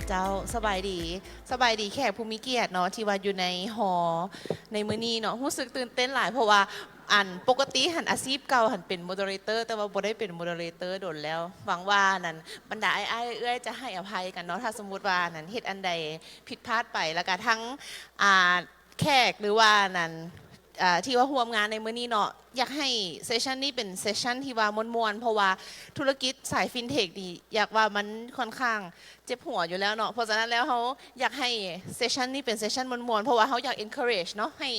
ເຈົ້າ ສະບາຍດີ ສະບາຍດີແຂກຜູ້ມີກຽດເນາະ ທີ່ວ່າຢູ່ໃນຫໍໃນມື້ນີ້ເນາະ. ຮູ້ສຶກຕື່ນເຕັ້ນຫຼາຍ ເພາະວ່າ ອັນ ປົກກະຕິຫັ້ນ ອາຊີບເກົ່າຫັ້ນເປັນໂມເດີເຣເຕີ ແຕ່ວ່າບໍ່ໄດ້ເປັນໂມເດີເຣເຕີດົນແລ້ວ. ຫວັງວ່ານັ້ນ ບັນດາອ້າຍໆ ເອື້ອຍໆ ຈະໃຫ້ອະໄພກັນເນາະ ຖ້າສົມມຸດວ່ານັ້ນ ເຮັດອັນໃດຜິດພາດໄປ. ແລ້ວກະທັງ ອ່າ ແຂກ ຫຼືວ່ານັ້ນ ອ່າ ທີ່ວ່າຮ່ວມງານໃນມື້ນີ້ເນາະ ຢາກໃຫ້ເຊສຊັນນີ້ເປັນເຊສຊັນທີ່ວ່າມ່ວນໆ ເພາະວ່າທຸລະກິດສາຍ fintech ນີ້ ຢາກວ່າມັນຂ້ອນຂ້າງເຈັບຫົວຢູ່ແລ້ວເນາະ. ເພາະສະນັ້ນແລ້ວ ເຮົາຢາກໃຫ້ເຊສຊັນນີ້ເປັນເຊສຊັນມ່ວນໆ ເພາະວ່າເຮົາຢາກ encourage ເນາະ ໃຫ້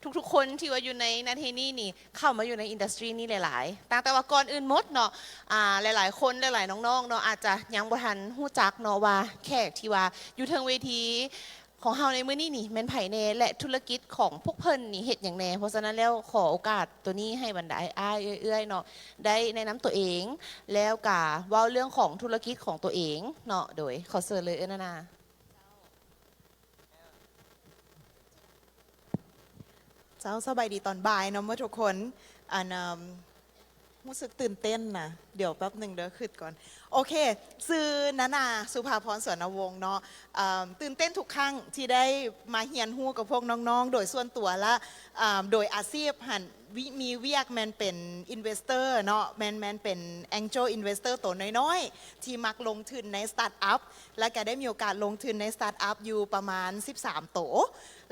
ທຸກໆຄົນທີ່ວ່າຢູ່ໃນນາທີນີ້ນີ້ ເຂົ້າມາຢູ່ໃນ industry ນີ້ຫຼາຍໆ. ຕັ້ງແຕ່ວ່າກ່ອນອື່ນໝົດເນາະ ອ່າ ຫຼາຍໆຄົນ ຫຼາຍໆນ້ອງໆເນາະ ອາດຈະຍັງບໍ່ທັນຮູ້ຈັກເນາະວ່າແຂກທີ່ວ່າຢູ່ເທິງເວທີ ຂອງເຮົາໃນມື້ນີ້ນີ້ແມ່ນໃຜແດ່ ແລະ ທຸລະກິດຂອງພວກເພິ່ນນີ້ເຮັດຫຍັງແດ່. ເພາະສະນັ້ນແລ້ວ ຂໍໂອກາດໂຕນີ້ໃຫ້ບັນດາອ້າຍໆ ເອື້ອຍໆເນາະ ໄດ້ແນະນຳຕົວເອງ ແລ້ວກະເວົ້າເລື່ອງຂອງທຸລະກິດຂອງຕົວເອງເນາະ. ໂດຍ ຂໍເຊີນເລີຍເອື້ອຍນານາ. ເຈົ້າ ສະບາຍດີຕອນບ່າຍເນາະໝົດທຸກຄົນ. ອັນ ເອີ່ມ ຮູ້ສຶກຕື່ນເຕັ້ນນະ ດຽວແປັບໜຶ່ງເດີ ຄຶດກ່ອນ. ໂອເຄ ຊື່ນານາ ສຸພາພອນ ສວນນະວົງເນາະ. ເອີ່ມ ຕື່ນເຕັ້ນທຸກຄັ້ງທີ່ໄດ້ມາຮຽນຮູ້ກັບພວກນ້ອງໆ. ໂດຍສ່ວນຕົວລະ ເອີ່ມ ໂດຍອາຊີບຫັ້ນ ວິ ມີວຽກແມ່ນເປັນ investor ເນາະ ແມ່ນ ແມ່ນເປັນ angel investor ໂຕນ້ອຍໆ ທີ່ມັກລົງທຶນໃນ startup ແລ້ວກະໄດ້ມີໂອກາດລົງທຶນໃນ startup ຢູ່ປະມານສິບສາມໂຕ.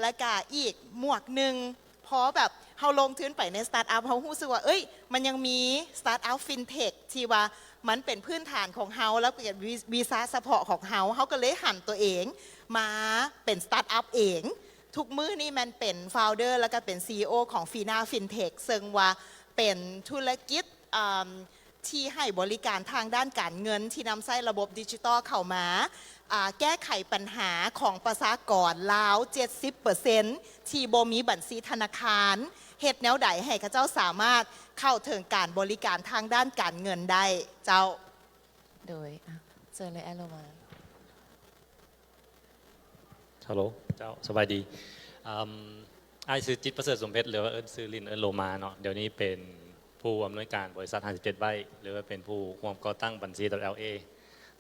ແລ້ວກະອີກໝວກໜຶ່ງ ພໍແບບເຮົາລົງທຶນໄປໃນ startup ເຮົາຮູ້ສຶກວ່າ ເອີຍ ມັນຍັງມີ startup fintech ທີ່ວ່າມັນເປັນພື້ນຖານຂອງເຮົາ ແລ້ວກໍວິ ວິຊາສະເພາະຂອງເຮົາ ເຮົາກໍເລີຍຫັນຕົວເອງມາເປັນ startup ເອງ. ທຸກມື້ນີ້ແມ່ນເປັນ founder ແລ້ວກໍເປັນ CEO ຂອງ Fina Fintech ເຊິ່ງວ່າເປັນທຸລະກິດ ເອີ່ມ ທີ່ໃຫ້ບໍລິການທາງດ້ານການເງິນ ທີ່ນຳໃຊ້ລະບົບດິຈິຕອລເຂົ້າມາ ອ່າ ແກ້ໄຂບັນຫາຂອງປະຊາກອນລາວເຈັດສິບເປີເຊັນ ທີ່ບໍ່ມີບັນຊີທະນາຄານ, ເຮັດແນວໃດໃຫ້ເຂົາເຈົ້າສາມາດເຂົ້າເຖິງການບໍລິການທາງດ້ານການເງິນໄດ້ເຈົ້າ. ໂດຍ ອ່ະ ເຊີນເລີຍ ແອດໂລມາ. ຮັລໂຫຼ ເຈົ້າ ສະບາຍດີ. ອາ ອ້າຍຊື່ ຈິດປະເສີດ ສົມເພັດ ຫຼືວ່າເອີ້ນຊື່ຫຼິ້ນ ເອີ້ນໂລມາເນາະ. ດຽວນີ້ເປັນຜູ້ອຳນວຍການບໍລິສັດຫ້າສິບເຈັດໄວ ຫຼືວ່າເປັນຜູ້ຮ່ວມກໍ່ຕັ້ງບັນຊີ .la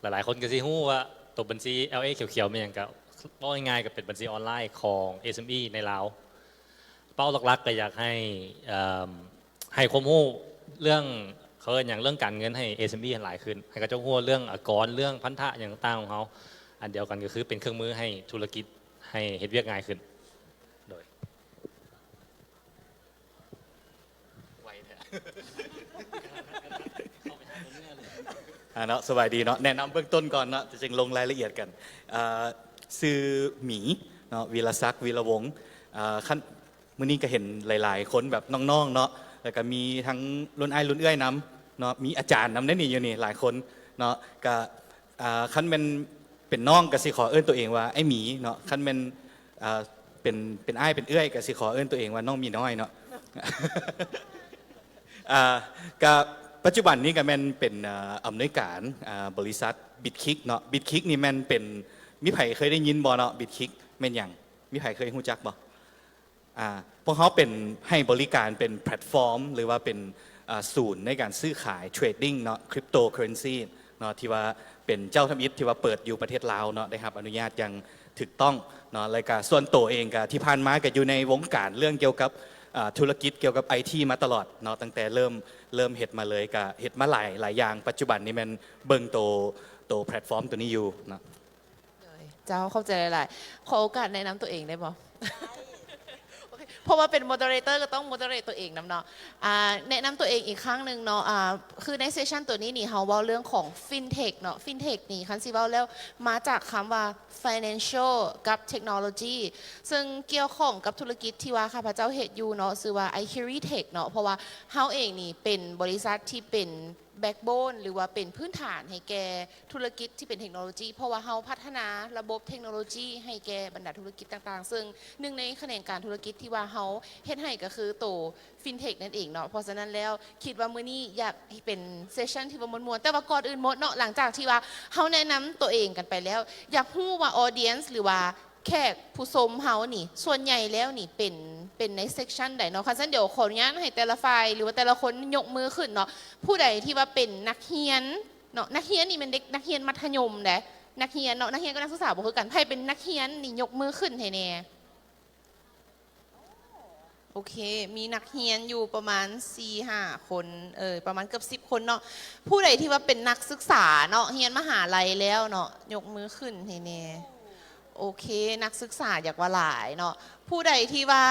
ຫຼາຍໆຄົນກໍຊິຮູ້ວ່າໂຕບັນຊີ ລາ ຂຽວໆ ແມ່ນຫຍັງ ກໍເວົ້າງ່າຍໆ ກໍເປັນບັນຊີອອນລາຍຂອງ ເອັສເອັມອີ ໃນລາວ. ເປົ້າຫຼັກໆ ກໍຢາກໃຫ້ ເອີ່ມ ໃຫ້ຄວາມຮູ້ເລື່ອງ ເຂົາເອີ້ນຫຍັງ ເລື່ອງການເງິນໃຫ້ ເອັສເອັມອີ ຫຼາຍຂຶ້ນ ໃຫ້ເຂົາເຈົ້າຮູ້ເລື່ອງອາກອນ ເລື່ອງພັນທະຫຍັງຕ່າງໆຂອງເຮົາ. ອັນດຽວກັນກໍຄືເປັນເຄື່ອງມືໃຫ້ທຸລະກິດ ໃຫ້ເຮັດວຽກງ່າຍຂຶ້ນ. ໂດຍ ໄວແທ້ ອ່າເນາະ ສະບາຍດີເນາະ ແນະນຳເບື້ອງຕົ້ນກ່ອນເນາະ ຈະຈຶ່ງລົງລາຍລະອຽດກັນ. ເອີ່ ຊື່ໝີເນາະ ວິລະສັກ ວິລະວົງ. ເອີ່ ຄັນ ມື້ນີ້ກໍເຫັນຫຼາຍໆຄົນແບບນ້ອງໆເນາະ ແລ້ວກໍມີທັງລຸ້ນອ້າຍລຸ້ນເອື້ອຍນຳເນາະ ມີອາຈານນຳເດ້ນີ້ ຢູ່ນີ້ຫຼາຍຄົນເນາະ. ກໍ ອ່າ ຄັນແມ່ນເປັນນ້ອງກໍຊິຂໍເອີ້ນຕົວເອງວ່າອ້າຍໝີເນາະ ຄັນແມ່ນ ອ່າ ເປັນ ເປັນອ້າຍເປັນເອື້ອຍກໍຊິຂໍເອີ້ນຕົວເອງວ່ານ້ອງໝີນ້ອຍເນາະ. ອ່າ ກໍປັດຈຸບັນນີ້ກໍແມ່ນເປັນ ເອີ່ ອຳນວຍການ ອ່າ ບໍລິສັດ Bitkick ເນາະ. Bitkick ນີ້ແມ່ນເປັນ ມີໃຜເຄີຍໄດ້ຍິນບໍ່ເນາະ Bitkick ແມ່ນຫຍັງ? ມີໃຜເຄີຍຮູ້ຈັກບໍ່? ອ່າ ພວກເຮົາເປັນ ໃຫ້ບໍລິການເປັນແພລດຟອມ ຫຼືວ່າເປັນ ອ່າ ສູນໃນການຊື້ຂາຍ trading ເນາະ cryptocurrency ເນາະ ທີ່ວ່າເປັນເຈົ້າທຳອິດທີ່ວ່າເປີດຢູ່ປະເທດລາວເນາະ ໄດ້ຮັບອະນຸຍາດຢ່າງຖືກຕ້ອງເນາະ. ແລ້ວກະສ່ວນໂຕເອງກະທີ່ຜ່ານມາກະຢູ່ໃນວົງການເລື່ອງກ່ຽວກັບ ອ່າ ທຸລະກິດກ່ຽວກັບໄອທີມາຕະຫຼອດເນາະ ຕັ້ງແຕ່ເລີ່ມ ເລີ່ມເຮັດມາເລີຍ ກະເຮັດມາຫຼາຍ ຫຼາຍຢ່າງ. ປັດຈຸບັນນີ້ແມ່ນເບິ່ງໂຕ ໂຕແພລດຟອມໂຕນີ້ຢູ່ເນາະ. ໂດຍ ເຈົ້າ ຂອບໃຈຫຼາຍໆ. ຂໍໂອກາດແນະນຳຕົວເອງໄດ້ບໍ່? ໂອເຄ ເພາະວ່າເປັນໂມເດີເຣເຕີກໍຕ້ອງໂມເດີເຣດຕົວເອງນຳເນາະ. ອ່າ ແນະນຳຕົວເອງອີກຄັ້ງໜຶ່ງເນາະ. ອ່າ ຄືໃນເຊສຊັນຕົວນີ້ນີ້ ເຮົາເວົ້າເລື່ອງຂອງ fintech ເນາະ. Fintech ນີ້ ຄັນຊິເວົ້າແລ້ວ ມາຈາກຄຳວ່າ financial ກັບ technology ເຊິ່ງກ່ຽວຂ້ອງກັບທຸລະກິດທີ່ວ່າຂ້າພະເຈົ້າເຮັດຢູ່ເນາະ ຊື່ວ່າ Ikiri Tech ເນາະ. ເພາະວ່າເຮົາເອງນີ້ເປັນບໍລິສັດທີ່ເປັນ backbone ຫຼືວ່າເປັນພື້ນຖານໃຫ້ແກ່ທຸລະກິດທີ່ເປັນເທັກໂນໂລຈີ ເພາະວ່າເຮົາພັດທະນາລະບົບເທັກໂນໂລຈີໃຫ້ແກ່ບັນດາທຸລະກິດຕ່າງໆ ເຊິ່ງໜຶ່ງໃນຂະແໜງການທຸລະກິດທີ່ວ່າເຮົາເຮັດໃຫ້ກໍຄືໂຕ fintech ນັ້ນເອງເນາະ. ເພາະສະນັ້ນແລ້ວ ຄິດວ່າມື້ນີ້ຢາກໃຫ້ເປັນເຊສຊັນທີ່ວ່າມ່ວນໆ ແຕ່ວ່າກ່ອນອື່ນໝົດເນາະ ຫຼັງຈາກທີ່ວ່າເຮົາແນະນຳຕົວເອງກັນໄປແລ້ວ ຢາກຮູ້ວ່າ audience ຫຼືວ່າ ແຂກຜູ້ຊົມເຮົານີ້ ສ່ວນໃຫຍ່ແລ້ວນີ້ເປັນ ເປັນໃນເຊັກຊັນໃດເນາະ? ຄັນຊັ້ນດຽວຂໍອະນຸຍາດໃຫ້ແຕ່ລະຝ່າຍ ຫຼືວ່າແຕ່ລະຄົນຍົກມືຂຶ້ນເນາະ. ຜູ້ໃດທີ່ວ່າເປັນນັກຮຽນເນາະ, ນັກຮຽນນີ້ແມ່ນເດັກນັກຮຽນມັດທະຍົມເດ້ ນັກຮຽນເນາະ, ນັກຮຽນກັບນັກສຶກສາບໍ່ຄືກັນ. ໃຜເປັນນັກຮຽນນີ້ຍົກມືຂຶ້ນໃຫ້ແດ່. ໂອເຄ ມີນັກຮຽນຢູ່ປະມານສີ່ຫ້າຄົນ ເອີ ປະມານເກືອບສິບຄົນເນາະ. ຜູ້ໃດທີ່ວ່າເປັນນັກສຶກສາເນາະ, ຮຽນມະຫາໄລແລ້ວເນາະ, ຍົກມືຂຶ້ນໃຫ້ແດ່. ໂອເຄ ນັກສຶກສາຢາກວ່າຫຼາຍເນາະ. ຜູ້ໃດທີ່ວ່າ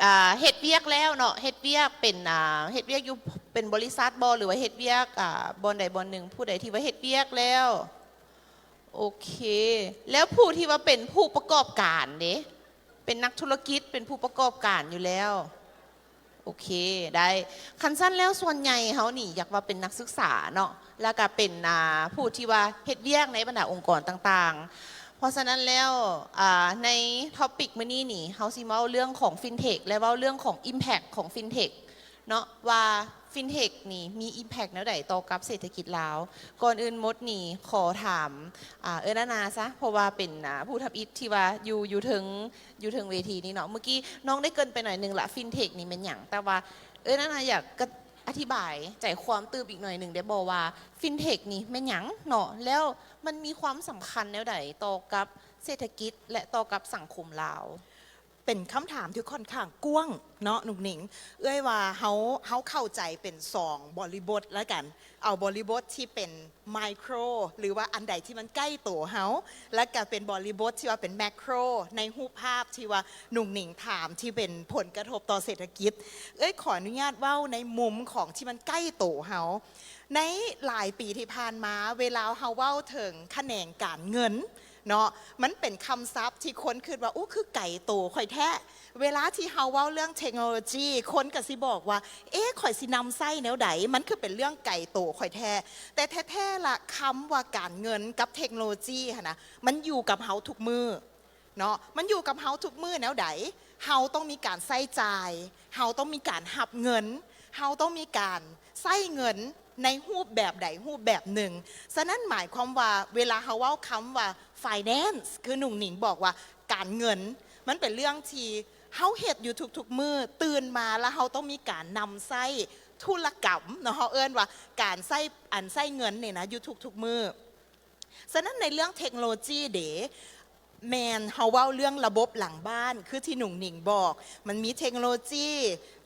ອ່າ ເຮັດວຽກແລ້ວເນາະ, ເຮັດວຽກເປັນ ອ່າ ເຮັດວຽກຢູ່ເປັນບໍລິສັດບໍ ຫຼືວ່າເຮັດວຽກ ອ່າ ບ່ອນໃດບ່ອນໜຶ່ງ, ຜູ້ໃດທີ່ວ່າເຮັດວຽກແລ້ວ. ໂອເຄ ແລ້ວຜູ້ທີ່ວ່າເປັນຜູ້ປະກອບການເດ? ເປັນນັກທຸລະກິດ, ເປັນຜູ້ປະກອບການຢູ່ແລ້ວ. ໂອເຄ ໄດ້. ຄັນຊັ້ນແລ້ວສ່ວນໃຫຍ່ເຮົານີ້ຢາກວ່າເປັນນັກສຶກສາເນາະ, ແລ້ວກະເປັນ ອ່າ ຜູ້ທີ່ວ່າເຮັດວຽກໃນບັນດາອົງກອນຕ່າງໆ. ເພາະສະນັ້ນແລ້ວ ອ່າ ໃນທອບປິກມື້ນີ້ນີ້ ເຮົາຊິເວົ້າເລື່ອງຂອງ FinTech ແລະ ເວົ້າເລື່ອງຂອງ Impact ຂອງ FinTech ເນາະ ວ່າ FinTech ນີ້ມີ Impact ແນວໃດຕໍ່ກັບເສດຖະກິດລາວ. ກ່ອນອື່ນໝົດນີ້ ຂໍຖາມ ອ່າ ເອື້ອຍນານາຊະ ເພາະວ່າເປັນ ອ່າ ຜູ້ທຳອິດທີ່ວ່າຢູ່ ຢູ່ເທິງ ຢູ່ເທິງເວທີນີ້ເນາະ. ເມື່ອກີ້ນ້ອງໄດ້ເກີ່ນໄປໜ້ອຍໜຶ່ງລະ FinTech ນີ້ແມ່ນຫຍັງ, ແຕ່ວ່າເອື້ອຍນານາຢາກ ອະທິບາຍໃຈຄວາມຕື່ມອີກໜ້ອຍໜຶ່ງໄດ້ບໍ່ວ່າ FinTech ນີ້ແມ່ນຫຍັງເນາະ ແລ້ວມັນມີຄວາມສຳຄັນແນວໃດຕໍ່ກັບເສດຖະກິດ ແລະ ຕໍ່ກັບສັງຄົມລາວ? ເປັນຄຳຖາມທີ່ຂ້ອນຂ້າງກວ້າງເນາະໜຸ່ງໜິງ. ເອື້ອຍວ່າເຮົາ ເຮົາເຂົ້າໃຈເປັນສອງບໍລິບົດລະກັນ, ເອົາບໍລິບົດທີ່ເປັນ micro ຫຼືວ່າອັນໃດທີ່ມັນໃກ້ໂຕເຮົາ, ແລະກະເປັນບໍລິບົດທີ່ວ່າເປັນ macro ໃນຮູບພາບທີ່ວ່າໜຸ່ງໜິງຖາມ ທີ່ເປັນຜົນກະທົບຕໍ່ເສດຖະກິດ. ເອື້ອຍຂໍອະນຸຍາດເວົ້າໃນມຸມຂອງທີ່ມັນໃກ້ໂຕເຮົາ. ໃນຫຼາຍປີທີ່ຜ່ານມາ ເວລາເຮົາເວົ້າເຖິງຂະແໜງການເງິນເນາະ, ມັນເປັນຄຳສັບທີ່ຄົນຄິດວ່າ ໂອ້ ຄືໄກໂຕຂ້ອຍແທ້. ເວລາທີ່ເຮົາເວົ້າເລື່ອງເທັກໂນໂລຈີ ຄົນກະຊິບອກວ່າ ເອ ຂ້ອຍຊິນຳໃຊ້ແນວໃດ? ມັນຄືເປັນເລື່ອງໄກໂຕຂ້ອຍແທ້. ແຕ່ແທ້ໆລະ ຄຳວ່າການເງິນກັບເທັກໂນໂລຈີຫັ້ນນະ ມັນຢູ່ກັບເຮົາທຸກມື້ເນາະ, ມັນຢູ່ກັບເຮົາທຸກມື້ແນວໃດ? ເຮົາຕ້ອງມີການໃຊ້ຈ່າຍ, ເຮົາຕ້ອງມີການຮັບເງິນ, ເຮົາຕ້ອງມີການໃຊ້ເງິນໃນຮູບແບບໃດຮູບແບບໜຶ່ງ. ສະນັ້ນໝາຍຄວາມວ່າ ເວລາເຮົາເວົ້າຄຳວ່າ finance ຄືໜຸ່ງໜິງບອກວ່າການເງິນ, ມັນເປັນເລື່ອງທີ່ເຮົາເຮັດຢູ່ທຸກໆມື້, ຕື່ນມາແລ້ວເຮົາຕ້ອງມີການນຳໃຊ້ທຸລະກຳເນາະ, ເຮົາເອີ້ນວ່າການໃຊ້ ອັນໃຊ້ເງິນນີ້ນະ ຢູ່ທຸກໆມື້. ສະນັ້ນໃນເລື່ອງເທັກໂນໂລຈີເດ ແມ່ນເຮົາເວົ້າເລື່ອງລະບົບຫຼັງບ້ານ ຄືທີ່ໜຸ່ງໜິງບອກ, ມັນມີເທັກໂນໂລຈີ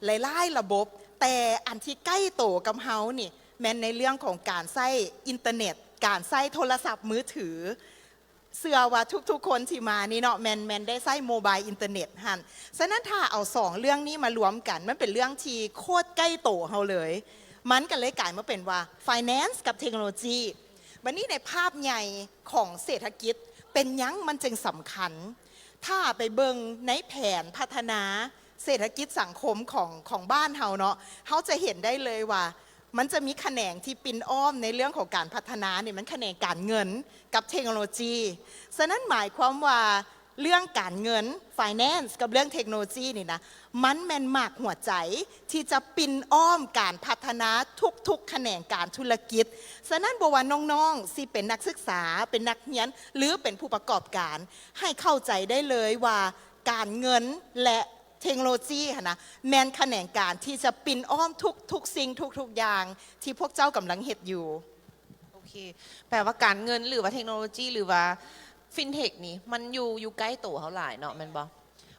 ຫຼາຍໆລະບົບ, ແຕ່ອັນທີ່ໃກ້ໂຕກັບເຮົານີ້ ແມ່ນໃນເລື່ອງຂອງການໃຊ້ອິນເຕີເນັດ, ການໃຊ້ໂທລະສັບມືຖື. ເຊື່ອວ່າທຸກໆຄົນທີ່ມານີ້ເນາະ ແມ່ນ ແມ່ນໄດ້ໃຊ້ໂມບາຍອິນເຕີເນັດຫັ້ນ. ສະນັ້ນຖ້າເອົາສອງເລື່ອງນີ້ມາລວມກັນ ມັນເປັນເລື່ອງທີ່ໂຄດໃກ້ໂຕເຮົາເລີຍ, ມັນກໍເລີຍກາຍມາເປັນວ່າ finance ກັບເທັກໂນໂລຈີ. ບັດນີ້ໃນພາບໃຫຍ່ຂອງເສດຖະກິດ ເປັນຫຍັງມັນຈຶ່ງສຳຄັນ? ຖ້າໄປເບິ່ງໃນແຜນພັດທະນາເສດຖະກິດສັງຄົມຂອງ ຂອງບ້ານເຮົາເນາະ, ເຮົາຈະເຫັນໄດ້ເລີຍວ່າ ມັນຈະມີຂະແໜງທີ່ປິ່ນອ້ອມໃນເລື່ອງຂອງການພັດທະນານີ້ ມັນຂະແໜງການເງິນກັບເທັກໂນໂລຈີ. ສະນັ້ນໝາຍຄວາມວ່າເລື່ອງການເງິນ finance ກັບເລື່ອງເທັກໂນໂລຈີນີ້ນະ ມັນແມ່ນໝາກຫົວໃຈທີ່ຈະປິ່ນອ້ອມການພັດທະນາທຸກໆຂະແໜງການທຸລະກິດ. ສະນັ້ນບໍ່ວ່ານ້ອງໆຊິເປັນນັກສຶກສາ, ເປັນນັກຮຽນ ຫຼື ເປັນຜູ້ປະກອບການ, ໃຫ້ເຂົ້າໃຈໄດ້ເລີຍວ່າການເງິນ ແລະ ເທັກໂນໂລຈີຫັ້ນນະ ແມ່ນຂະແໜງການທີ່ຈະປິ່ນອ້ອມທຸກໆສິ່ງທຸກໆຢ່າງທີ່ພວກເຈົ້າກຳລັງເຮັດຢູ່. ໂອເຄ ແປວ່າການເງິນ ຫຼືວ່າເທັກໂນໂລຈີ ຫຼືວ່າ FinTech ນີ້ ມັນຢູ່ ຢູ່ໃກ້ໂຕເຮົາຫຼາຍເນາະ ແມ່ນບໍ່?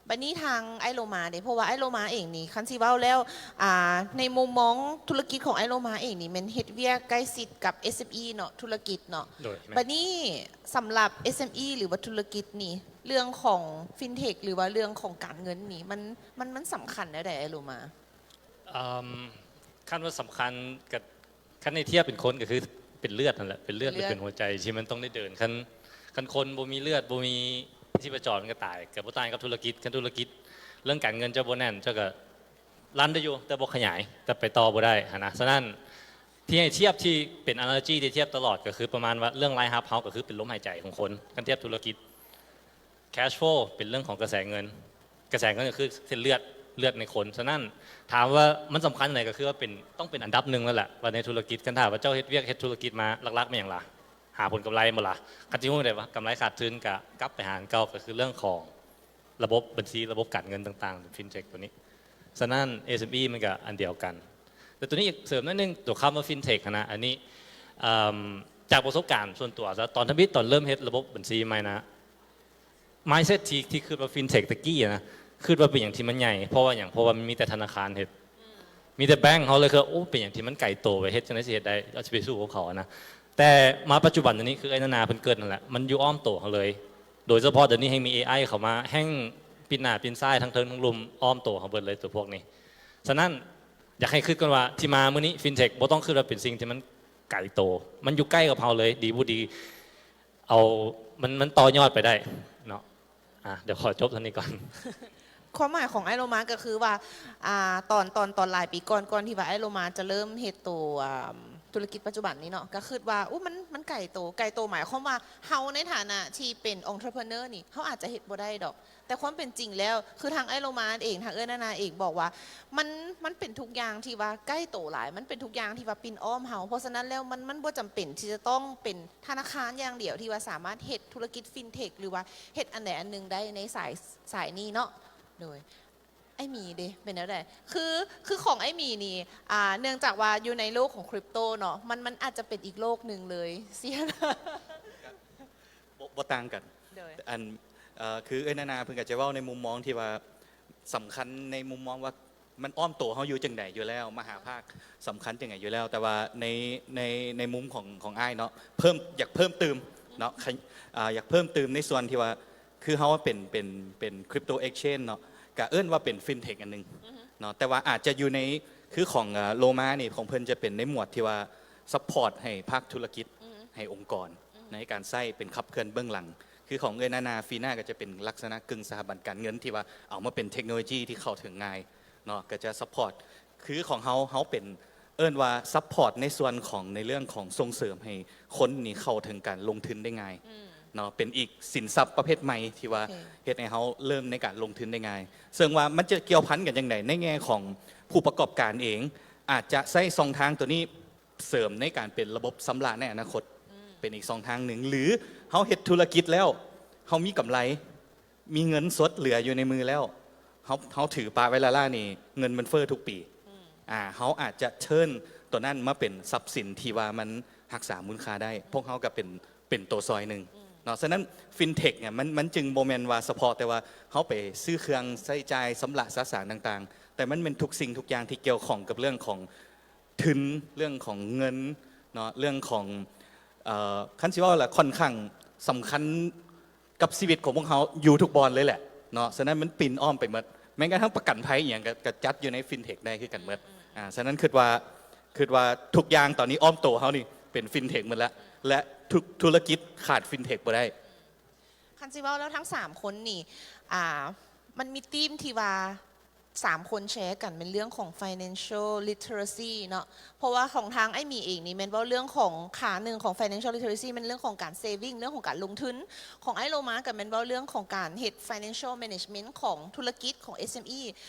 ບັດນີ້ທາງອ້າຍໂລມາເດ ເພາະວ່າອ້າຍໂລມາເອງນີ້ ຄັນຊິເວົ້າແລ້ວ ອ່າ ໃນມຸມມອງທຸລະກິດຂອງອ້າຍໂລມາເອງນີ້ ແມ່ນເຮັດວຽກໃກ້ຊິດກັບ ເອສເອັມອີ ເນາະ ທຸລະກິດເນາະ. ໂດຍ ແມ່ນ. ບັດນີ້ສຳລັບ ເອສເອັມອີ ຫຼືວ່າທຸລະກິດນີ້ ເລື່ອງຂອງ FinTech ຫຼືວ່າເລື່ອງຂອງການເງິນນີ້ ມັນ ມັນ ມັນສຳຄັນແນວໃດ ອ້າຍໂລມາ? ເອີ່ມ ຄັນວ່າສຳຄັນກໍ ຄັນໃຫ້ທຽບເປັນຄົນກໍຄືເປັນເລືອດຫັ້ນແຫຼະ, ເປັນເລືອດ ເປັນເລືອດ ແລະ ເປັນຫົວໃຈທີ່ມັນຕ້ອງໄດ້ເດີນ. ຄັນ ຄັນຄົນບໍ່ມີເລືອດ ບໍ່ມີຊີບພະຈອນກໍຕາຍ, ກໍບໍ່ຕ່າງກັບທຸລະກິດ. ຄັນທຸລະກິດ ເລື່ອງການເງິນເຈົ້າບໍ່ແໜ້ນ ເຈົ້າກໍຣັນໄດ້ຢູ່ ແຕ່ບໍ່ຂະຫຍາຍ, ແຕ່ໄປຕໍ່ບໍ່ໄດ້ຫັ້ນນະ. ສະນັ້ນ ທີ່ໃຫ້ທຽບ ທີ່ເປັນ analogy ທີ່ທຽບຕະຫຼອດ ກໍຄືປະມານວ່າເລື່ອງລາຍຮັບເຮົາກໍຄືເປັນລົມຫາຍໃຈຂອງຄົນ. ຄັນທຽບທຸລະກິດ cash flow ເປັນເລື່ອງຂອງກະແສເງິນ, ກະແສເງິນກໍຄືເສັ້ນເລືອດ ເລືອດໃນຄົນ. ສະນັ້ນ ຖາມວ່າມັນສຳຄັນຈັ່ງໃດ ກໍຄືວ່າເປັນ ຕ້ອງເປັນອັນດັບໜຶ່ງແລ້ວແຫຼະ ວ່າໃນທຸລະກິດ. ຄັນຖ້າວ່າເຈົ້າເຮັດວຽກເຮັດທຸລະກິດມາ ຫຼັກໆແມ່ນຫຍັງລະ? ຫາຜົນກຳໄລບໍ່ລະ? ຄັນຊິຮູ້ໄດ້ວ່າກຳໄລຂາດທຶນ ກະກັບໄປຫາອັນເກົ່າ, ກໍຄືເລື່ອງຂອງລະບົບບັນຊີ ລະບົບການເງິນຕ່າງໆ FinTech ຕົວນີ້. ສະນັ້ນ ເອສເອັມອີ ມັນກະອັນດຽວກັນ. ແຕ່ຕົວນີ້ອີກເສີມໜ້ອຍໜຶ່ງ ຕົວຄຳວ່າ FinTech ຫັ້ນນະ, ອັນນີ້ ເອີ່ມ ຈາກປະສົບການສ່ວນຕົວຊະ ຕອນທຳອິດຕອນເລີ່ມເຮັດລະບົບບັນຊີໃໝ່ນະ mindset ທີ່ ທີ່ຄິດວ່າ fintech ຕະກີ້ນະ ຄິດວ່າເປັນຫຍັງທີ່ມັນໃຫຍ່ ເພາະວ່າຫຍັງ ເພາະວ່າມັນມີແຕ່ທະນາຄານເຮັດ ມີແຕ່ແບງ ເຮົາເລີຍຄິດວ່າ ໂອ້ ເປັນຫຍັງທີ່ມັນໄກໂຕ ເຮັດຈັ່ງໃດຊິເຮັດໄດ້ ເຮົາຊິໄປສູ້ກັບເຂົານະ. ແຕ່ມາປັດຈຸບັນນີ້ ຄືເອື້ອຍນານາເພິ່ນເກີດນັ້ນແຫຼະ ມັນຢູ່ອ້ອມໂຕເຮົາເລີຍ ໂດຍສະເພາະດຽວນີ້ແຮ່ງມີ ເອໄອ ເຂົ້າມາ ແຮ່ງປິ່ນໜ້າປິ່ນຊ້າຍ ທັງເທິງທັງລຸ່ມ ອ້ອມໂຕເຮົາເບິດເລີຍ ໂຕພວກນີ້. ສະນັ້ນ ຢາກໃຫ້ຄິດກ່ອນວ່າ ທີ່ມາມື້ນີ້ fintech ບໍ່ຕ້ອງຄິດວ່າເປັນສິ່ງທີ່ມັນໄກໂຕ ມັນຢູ່ໃກ້ກັບເຮົາເລີຍ ດີບໍ່ດີ ເອົາ ມັນ ມັນຕໍ່ຍອດໄປໄດ້ເນາະ. ອ່າ ດຽວຂໍຈົບເທົ່ານີ້ກ່ອນ. ຄວາມໝາຍຂອງອ້າຍໂລມາກໍຄືວ່າ ອ່າ ຕອນ ຕອນ ຕອນຫຼາຍປີກ່ອນ ກ່ອນທີ່ວ່າອ້າຍໂລມາຈະເລີ່ມເຮັດໂຕ ອ່າ ທຸລະກິດປັດຈຸບັນນີ້ເນາະ ກໍຄິດວ່າ ໂອ້ ມັນ ມັນໄກໂຕ ໄກໂຕໝາຍຄວາມວ່າ ເຮົາໃນຖານະທີ່ເປັນ entrepreneur ນີ້ ເຮົາອາດຈະເຮັດບໍ່ໄດ້ດອກ ແຕ່ຄວາມເປັນຈິງແລ້ວ ຄືທາງອ້າຍໂລມາເອງ ທາງເອື້ອຍນານາເອງບອກວ່າ ມັນ ມັນເປັນທຸກຢ່າງທີ່ວ່າໃກ້ໂຕຫຼາຍ ມັນເປັນທຸກຢ່າງທີ່ວ່າປິ່ນອ້ອມເຮົາ ເພາະສະນັ້ນແລ້ວ ມັນ ມັນບໍ່ຈຳເປັນທີ່ຈະຕ້ອງເປັນທະນາຄານຢ່າງດຽວ ທີ່ວ່າສາມາດເຮັດທຸລະກິດ fintech ຫຼືວ່າເຮັດອັນໃດອັນໜຶ່ງໄດ້ໃນສາຍ ສາຍນີ້ເນາະ. ໂດຍ ອ້າຍໝີເດ ເປັນແນວໃດ? ຄື ຄືຂອງອ້າຍໝີນີ້ ອ່າ ເນື່ອງຈາກວ່າຢູ່ໃນໂລກຂອງ crypto ເນາະ ມັນ ມັນອາດຈະເປັນອີກໂລກໜຶ່ງເລີຍ ຊິ ບໍ່ ບໍ່ຕ່າງກັນ ໂດຍ ອັນ ເອີ ຄືເອື້ອຍນານາເພິ່ນກໍຈະເວົ້າໃນມຸມມອງທີ່ວ່າສຳຄັນ ໃນມຸມມອງວ່າມັນອ້ອມໂຕເຮົາຢູ່ຈັ່ງໃດຢູ່ແລ້ວ ມະຫາພາກສຳຄັນຈັ່ງໃດຢູ່ແລ້ວ ແຕ່ວ່າໃນ ໃນ ໃນມຸມຂອງ ຂອງອ້າຍເນາະ ເພີ່ມ ຢາກເພີ່ມຕື່ມເນາະ ຂະ ອ່າ ຢາກເພີ່ມຕື່ມໃນສ່ວນທີ່ວ່າ ຄືເຮົາເປັນ ເປັນ ເປັນ crypto exchange ເນາະ ກະເອີ້ນວ່າເປັນ fintech ອັນໜຶ່ງເນາະ ແຕ່ວ່າອາດຈະຢູ່ໃນ ຄືຂອງ ເອີ ໂລມານີ້ ຂອງເພິ່ນຈະເປັນໃນໝວດທີ່ວ່າ support ໃຫ້ພາກທຸລະກິດ ໃຫ້ອົງກອນ ໃນການໃຊ້ເປັນຂັບເຄື່ອນເບື້ອງຫຼັງ ຄືຂອງເອື້ອຍນານາ ຟີນາ ກໍຈະເປັນລັກສະນະກຶ່ງສະຖາບັນການເງິນທີ່ວ່າເອົາມາເປັນເທັກໂນໂລຢີທີ່ເຂົ້າເຖິງງ່າຍເນາະ ກໍຈະ support ຄືຂອງເຮົາ ເຮົາເປັນ ເອີ້ນວ່າ support ໃນສ່ວນຂອງ ໃນເລື່ອງຂອງສົ່ງເສີມໃຫ້ຄົນນີ້ເຂົ້າເຖິງການລົງທຶນໄດ້ງ່າຍເນາະ ເປັນອີກສິນຊັບປະເພດໃໝ່ທີ່ວ່າເຮັດໃຫ້ເຮົາເລີ່ມໃນການລົງທຶນໄດ້ງ່າຍ ເຊິ່ງວ່າມັນຈະກ່ຽວພັນກັນຈັ່ງໃດ ໃນແງ່ຂອງຜູ້ປະກອບການເອງ ອາດຈະໃຊ້ຊ່ອງທາງໂຕນີ້ ເສີມໃນການເປັນລະບົບຊຳລະໃນອະນາຄົດ ເປັນອີກຊ່ອງທາງໜຶ່ງ ຫຼື ເຮົາເຮັດທຸລະກິດແລ້ວ ເຮົາມີກຳໄລ ມີເງິນສົດເຫຼືອຢູ່ໃນມືແລ້ວ ເຮົາ ເຮົາຖືປະໄວ້ລ້າໆນີ້ ເງິນມັນເຟີ້ທຸກປີ ອາ ເຮົາອາດຈະ turn ໂຕນັ້ນມາເປັນຊັບສິນທີ່ວ່າມັນຮັກສາມູນຄ່າໄດ້ ພວກເຮົາກໍເປັນ ເປັນໂຕຊ່ອຍໜຶ່ງເນາະ ສະນັ້ນ fintech ເນຍ ມັນ ມັນຈຶ່ງບໍ່ແມ່ນວ່າສະເພາະແຕ່ວ່າເຮົາໄປຊື້ເຄື່ອງໃຊ້ຈ່າຍ ຊຳລະສະສາງຕ່າງໆ ແຕ່ມັນແມ່ນທຸກສິ່ງທຸກຢ່າງທີ່ກ່ຽວຂ້ອງກັບເລື່ອງຂອງ ທຶນ ເລື່ອງຂອງເງິນເນາະ ເລື່ອງຂອງ ເອີ ຄັນຊິເວົ້າລະ ຂ້ອນຂ້າງສຳຄັນກັບຊີວິດຂອງພວກເຮົາຢູ່ທຸກບ່ອນເລີຍແຫຼະເນາະ ສະນັ້ນມັນປິ່ນອ້ອມໄປໝົດ ແມ່ນກະທັ້ງປະກັນໄພອີ່ຫຍັງກະ ກະຈັດຢູ່ໃນ fintech ໄດ້ຄືກັນໝົດ ອາ ສະນັ້ນຄິດວ່າ ຄິດວ່າທຸກຢ່າງຕອນນີ້ອ້ອມໂຕເຮົານີ້ເປັນ fintech ໝົດລະ ແລະ ທຸກທຸລະກິດຂາດ fintech ບໍ່ໄດ້. ຄັນຊິເວົ້າແລ້ວທັງສາມຄົນນີ້ ອ່າ ມັນມີທີມທີ່ວ່າ ສາມຄົນແຊກັນແມ່ນເລື່ອງຂອງ financial literacy ເນາະ ເພາະວ່າຂອງທາງອ້າຍໝີເອງນີ້ແມ່ນເວົ້າເລື່ອງຂອງຂາໜຶ່ງຂອງ financial literacy ແມ່ນເລື່ອງຂອງການ saving ເລື່ອງຂອງການລົງທຶນ ຂອງອ້າຍໂລມາກໍແມ່ນເວົ້າເລື່ອງຂອງການເຮັດ financial management ຂອງທຸລະກິດຂອງ SME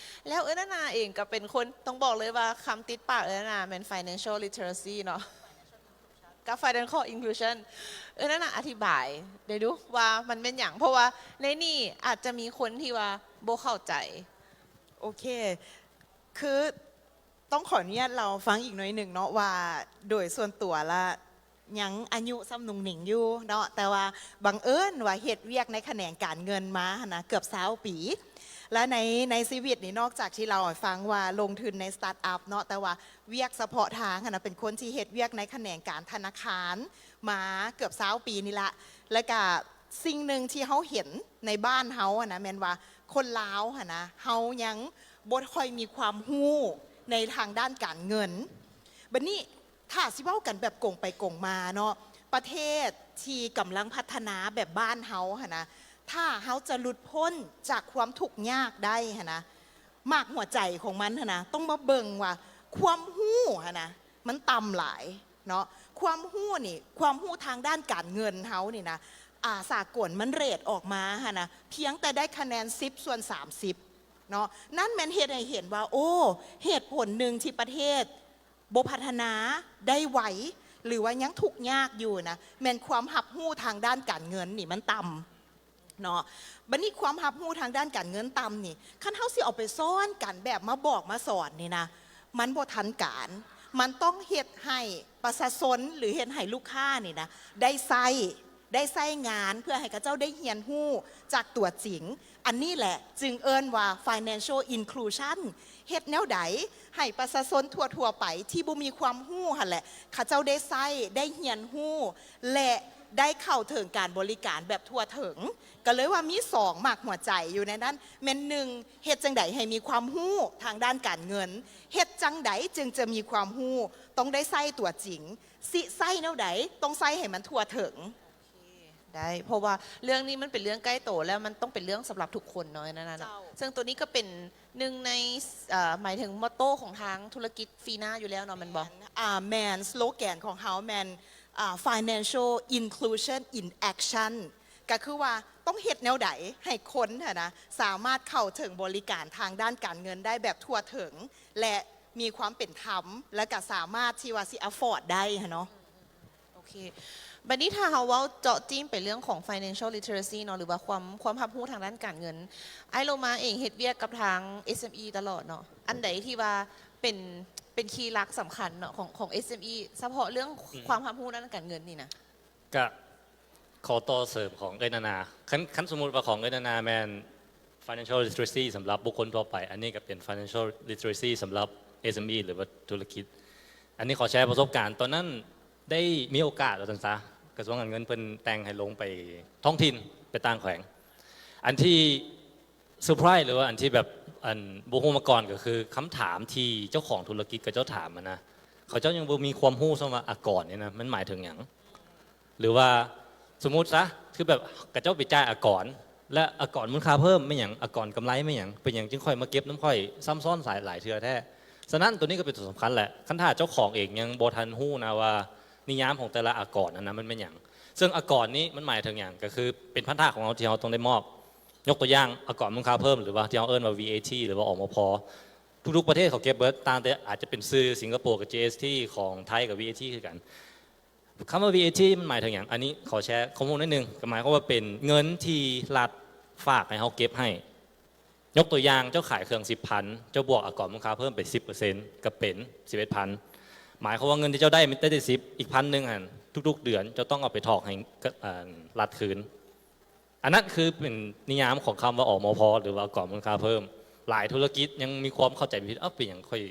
ແລ້ວເອື້ອຍນານາເອງກໍເປັນຄົນ ຕ້ອງບອກເລີຍວ່າຄຳຕິດປາກເອື້ອຍນານາແມ່ນ financial literacy ເນາະ ກັບ financial inclusion ເອີ ນັ້ນນະ ອະທິບາຍໄດ້ດຸວ່າມັນແມ່ນຫຍັງ ເພາະວ່າໃນນີ້ອາດຈະມີຄົນທີ່ວ່າບໍ່ເຂົ້າໃຈ. ໂອເຄ ຄືຕ້ອງຂໍອະນຸຍາດເລົ່າຟັງອີກໜ້ອຍໜຶ່ງເນາະ ວ່າໂດຍສ່ວນຕົວລະຍັງອາຍຸສ່ຳໜຸ່ງໜິງຢູ່ເນາະ ແຕ່ວ່າບັງເອີນວ່າເຮັດວຽກໃນຂະແໜງການເງິນມາຫັ້ນນະ ເກືອບຊາວປີ ແລະໃນ ໃນຊີວິດນີ້ ນອກຈາກທີ່ເລົ່າໃຫ້ຟັງວ່າລົງທຶນໃນ start up ເນາະ ແຕ່ວ່າ ວຽກສະເພາະທາງຫັ້ນນະ ເປັນຄົນທີ່ເຮັດວຽກໃນຂະແໜງການທະນາຄານມາເກືອບຊາວປີນີ້ລະ ແລະກະສິ່ງໜຶ່ງທີ່ເຮົາເຫັນໃນບ້ານເຮົາຫັ້ນນະ ແມ່ນວ່າຄົນລາວຫັ້ນນະ ເຮົາຍັງບໍ່ຄ່ອຍມີຄວາມຮູ້ໃນທາງດ້ານການເງິນ. ບັດນີ້ຖ້າຊິເວົ້າກັນແບບກົງໄປກົງມາເນາະ ປະເທດທີ່ກຳລັງພັດທະນາແບບບ້ານເຮົາຫັ້ນນະ ຖ້າເຮົາຈະຫຼຸດພົ້ນຈາກຄວາມທຸກຍາກໄດ້ຫັ້ນນະ ໝາກຫົວໃຈຂອງມັນຫັ້ນນະ ຕ້ອງມາເບິ່ງວ່າຄວາມຮູ້ຫັ້ນນະ ມັນຕ່ຳຫຼາຍເນາະ ຄວາມຮູ້ນີ້ ຄວາມຮູ້ທາງດ້ານການເງິນເຮົານີ້ນະ ອາ ສາກົນມັນເຣດອອກມາຫັ້ນນະ ພຽງແຕ່ໄດ້ຄະແນນສິບສ່ວນສາມສິບເນາະ ນັ້ນແມ່ນເຮັດໃຫ້ເຫັນວ່າ ໂອ້ ເຫດຜົນໜຶ່ງທີ່ປະເທດບໍ່ພັດທະນາໄດ້ໄວ ຫຼືວ່າຍັງທຸກຍາກຢູ່ນະ ແມ່ນຄວາມຮັບຮູ້ທາງດ້ານການເງິນນີ້ມັນຕ່ຳ ເນາະ ບັດນີ້ຄວາມຮັບຮູ້ທາງດ້ານການເງິນຕ່ຳນີ້ ຄັນເຮົາຊິເອົາໄປສອນກັນແບບມາບອກມາສອນນີ້ນະ ມັນບໍ່ທັນການ ມັນຕ້ອງເຮັດໃຫ້ປະຊາຊົນ ຫຼື ເຮັດໃຫ້ລູກຄ້ານີ້ນະ ໄດ້ໃຊ້ ໄດ້ໃຊ້ງານ ເພື່ອໃຫ້ເຂົາເຈົ້າໄດ້ຮຽນຮູ້ຈາກຕົວຈິງ. ອັນນີ້ແຫຼະຈຶ່ງເອີ້ນວ່າ financial inclusion. ເຮັດແນວໃດໃຫ້ປະຊາຊົນທົ່ວໆໄປທີ່ບໍ່ມີຄວາມຮູ້ຫັ້ນແຫຼະ ເຂົາເຈົ້າໄດ້ໃຊ້ ໄດ້ຮຽນຮູ້ ແລະ ໄດ້ເຂົ້າເຖິງການບໍລິການແບບທົ່ວເຖິງ. ກໍເລີຍວ່າມີສອງໝາກຫົວໃຈຢູ່ໃນນັ້ນ ແມ່ນໜຶ່ງ ເຮັດຈັ່ງໃດໃຫ້ມີຄວາມຮູ້ທາງດ້ານການເງິນ, ເຮັດຈັ່ງໃດຈຶ່ງຈະມີຄວາມຮູ້, ຕ້ອງໄດ້ໃຊ້ຕົວຈິງ. ຊິໃຊ້ແນວໃດ ຕ້ອງໃຊ້ໃຫ້ມັນທົ່ວເຖິງ. ໄດ້ ເພາະວ່າເລື່ອງນີ້ມັນເປັນເລື່ອງໃກ້ໂຕ ແລ້ວມັນຕ້ອງເປັນເລື່ອງສຳລັບທຸກຄົນເນາະ ນັ້ນນະເນາະ. ເຈົ້າ ເຊິ່ງໂຕນີ້ກໍເປັນໜຶ່ງໃນ ເອີ ໝາຍເຖິງໂມໂຕ້ຂອງທາງທຸລະກິດຟີນາຢູ່ແລ້ວເນາະ ແມ່ນບໍ່? ອ່າ ແມ່ນ ສະໂລແກນຂອງເຮົາແມ່ນ ອ່າ financial inclusion in action ກໍຄືວ່າຕ້ອງເຮັດແນວໃດໃຫ້ຄົນຫັ້ນນະ ສາມາດເຂົ້າເຖິງບໍລິການທາງດ້ານການເງິນໄດ້ແບບທົ່ວເຖິງ ແລະ ມີຄວາມເປັນທຳ ແລະ ກໍສາມາດທີ່ວ່າຊິ afford ໄດ້ຫັ້ນເນາະ. ໂອເຄ ບັດນີ້ຖ້າເຮົາເວົ້າເຈາະຈີ້ມໄປເລື່ອງຂອງ financial literacy ເນາະ ຫຼືວ່າຄວາມ ຄວາມຮັບຮູ້ທາງດ້ານການເງິນ ອ້າຍໂລມາເອງເຮັດວຽກກັບທາງ ເອສເອັມອີ ຕະຫຼອດເນາະ ອັນໃດທີ່ວ່າເປັນ ເປັນຄີຫຼັກສຳຄັນເນາະ ຂອງ ຂອງ ເອສເອັມອີ ສະເພາະເລື່ອງ ອືມ ຄວາມຮັບຮູ້ດ້ານການເງິນນີ້ນະ? ກະຂໍຕໍ່ເສີມຂອງເອື້ອຍນານາ ຄັນ ຄັນສົມມຸດວ່າຂອງເອື້ອຍນານາແມ່ນ financial literacy ສຳລັບບຸກຄົນທົ່ວໄປ ອັນນີ້ກໍເປັນ financial literacy ສຳລັບ ເອສເອັມອີ ຫຼືວ່າທຸລະກິດ. ອັນນີ້ຂໍແຊປະສົບການ ຕອນນັ້ນໄດ້ມີໂອກາດ ວ່າຊັ້ນຊະ ກະຊວງການເງິນເພິ່ນແຕ່ງໃຫ້ລົງໄປທ້ອງຖິ່ນ ໄປຕ່າງແຂວງ. ອັນທີ່ ເຊີໄພຣສ໌ ຫຼືວ່າອັນທີ່ແບບ ອັນ ບໍ່ຮູ້ມາກ່ອນ ກໍຄືຄຳຖາມທີ່ເຈົ້າຂອງທຸລະກິດເຂົາເຈົ້າຖາມຫັ້ນນະ ເຂົາເຈົ້າຍັງບໍ່ມີຄວາມຮູ້ຊ້ຳວ່າອາກອນນີ້ນະ ມັນໝາຍເຖິງຫຍັງ ຫຼືວ່າສົມມຸດຊະ ຄືແບບເຂົາເຈົ້າໄປຈ່າຍອາກອນ ແລະ ອາກອນມູນຄ່າເພີ່ມແມ່ນຫຍັງ ອາກອນກຳໄລແມ່ນຫຍັງ ເປັນຫຍັງຈຶ່ງຄ່ອຍມາເກັບນຳຂ້ອຍຊ້ຳຊ້ອນຫຼາຍເທື່ອແທ້. ສະນັ້ນ ໂຕນີ້ກໍເປັນຕົວສຳຄັນແຫຼະ ຄັນຖ້າເຈົ້າຂອງເອງຍັງບໍ່ທັນຮູ້ນະວ່າ ນິຍາມຂອງແຕ່ລະອາກອນຫັ້ນນະ ມັນແມ່ນຫຍັງ ເຊິ່ງອາກອນນີ້ມັນໝາຍເຖິງຫຍັງ ກໍຄືເປັນພັນທະຂອງເຮົາທີ່ເຮົາຕ້ອງໄດ້ມອບ. ຍົກຕົວຢ່າງ ອາກອນມູນຄ່າເພີ່ມ ຫຼືວ່າທີ່ເຮົາເອີ້ນວ່າ VAT ຫຼືວ່າ ອມພ ທຸກໆປະເທດເຂົາເກັບເບິດ ຕ່າງແຕ່ອາດຈະເປັນຊື່ສິງກະໂປກັບ GST ຂອງໄທກັບ VAT ຄືກັນ. ຄຳວ່າ VAT ມັນໝາຍເຖິງຫຍັງ? ອັນນີ້ຂໍແຊຂໍ້ມູນໜ້ອຍໜຶ່ງ ກໍໝາຍຄວາມວ່າເປັນເງິນທີ່ລັດຝາກໃຫ້ເຮົາເກັບໃຫ້. ຍົກຕົວຢ່າງ ເຈົ້າຂາຍເຄື່ອງສິບພັນ ເຈົ້າບວກອາກອນມູນຄ່າເພີ່ມໄປສິບເປີເຊັນ ກໍເປັນສິບເອັດພັນ. ໝາຍຄວາມວ່າເງິນທີ່ເຈົ້າໄດ້ ໄດ້ແຕ່ສິບ ອີກພັນໜຶ່ງຫັ້ນ ທຸກໆເດືອນເຈົ້າຕ້ອງເອົາໄປຖອກໃຫ້ ອາ ລັດຄືນ. ອັນນັ້ນຄືເປັນນິຍາມຂອງຄຳວ່າ ອມພ ຫຼືວ່າອາກອນມູນຄ່າເພີ່ມ. ຫຼາຍທຸລະກິດຍັງມີຄວາມເຂົ້າໃຈຜິດ ເອົ້າ ເປັນຫຍັງຂ້ອຍ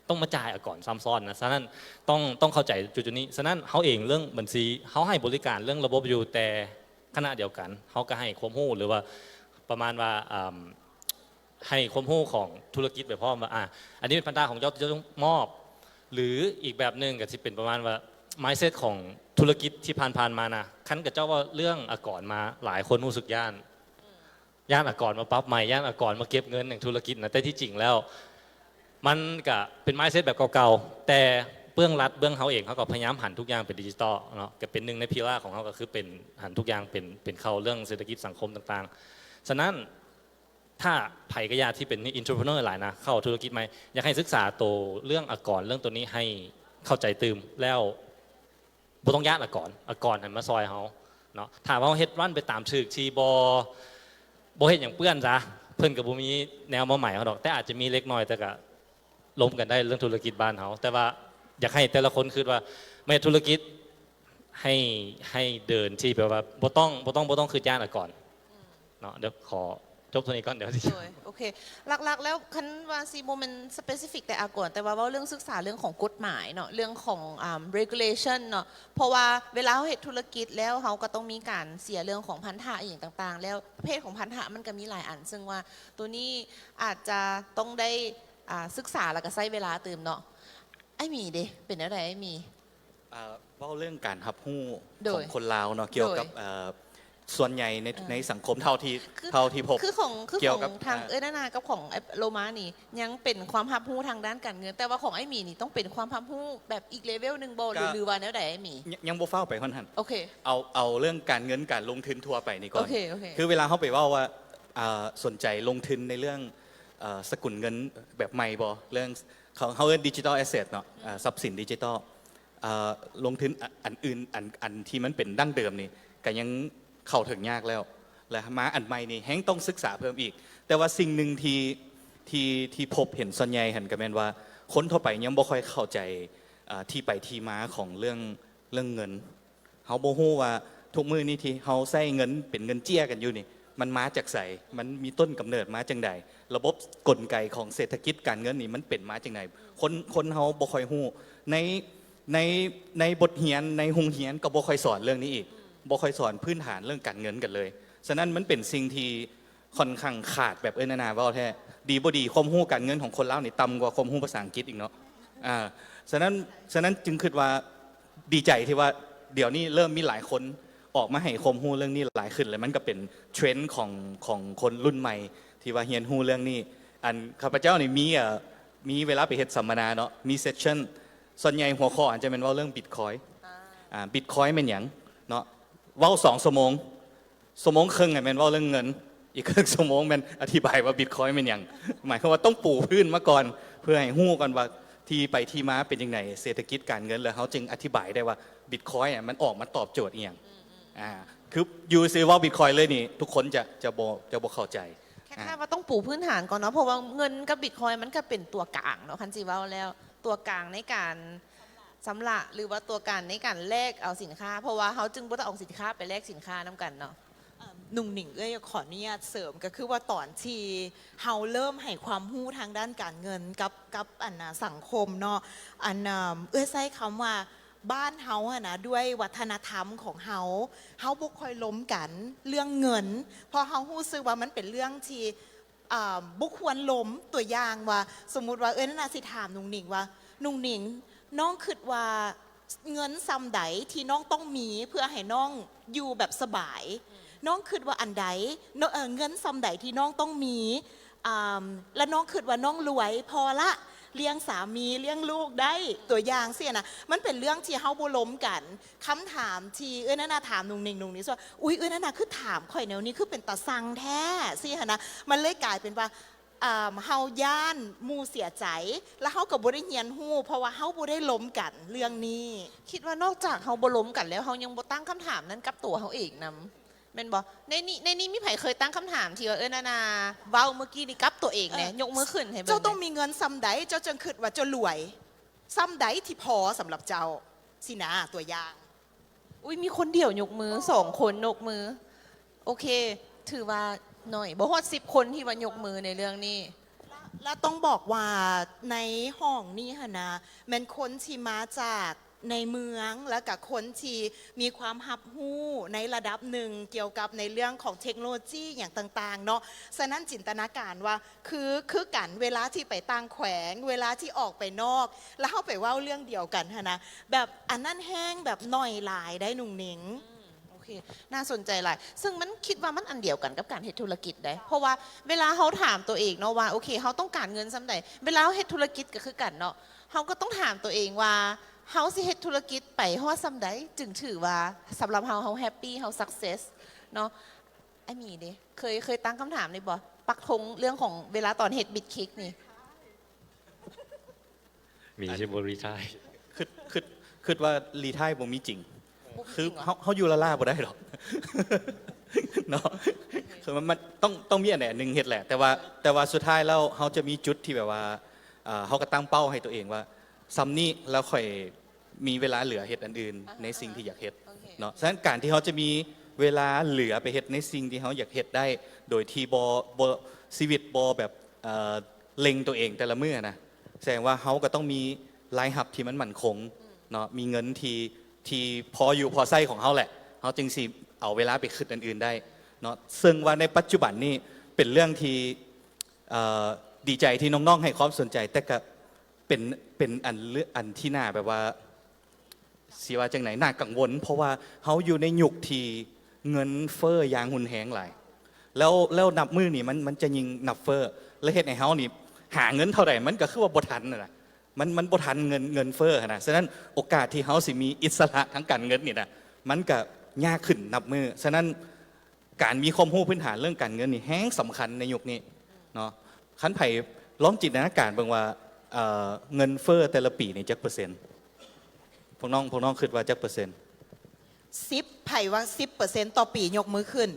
ຕ້ອງມາຈ່າຍອາກອນຊ້ຳຊ້ອນນະ? ສະນັ້ນຕ້ອງ ຕ້ອງເຂົ້າໃຈຈຸດໆນີ້. ສະນັ້ນເຮົາເອງເລື່ອງບັນຊີ ເຮົາໃຫ້ບໍລິການເລື່ອງລະບົບຢູ່ ແຕ່ຂະນະດຽວກັນເຮົາກໍໃຫ້ຄວາມຮູ້ ຫຼືວ່າປະມານວ່າ ອາ ໃຫ້ຄວາມຮູ້ຂອງທຸລະກິດໄປພ້ອມວ່າ ອາ ອັນນີ້ເປັນພັນທະຂອງເຈົ້າທີ່ເຈົ້າຕ້ອງມອບ ຫຼືອີກແບບໜຶ່ງກໍຊິເປັນປະມານວ່າ ມາຍເຊັດຂອງທຸລະກິດທີ່ຜ່ານໆມານະ ຄັນຂະເຈົ້າເວົ້າເລື່ອງອາກອນມາ ຫຼາຍຄົນຮູ້ສຶກຢ້ານ ຢ້ານອາກອນມາປັບໃໝ ຢ້ານອາກອນມາເກັບເງິນຫຍັງທຸລະກິດນະ. ແຕ່ທີ່ຈິງແລ້ວ ມັນກະເປັນມາຍເຊັດແບບເກົ່າໆ ແຕ່ເບື້ອງລັດເບື້ອງເຮົາເອງ ເຮົາກໍພະຍາຍາມຫັນທຸກຢ່າງເປັນດິຈິຕອລເນາະ ກໍເປັນໜຶ່ງໃນພິລາຂອງເຮົາ ກໍຄືເປັນຫັນທຸກຢ່າງເປັນ ເປັນເຂົ້າເລື່ອງເສດຖະກິດສັງຄົມຕ່າງໆ. ສະນັ້ນ ຖ້າໃຜກໍຢ່າທີ່ເປັນ entrepreneur ຫຼາຍນະ ເຂົ້າທຸລະກິດໃໝ່ ຢາກໃຫ້ສຶກສາໂຕເລື່ອງອາກອນ ເລື່ອງໂຕນີ້ໃຫ້ເຂົ້າໃຈຕື່ມ ແລ້ວບໍ່ຕ້ອງຢ້ານອາກອນ ອາກອນຫັ້ນມາຊ່ອຍເຮົາເນາະ. ຖ້າວ່າເຮົາເຮັດ run ໄປຕາມຖືກທີ່ບໍ່ ບໍ່ເຮັດຫຍັງເປື້ອນຊະ ເພິ່ນກໍບໍ່ມີແນວມາໃໝເຮົາດອກ ແຕ່ອາດຈະມີເລັກນ້ອຍ ແຕ່ກໍ ລົມກັນໄດ້ເລື່ອງທຸລະກິດບ້ານເຮົາ ແຕ່ວ່າຢາກໃຫ້ແຕ່ລະຄົນຄິດວ່າມາເຮັດທຸລະກິດ ໃຫ້ ໃຫ້ເດີນທີ່ແບບວ່າບໍ່ຕ້ອງ ບໍ່ຕ້ອງ ບໍ່ຕ້ອງຄິດຢ້ານອາກອນເນາະ. ດຽວຂໍຈົບເທົ່ານີ້ກ່ອນ ດຽວຊິ ໂດຍ ໂອເຄ ຫຼັກໆແລ້ວຄັນວ່າຊິບໍ່ແມ່ນ specific ແຕ່ອາກອນ ແຕ່ວ່າເວົ້າເລື່ອງສຶກສາເລື່ອງຂອງກົດໝາຍເນາະ ເລື່ອງຂອງ ອາ regulation ເນາະ ເພາະວ່າເວລາເຮົາເຮັດທຸລະກິດແລ້ວ ເຮົາກໍຕ້ອງມີການເສຍເລື່ອງຂອງພັນທະອີ່ຫຍັງຕ່າງໆ ແລ້ວປະເພດຂອງພັນທະມັນກໍມີຫຼາຍອັນ ເຊິ່ງວ່າໂຕນີ້ອາດຈະຕ້ອງໄດ້ ອ່າ ສຶກສາແລ້ວກໍໃຊ້ເວລາຕື່ມເນາະ. ອ້າຍໝີເດ ເປັນແນວໃດອ້າຍໝີ? ເອີ ເວົ້າເລື່ອງການຮັບຮູ້ ໂດຍ ຂອງຄົນລາວເນາະ ກ່ຽວກັບ ໂດຍ ເອີ ສ່ວນໃຫຍ່ໃນ ເອີ ໃນສັງຄົມເທົ່າທີ່ ຄື ເທົ່າທີ່ພົບ ຄືຂອງ ຄື ກ່ຽວກັບ ຂອງທາງ ເອີ ເອື້ອຍນານາກັບຂອງ ເອີ ໂລມານີ້ ຍັງເປັນຄວາມຮັບຮູ້ທາງດ້ານການເງິນ ແຕ່ວ່າຂອງອ້າຍໝີນີ້ຕ້ອງເປັນຄວາມຮັບຮູ້ແບບອີກ level ໜຶ່ງບໍ່ ຫຼື ຫຼືວ່າແນວໃດອ້າຍໝີ? ຍັງ ຍັງບໍ່ຟ້າວໄປຮອດຫັ້ນ ໂອເຄ ເອົາ ເອົາເລື່ອງການເງິນການລົງທຶນທົ່ວໄປນີ້ກ່ອນ ໂອເຄ ໂອເຄ ຄືເວລາເຮົາໄປເວົ້າວ່າ ອ່າ ສົນໃຈລົງທຶນໃນເລື່ອງ ເອີ ສະກຸນເງິນແບບໃໝ່ບໍ່ ເລື່ອງ ເຂົາ ເຮົາເອີ້ນ digital asset ເນາະ ອືມ ເອີ ຊັບສິນດິຈິຕອລ ເອີ ລົງທຶນ ອ- ອັນອື່ນ ອັນ ອັນທີ່ມັນເປັນດັ້ງເດີມນີ້ ກໍຍັງເຂົ້າເຖິງຍາກແລ້ວ ແລະ ມາອັນໃໝ່ນີ້ແຮ່ງຕ້ອງສຶກສາເພີ່ມອີກ. ແຕ່ວ່າສິ່ງໜຶ່ງທີ່ ທີ່ ທີ່ພົບເຫັນສ່ວນໃຫຍ່ຫັ້ນ ກໍແມ່ນວ່າຄົນທົ່ວໄປຍັງບໍ່ຄ່ອຍເຂົ້າໃຈ ເອີ ທີ່ໄປທີ່ມາຂອງເລື່ອງ ເລື່ອງເງິນ. ເຮົາບໍ່ຮູ້ວ່າທຸກມື້ນີ້ທີ່ເຮົາໃຊ້ເງິນເປັນເງິນເຈ້ຍກັນຢູ່ນີ້ ມັນມາຈາກໃສ? ມັນມີຕົ້ນກຳເນີດມາຈັ່ງໃດ? ລະບົບກົນໄກຂອງເສດຖະກິດການເງິນນີ້ມັນເປັນມາຈັ່ງໃດ? ຄົນ ຄົນເຮົາບໍ່ຄ່ອຍຮູ້. ໃນ ໃນ ໃນບົດຮຽນ ໃນໂຮງຮຽນກໍບໍ່ຄ່ອຍສອນເລື່ອງນີ້ອີກ, ບໍ່ຄ່ອຍສອນພື້ນຖານເລື່ອງການເງິນກັນເລີຍ. ສະນັ້ນມັນເປັນສິ່ງທີ່ ຂ້ອນຂ້າງຂາດ ແບບເອີ້ນນາເວົ້າແທ້ ດີບໍ່ດີ ຄວາມຮູ້ການເງິນຂອງຄົນລາວນີ້ຕ່ຳກວ່າຄວາມຮູ້ພາສາອັງກິດອີກເນາະ. ອ່າ ສະນັ້ນ ສະນັ້ນຈຶ່ງຄິດວ່າດີໃຈທີ່ວ່າດຽວນີ້ເລີ່ມມີຫຼາຍຄົນອອກມາໃຫ້ຄວາມຮູ້ເລື່ອງນີ້ຫຼາຍຂຶ້ນ ແລະ ມັນກໍເປັນເທຣນຂອງ ຂອງຄົນລຸ້ນໃໝ່ທີ່ວ່າຮຽນຮູ້ເລື່ອງນີ້. ອັນຂ້າພະເຈົ້ານີ້ມີ ເອີ ມີເວລາໄປເຮັດສຳມະນາເນາະ ມີເຊັສຊັນ ສ່ວນໃຫຍ່ຫົວຂໍ້ອາດຈະແມ່ນເວົ້າເລື່ອງບິດຄອຍ ອ່າ ອ່າ ບິດຄອຍແມ່ນຫຍັງເນາະ ເວົ້າສອງຊົ່ວໂມງ ຊົ່ວໂມງເຄິ່ງແມ່ນເວົ້າເລື່ອງເງິນ ອີກເຄິ່ງຊົ່ວໂມງແມ່ນອະທິບາຍວ່າບິດຄອຍແມ່ນຫຍັງ. ໝາຍຄວາມວ່າຕ້ອງປູພື້ນມາກ່ອນ ເພື່ອໃຫ້ຮູ້ກ່ອນວ່າທີ່ໄປທີ່ມາເປັນຈັ່ງໃດ ເສດຖະກິດການເງິນ ແລ້ວເຮົາຈຶ່ງອະທິບາຍໄດ້ວ່າບິດຄອຍອະ ມັນອອກມາຕອບໂຈດອີ່ຫຍັງ. ອ່າ ຄືຢູ່ຊື່ເວົ້າບິດຄອຍເລີຍນີ້ ທຸກຄົນຈະ ຈະບໍ່ ຈະບໍ່ເຂົ້າໃຈ. ຄ້າຍໆວ່າຕ້ອງປູພື້ນຖານກ່ອນເນາະ ເພາະວ່າເງິນກັບບິດຄອຍມັນກະເປັນຕົວກາງເນາະ ຄັນຊິເວົ້າແລ້ວ ຕົວກາງໃນການ ຊຳລະ ຫຼືວ່າຕົວການໃນການແລກເອົາສິນຄ້າ ເພາະວ່າເຮົາຈຶ່ງບໍ່ຕ້ອງເອົາສິນຄ້າໄປແລກສິນຄ້ານຳກັນເນາະ. ເອີ່ມ ໜຸ່ງໜິງ ເອື້ອຍຂໍອະນຸຍາດເສີມ ກໍຄືວ່າຕອນທີ່ເຮົາເລີ່ມໃຫ້ຄວາມຮູ້ທາງດ້ານການເງິນກັບ ກັບ ອັນນ່າ ສັງຄົມເນາະ ອັນ ເອື້ອຍໃຊ້ຄຳວ່າບ້ານເຮົາຫັ້ນນະ ດ້ວຍວັດທະນະທຳຂອງເຮົາ ເຮົາບໍ່ຄ່ອຍລົມກັນເລື່ອງເງິນ ເພາະເຮົາຮູ້ສຶກວ່າມັນເປັນເລື່ອງທີ່ ອ່າ ບໍ່ຄວນລົມ. ຕົວຢ່າງວ່າ ສົມມຸດວ່າເອື້ອຍນາຊິຖາມໜຸ່ງໜິງວ່າ ໜຸ່ງໜິງ ນ້ອງຄິດວ່າເງິນສ່ຳໃດທີ່ນ້ອງຕ້ອງມີເພື່ອໃຫ້ນ້ອງຢູ່ແບບສະບາຍ? ນ້ອງຄິດວ່າອັນໃດ? ເນາະ ເອີ ເງິນສ່ຳໃດທີ່ນ້ອງຕ້ອງມີ? ອ່າ ແລະ ນ້ອງຄິດວ່ານ້ອງລວຍພໍລະ ລ້ຽງສາມີ ລ້ຽງລູກໄດ້? ຕົວຢ່າງຊີ້ນະ ມັນເປັນເລື່ອງທີ່ເຮົາບໍ່ລົມກັນ. ຄຳຖາມທີ່ເອື້ອຍນານາຖາມໜຸ່ງໜິງ ໜຸ່ງໜິງວ່າ ອຸ້ຍ ເອື້ອຍນານາຄືຖາມຂ້ອຍແນວນີ້ ຄືເປັນຕາຊັ່ງແທ້ ຊີ້ຫັ້ນນະ. ມັນເລີຍກາຍເປັນວ່າ ເຮົາຢ້ານໝູ່ເສຍໃຈ ແລ້ວເຮົາກໍບໍ່ໄດ້ຮຽນຮູ້ ເພາະວ່າເຮົາບໍ່ໄດ້ລົມກັນເລື່ອງນີ້. ຄິດວ່ານອກຈາກເຮົາບໍ່ລົມກັນແລ້ວ ເຮົາຍັງບໍ່ຕັ້ງຄຳຖາມນັ້ນກັບຕົວເຮົາເອງນຳ ແມ່ນບໍ່? ໃນນີ້ ໃນນີ້ມີໃຜເຄີຍຕັ້ງຄຳຖາມທີ່ວ່າເອື້ອຍນານາເວົ້າມື້ກີ້ນີ້ກັບຕົວເອງແດ່? ເອີ ຍົກມືຂຶ້ນໃຫ້ເບິ່ງ. ເຈົ້າຕ້ອງມີເງິນສ່ຳໃດ ເຈົ້າຈຶ່ງຄິດວ່າເຈົ້າລວຍ? ສ່ຳໃດທີ່ພໍສຳລັບເຈົ້າ? ຊີ້ນະ ຕົວຢ່າງ. ອຸ້ຍ ມີຄົນດຽວຍົກມື ສອງຄົນຍົກມື. ໂອເຄ ຖືວ່າໜ້ອຍ ບໍ່ຮອດສິບຄົນທີ່ວ່າຍົກມືໃນເລື່ອງນີ້. ແລະ ແລະ ຕ້ອງບອກວ່າໃນຫ້ອງນີ້ຫັ້ນນະ ແມ່ນຄົນທີ່ມາຈາກໃນເມືອງ ແລະກະຄົນທີ່ມີຄວາມຮັບຮູ້ໃນລະດັບໜຶ່ງກ່ຽວກັບໃນເລື່ອງຂອງເທັກໂນໂລຈີຫຍັງຕ່າງໆເນາະ. ສະນັ້ນຈິນຕະນາການວ່າ ຄື ຄືກັນ ເວລາທີ່ໄປຕ່າງແຂວງ ເວລາທີ່ອອກໄປນອກ ແລ້ວເຮົາໄປເວົ້າເລື່ອງດຽວກັນຫັ້ນນະ ແບບອັນນັ້ນແຮງແບບໜ້ອຍຫຼາຍໄດ໋ໜຸ່ງໜິງ. ອືມ ໂອເຄ ໜ້າສົນໃຈຫຼາຍ. ເຊິ່ງມັນ ຄິດວ່າມັນອັນດຽວກັນກັບການເຮັດທຸລະກິດໄດ໋ ເພາະວ່າເວລາເຮົາຖາມຕົວເອງເນາະວ່າ ໂອເຄ ເຮົາຕ້ອງການເງິນສ່ຳໃດ ເວລາເຮົາເຮັດທຸລະກິດກໍຄືກັນເນາະ ເຮົາກໍຕ້ອງຖາມຕົວເອງວ່າ ເຮົາຊິເຮັດທຸລະກິດໄປຮອດສ່ຳໃດ ຈຶ່ງຖືວ່າສຳລັບເຮົາ ເຮົາແຮບປີ ເຮົາຊັກເຊັສເນາະ. ອ້າຍໝີເດ ເຄີຍ ເຄີຍຕັ້ງຄຳຖາມນີ້ບໍ່? ປັກທົງເລື່ອງຂອງເວລາຕອນເຮັດບິດຄິກນີ້. ມີ ຊິບໍ່ຣີທາຍ ຄິດ ຄິດ ຄິດວ່າຣີທາຍບໍ່ມີຈິງ. ບໍ່ມີຈິງ ຄືເຮົາ ເຮົາຢູ່ລ້າໆບໍ່ໄດ້ດອກເນາະ. ຄືມັນ ມັນຕ້ອງ ຕ້ອງມີອັນໃດອັນໜຶ່ງເຮັດແຫຼະ ແຕ່ວ່າ ແຕ່ວ່າສຸດທ້າຍແລ້ວເຮົາຈະມີຈຸດທີ່ແບບວ່າ ເຮົາກໍຕັ້ງເປົ້າໃຫ້ຕົວເອງວ່າ ສ່ຳນີ້ແລ້ວຂ້ອຍ ມີເວລາເຫຼືອເຮັດອັນອື່ນ ອ່າຮະ ໃນສິ່ງທີ່ຢາກເຮັດ ໂອເຄ ເນາະ. ສະນັ້ນການທີ່ເຮົາຈະມີເວລາເຫຼືອໄປເຮັດໃນສິ່ງທີ່ເຮົາຢາກເຮັດໄດ້ ໂດຍທີ່ບໍ່ ບໍ່ ຊີວິດບໍ່ແບບ ເອີ ເລັ່ງຕົວເອງແຕ່ລະມື້ນະ ສະແດງວ່າເຮົາກໍຕ້ອງມີລາຍຮັບທີ່ມັນໝັ້ນຄົງ ອືມ ເນາະ ມີເງິນທີ່ ທີ່ພໍຢູ່ພໍໃຊ້ຂອງເຮົາແຫຼະ ເຮົາຈຶ່ງຊິເອົາເວລາໄປຄິດອັນອື່ນໄດ້ເນາະ. ເຊິ່ງວ່າໃນປັດຈຸບັນນີ້ເປັນເລື່ອງທີ່ ເອີ ດີໃຈທີ່ນ້ອງໆໃຫ້ຄວາມສົນໃຈ ແຕ່ກະ ເປັນ ເປັນອັນເລືອກ ອັນທີ່ໜ້າແບບວ່າ ຊິວ່າຈັ່ງໃດ ໜ້າກັງວົນ ເພາະວ່າເຮົາຢູ່ໃນຍຸກທີ່ເງິນເຟີ້ຢ່າງຮຸນແຮງຫຼາຍ ແລ້ວ ແລ້ວນັບມື້ນີ້ມັນ ມັນຈະຍິ່ງນັບເຟີ້ ແລະ ເຮັດໃຫ້ເຮົານີ້ຫາເງິນເທົ່າໃດມັນກໍຄືວ່າບໍ່ທັນຫັ້ນນະ ມັນ ມັນບໍ່ທັນເງິນ ເງິນເຟີ້ຫັ້ນນະ. ສະນັ້ນໂອກາດທີ່ເຮົາຊິມີອິດສະຫຼະທາງການເງິນນີ້ນະ ມັນກໍຍາກຂຶ້ນນັບມື້. ສະນັ້ນ ການມີຄວາມຮູ້ພື້ນຖານເລື່ອງການເງິນນີ້ແຮງສຳຄັນໃນຍຸກນີ້ເນາະ. ຄັນໃຜລອງຈິນຕະນາການເບິ່ງວ່າ ເອີ ເງິນເຟີ້ແຕ່ລະປີນີ້ຈັກເປີເຊັນ? ພວກນ້ອງ ພວກນ້ອງຄິດວ່າຈັກເປີເຊັນ? ສິບ ໃຜວ່າສິບເປີເຊັນຕໍ່ປີຍົກມືຂຶ້ນ.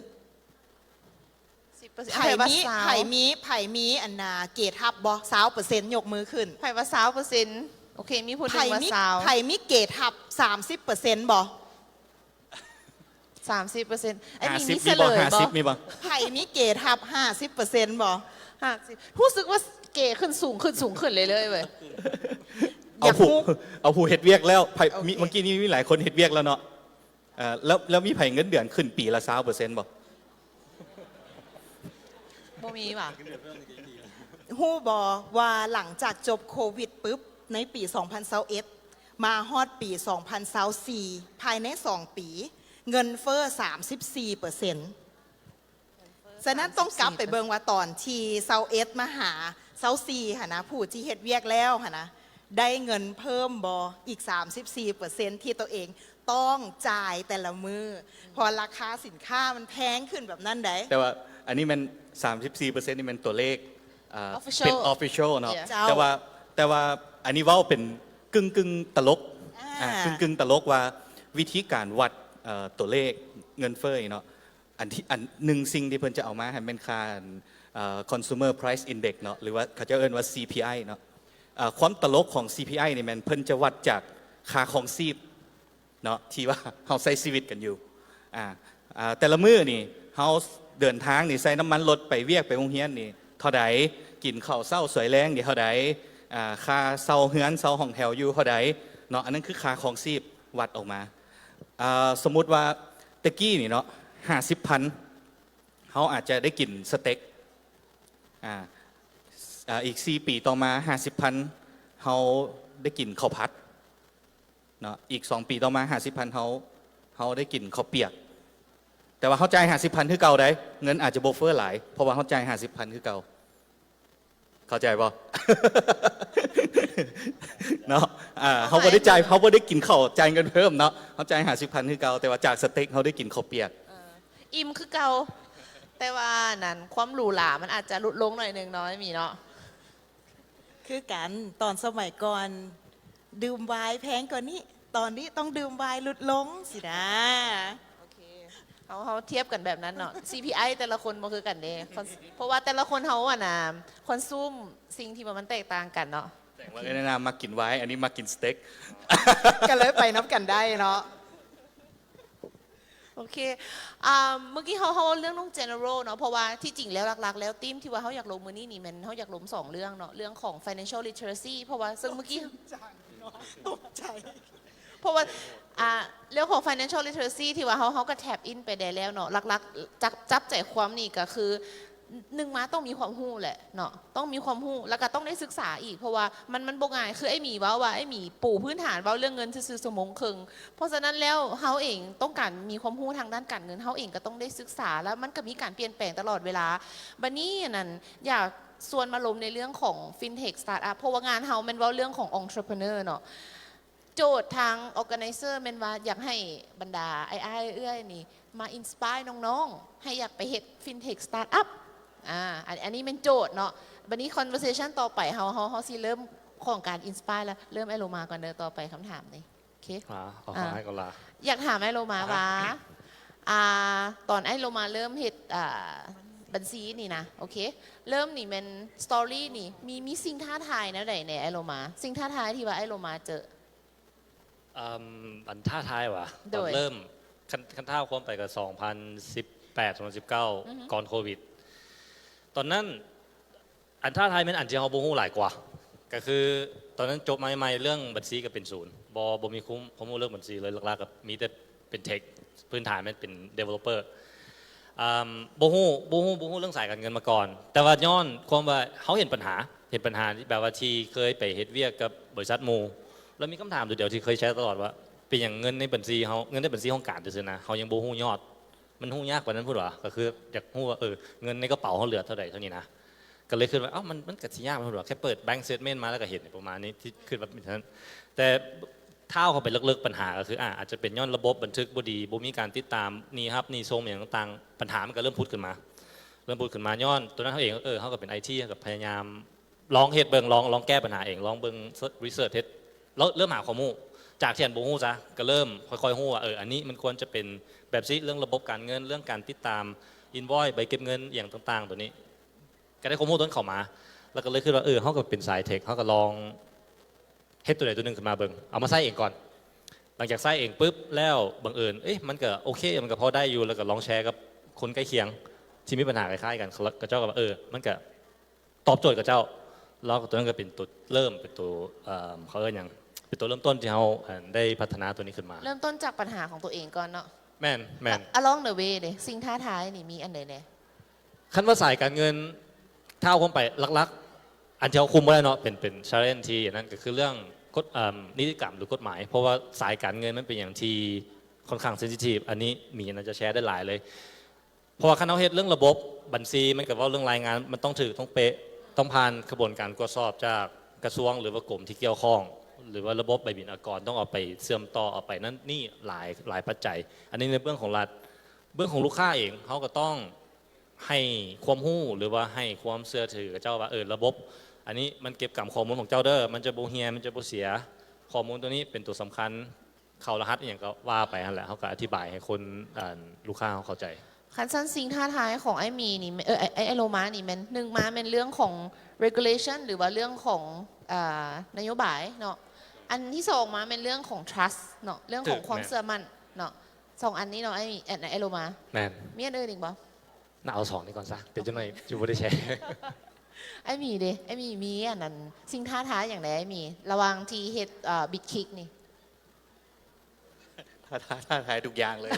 ສິບເປີເຊັນ ໃຜມີ ໃຜມີ ໃຜມີອັນນ່າເກດຮັບບໍ່? ຊາວເປີເຊັນຍົກມືຂຶ້ນ. ໃຜວ່າຊາວເປີເຊັນ? ໂອເຄ ມີຜູ້ໜຶ່ງວ່າຊາວ ໃຜມີເກທັບສາມສິບເປີເຊັນບໍ່? ສາມສິບເປີເຊັນ ອັນນີ້ມີສະເຫຼີຍບໍ່? ຫ້າສິບມີບໍ່? ໃຜມີເກທັບຫ້າສິບເປີເຊັນບໍ່? ຫ້າສິບ ຮູ້ສຶກວ່າເກຂຶ້ນສູງຂຶ້ນສູງຂຶ້ນເລື້ອຍໆເວີຍ. ເອົາຜູ້ ຢາກຮູ້ ເອົາຜູ້ເຮັດວຽກແລ້ວ ໃຜ ໂອເຄ ມີ ເມື່ອກີ້ນີ້ມີຫຼາຍຄົນເຮັດວຽກແລ້ວເນາະ. ເອີ່ ແລ້ວ ແລ້ວມີໃຜເງິນເດືອນຂຶ້ນປີລະຊາວເປີເຊັນບໍ່? ບໍ່ມີຫວາ? ຮູ້ບໍ່ວ່າຫຼັງຈາກຈົບໂຄວິດປຶບ ໃນປີສອງພັນຊາວເອັດ ມາຮອດປີສອງພັນຊາວສີ່ ພາຍໃນສອງປີ ເງິນເຟີ້ສາມສິບສີ່ເປີເຊັນ. ສະນັ້ນຕ້ອງກັບໄປເບິ່ງວ່າຕອນທີຊາວເອັດມາຫາຊາວສີ່ຫັ້ນນະ ຜູ້ທີ່ເຮັດວຽກແລ້ວຫັ້ນນະ ໄດ້ເງິນເພີ່ມບໍ່ ອີກສາມສິບສີ່ເປີເຊັນທີ່ໂຕເອງຕ້ອງຈ່າຍແຕ່ລະມື້ ເພາະລາຄາສິນຄ້າມັນແພງຂຶ້ນແບບນັ້ນໃດ໋. ແຕ່ວ່າອັນນີ້ແມ່ນ ສາມສິບສີ່ເປີເຊັນນີ້ແມ່ນຕົວເລກ ອ່າ Official ເປັນ Official ເນາະ. Yeah. ເຈົ້າ. ແຕ່ວ່າ ແຕ່ວ່າອັນນີ້ເວົ້າເປັນກຶ່ງໆຕະຫຼົກ ອ່າ ອ່າ ກຶ່ງໆຕະຫຼົກວ່າວິທີການວັດ ເອີ ຕົວເລກເງິນເຟີ້ນີ້ເນາະ ອັນທີ່ ອັນໜຶ່ງສິ່ງທີ່ເພິ່ນຈະເອົາມາໃຫ້ແມ່ນຄ່າ ເອີ Consumer Price Index ເນາະ ຫຼືວ່າເຂົາເຈົ້າເອີ້ນວ່າ ຊີພີໄອ ເນາະ. ເອີ ຄວາມຕະຫຼົກຂອງ ຊີພີໄອ ນີ້ແມ່ນເພິ່ນຈະວັດຈາກຄ່າຄອງຊີບເນາະ ທີ່ວ່າເຮົາໃຊ້ຊີວິດກັນຢູ່ ອ່າ ອ່າ ແຕ່ລະມື້ນີ້ເຮົາເດີນທາງນີ້ ໃຊ້ນ້ຳມັນລົດໄປວຽກໄປໂຮງຮຽນນີ້ເທົ່າໃດ, ກິນເຂົ້າເຊົ້າສວຍແລງນີ້ເທົ່າໃດ, ອ່າ ຄ່າເຊົ່າເຮືອນເຊົ່າຫ້ອງແຖວຢູ່ເທົ່າໃດເນາະ. ອັນນັ້ນຄືຄ່າຄອງຊີບວັດອອກມາ. ອ່າ ສົມມຸດວ່າແຕ່ກີ້ນີ້ເນາະ ຫ້າສິບພັນ ເຮົາອາດຈະໄດ້ກິນສະເຕັກ ອ່າ ອ່າ ອີກສີ່ປີຕໍ່ມາ ຫ້າສິບພັນ ເຮົາໄດ້ກິນເຂົ້າຜັດເນາະ. ອີກສອງປີຕໍ່ມາ ຫ້າສິບພັນ ເຮົາ ເຮົາໄດ້ກິນເຂົ້າປຽກ ແຕ່ວ່າເຮົາຈ່າຍຫ້າສິບພັນຄືເກົ່າໃດ໋ ເງິນອາດຈະບໍ່ເຟີ້ຫຼາຍ ເພາະວ່າເຮົາຈ່າຍຫ້າສິບພັນຄືເກົ່າ. ເຂົ້າໃຈບໍ່? ເນາະ ອ່າ ເຮົາບໍ່ໄດ້ຈ່າຍ ເຮົາບໍ່ໄດ້ກິນເຂົ້າ ຈ່າຍເງິນເພີ່ມເນາະ ເຮົາຈ່າຍຫ້າສິບພັນຄືເກົ່າ ແຕ່ວ່າຈາກສະເຕັກເຮົາໄດ້ກິນເຂົ້າປຽກ. ເອີ ອີ່ມຄືເກົ່າ ແຕ່ວ່ານັ້ນ ຄວາມຫຼູຫຼາມັນອາດຈະຫຼຸດລົງໜ້ອຍໜຶ່ງເນາະ ມີເນາະ. ຄືກັນ ຕອນສະໄໝກ່ອນດື່ມໄວນ໌ແພງກວ່ານີ້ ຕອນນີ້ຕ້ອງດື່ມໄວນ໌ຫຼຸດລົງຊີ້ນະ. ໂອເຄ ເຮົາ ເຮົາທຽບກັນແບບນັ້ນເນາະ. ຊີພີໄອ ແຕ່ລະຄົນບໍ່ຄືກັນເດ້ ຄອນ ເພາະວ່າແຕ່ລະຄົນເຮົາ ອັນນ່າ ຄອນຊູມສິ່ງທີ່ວ່າມັນແຕກຕ່າງກັນເນາະ. ແຕ່ວ່າເອື້ອຍນານາມັກກິນໄວນ໌ ອັນນີ້ມັກກິນສະເຕັກ ກໍເລີຍໄປນຳກັນໄດ້ເນາະ. ໂອເຄ ອ່າ ເມື່ອກີ້ເຮົາ ເຮົາເວົ້າເລື່ອງຂອງ general ເນາະ ເພາະວ່າທີ່ຈິງແລ້ວຫຼັກໆແລ້ວທີມທີ່ວ່າເຮົາຢາກລົງມື້ນີ້ນີ້ແມ່ນເຮົາຢາກລົງສອງເລື່ອງເນາະ ເລື່ອງຂອງ financial literacy ເພາະວ່າເຊິ່ງເມື່ອກີ້ ຕົກໃຈເນາະ ຕົກໃຈ ເພາະວ່າ ອ່າ ເລື່ອງຂອງ financial literacy ທີ່ວ່າເຮົາ ເຮົາກໍ tap in ໄປໄດ້ແລ້ວເນາະ ຫຼັກໆຈັບ ຈັບໃຈຄວາມນີ້ກໍຄື ໜຶ່ງມາຕ້ອງມີຄວາມຮູ້ແຫຼະເນາະ ຕ້ອງມີຄວາມຮູ້ ແລ້ວກໍຕ້ອງໄດ້ສຶກສາອີກ ເພາະວ່າມັນ ມັນບໍ່ງ່າຍ ຄືອ້າຍໝີເວົ້າວ່າ ອ້າຍໝີປູພື້ນຖານເວົ້າເລື່ອງເງິນຊື່ໆຊົ່ວໂມງເຄິ່ງ. ເພາະສະນັ້ນແລ້ວ ເຮົາເອງຕ້ອງການມີຄວາມຮູ້ທາງດ້ານການເງິນ ເຮົາເອງກໍຕ້ອງໄດ້ສຶກສາ ແລ້ວມັນກໍມີການປ່ຽນແປງຕະຫຼອດເວລາ. ບັດນີ້ອັນນັ້ນ ຢາກຊວນມາລົມໃນເລື່ອງຂອງ fintech startup ເພາະວ່າງານເຮົາແມ່ນເວົ້າເລື່ອງຂອງ entrepreneur ເນາະ. ໂຈດທາງ organizer ແມ່ນວ່າຢາກໃຫ້ບັນດາອ້າຍໆເອື້ອຍໆນີ້ມາ inspire ນ້ອງໆ ໃຫ້ຢາກໄປເຮັດ fintech startup. ອ່າ ອັນ ອັນນີ້ແມ່ນໂຈດເນາະ. ບັດນີ້ conversation ຕໍ່ໄປເຮົາ ເຮົາ ເຮົາຊິເລີ່ມຂອງການ inspire ລະ ເລີ່ມອ້າຍໂລມາກ່ອນເດີ ຕໍ່ໄປຄຳຖາມນີ້. ໂອເຄ ອ່າ ເອົາ ອ່າ ໃຫ້ກ່ອນລະ ຢາກຖາມອ້າຍໂລມາວ່າ ອ່າ ຕອນອ້າຍໂລມາເລີ່ມເຮັດ ອ່າ ບັນຊີນີ້ນະ ໂອເຄ ເລີ່ມນີ້ແມ່ນ story ນີ້ ມີ ມີສິ່ງທ້າທາຍແນວໃດແດ່ອ້າຍໂລມາ? ສິ່ງທ້າທາຍທີ່ວ່າອ້າຍໂລມາເຈີ. ເອີ່ມ ອັນທ້າທາຍຫວາ? ໂດຍ ຕອນເລີ່ມ ຄັນ ຄັນທ້າຄວາມໄປກໍສອງພັນສິບແປດ ສອງພັນສິບເກົ້າ ອືຮຶ ກ່ອນໂຄວິດ ຕອນນັ້ນ ອັນທ້າທາຍແມ່ນອັນທີ່ເຮົາບໍ່ຮູ້ຫຼາຍກວ່າ ກໍຄືຕອນນັ້ນຈົບມາໃໝ່ໆ ເລື່ອງບັນຊີກໍເປັນສູນ ບໍ່ ບໍ່ມີຄວາມ ຄວາມຮູ້ເລື່ອງບັນຊີເລີຍ ຫຼັກໆກໍມີແຕ່ເປັນ tech ພື້ນຖານແມ່ນເປັນ developer ອ່າ ບໍ່ຮູ້ ບໍ່ຮູ້ ບໍ່ຮູ້ເລື່ອງສາຍການເງິນມາກ່ອນ ແຕ່ວ່າຍ້ອນຄວາມວ່າເຮົາເຫັນບັນຫາ ເຫັນບັນຫາແບບວ່າທີ່ເຄີຍໄປເຮັດວຽກກັບບໍລິສັດໝູ່ ແລ້ວມີຄຳຖາມຕົວດຽວທີ່ເຄີຍແຊຕະຫຼອດວ່າ ເປັນຫຍັງເງິນໃນບັນຊີເຮົາ ເງິນໃນບັນຊີຫ້ອງການຊື່ໆນະ ເຮົາຍັງບໍ່ຮູ້ຍອດ ມັນຮູ້ຍາກປານນັ້ນພຸ້ນຫວາ? ກໍຄືຢາກຮູ້ວ່າ ເອີ ເງິນໃນກະເປົາເຮົາເຫຼືອເທົ່າໃດເທົ່ານີ້ນະ ກໍເລີຍຄິດວ່າ ເອົ້າ ມັນ ມັນກໍຊິຍາກປານນັ້ນພຸ້ນຫວາ? ແຄ່ເປີດ bank statement ມາແລ້ວກໍເຫັນປະມານນີ້ ທີ່ຄິດວ່າເປັນຊັ້ນ ແຕ່ທ້າວເຂົ້າໄປເລິກໆ ບັນຫາກໍຄື ອາ ອາດຈະເປັນຍ້ອນລະບົບບັນທຶກບໍ່ດີ ບໍ່ມີການຕິດຕາມໜີ້ຮັບໜີ້ສົ່ງຫຍັງຕ່າງໆ ບັນຫາມັນກໍເລີ່ມຜຸດຂຶ້ນມາ ເລີ່ມຜຸດຂຶ້ນມາ ຍ້ອນຕົວນັ້ນເຮົາເອງ ເອີ ເຮົາກໍເປັນໄອທີ ເຮົາກໍພະຍາຍາມ ລອງເຮັດເບິ່ງ ລອງ ລອງແກ້ບັນຫາເອງ ລອງເບິ່ງ research ເຮັດ ເລີ່ມ ເລີ່ມຫາຄວາມຮູ້ ຈາກທີ່ອັນບໍ່ຮູ້ຊະ ກໍເລີ່ມຄ່ອຍໆຮູ້ວ່າ ເອີ ອັນນີ້ມັນຄວນຈະເປັນແບບຊີ້ ເລື່ອງລະບົບການເງິນ ເລື່ອງການຕິດຕາມ invoice ໃບເກັບເງິນ ອີ່ຫຍັງຕ່າງໆ ຕົວນີ້ ກໍໄດ້ຄວາມຮູ້ຕົວນັ້ນເຂົ້າມາ ແລ້ວກໍເລີຍຄິດວ່າ ເອີ ເຮົາກໍເປັນສາຍ tech ເຮົາກໍລອງ ເຮັດຕົວໃດຕົວໜຶ່ງຂຶ້ນມາເບິ່ງ ເອົາມາໃຊ້ເອງກ່ອນ. ຫຼັງຈາກໃຊ້ເອງປຶບແລ້ວ ບັງເອີນ ເອີ ມັນກໍໂອເຄ ມັນກໍພໍໄດ້ຢູ່ ແລ້ວກໍລອງແຊກັບຄົນໃກ້ຄຽງທີ່ມີບັນຫາຄ້າຍໆກັນ ເຂົາເຈົ້າກໍວ່າ ເອີ ມັນກໍຕອບໂຈດຂະເຈົ້າ. ແລ້ວຕົວນັ້ນກໍເປັນຕົວເລີ່ມ ເປັນຕົວ ເອີ່ມ ເຂົາເອີ້ນຫຍັງ ເປັນຕົວເລີ່ມຕົ້ນທີ່ເຮົາ ອັນ ໄດ້ພັດທະນາຕົວນີ້ຂຶ້ນມາ. ເລີ່ມຕົ້ນຈາກບັນຫາຂອງຕົວເອງກ່ອນເນາະ. ແມ່ນໆ. Along the way ເດ ສິ່ງທ້າທາຍນີ້ມີອັນໃດແດ່? ຄັນວ່າສາຍການເງິນ ຖ້າເອົາຄວາມໄປຫຼັກໆ ອັນທີ່ເຮົາຄຸມບໍ່ໄດ້ເນາະ ເປັນ ເປັນ challenge ທີ່ອັນນັ້ນ ກໍຄືເລື່ອງກົດ ເອີ່ມ ນິຕິກຳ ຫຼື ກົດໝາຍ ເພາະວ່າສາຍການເງິນມັນເປັນຫຍັງທີ່ຄ່ອນຂ້າງ sensitive ອັນນີ້ໝີໜ້າຈະແຊໄດ້ຫຼາຍເລີຍ. ເພາະວ່າຄັນເຮົາເຮັດເລື່ອງລະບົບບັນຊີ ມັນກໍເວົ້າເລື່ອງລາຍງານ ມັນຕ້ອງຖືກ ຕ້ອງເປະ ຕ້ອງຜ່ານຂະບວນການກວດສອບຈາກກະຊວງ ຫຼືວ່າກົມທີ່ກ່ຽວຂ້ອງ ຫຼືວ່າລະບົບໃບບິນອາກອນ ຕ້ອງເອົາໄປເຊື່ອມຕໍ່ ເອົາໄປນັ້ນນີ້ ຫຼາຍ ຫຼາຍປັດໄຈ. ອັນນີ້ໃນເບື້ອງຂອງລັດ. ເບື້ອງຂອງລູກຄ້າເອງ ເຮົາກໍຕ້ອງໃຫ້ຄວາມຮູ້ ຫຼືວ່າໃຫ້ຄວາມເຊື່ອຖືເຂົາເຈົ້າວ່າ ເອີ ລະບົບອັນນີ້ມັນເກັບກຳຂໍ້ມູນຂອງເຈົ້າເດີ ມັນຈະບໍ່ເຮ່ຍ ມັນຈະບໍ່ເສຍ. ຂໍ້ມູນຕົວນີ້ເປັນຕົວສຳຄັນ ເຂົ້າລະຫັດອີ່ຫຍັງກໍວ່າໄປຫັ້ນແຫຼະ ເຮົາກໍອະທິບາຍໃຫ້ຄົນ ອັນ ລູກຄ້າເຮົາເຂົ້າໃຈ. ຄັນຊັ້ນ ສິ່ງທ້າທາຍຂອງອ້າຍໝີນີ້ ເອີ ອ້າຍ ອ້າຍໂລມານີ້ແມ່ນ ໜຶ່ງມາແມ່ນເລື່ອງຂອງ regulation ຫຼືວ່າເລື່ອງຂອງ ອ່າ ນະໂຍບາຍເນາະ. ອັນທີສອງມາແມ່ນເລື່ອງຂອງ trust ເນາະ ເລື່ອງຂອງຄວາມເຊື່ອໝັ້ນເນາະ. ສອງອັນນີ້ເນາະ ອ້າຍ ອ້າຍໂລມາ. ແມ່ນ. ມີອັນອື່ນອີກບໍ່? ນະ ເອົາສອງນີ້ກ່ອນຊະ ດຽວຈັກໜ້ອຍຈະບໍ່ໄດ້ແຊ. ອ້າຍໝີເດ ອ້າຍໝີມີອັນນັ້ນ ສິ່ງທ້າທາຍຫຍັງແດ່ອ້າຍໝີ ລະຫວ່າງທີ່ເຮັດ ເອີ Bit Kick ນີ້? ທ້າ ທ້າ ທ້າທາຍທຸກຢ່າງເລີຍ.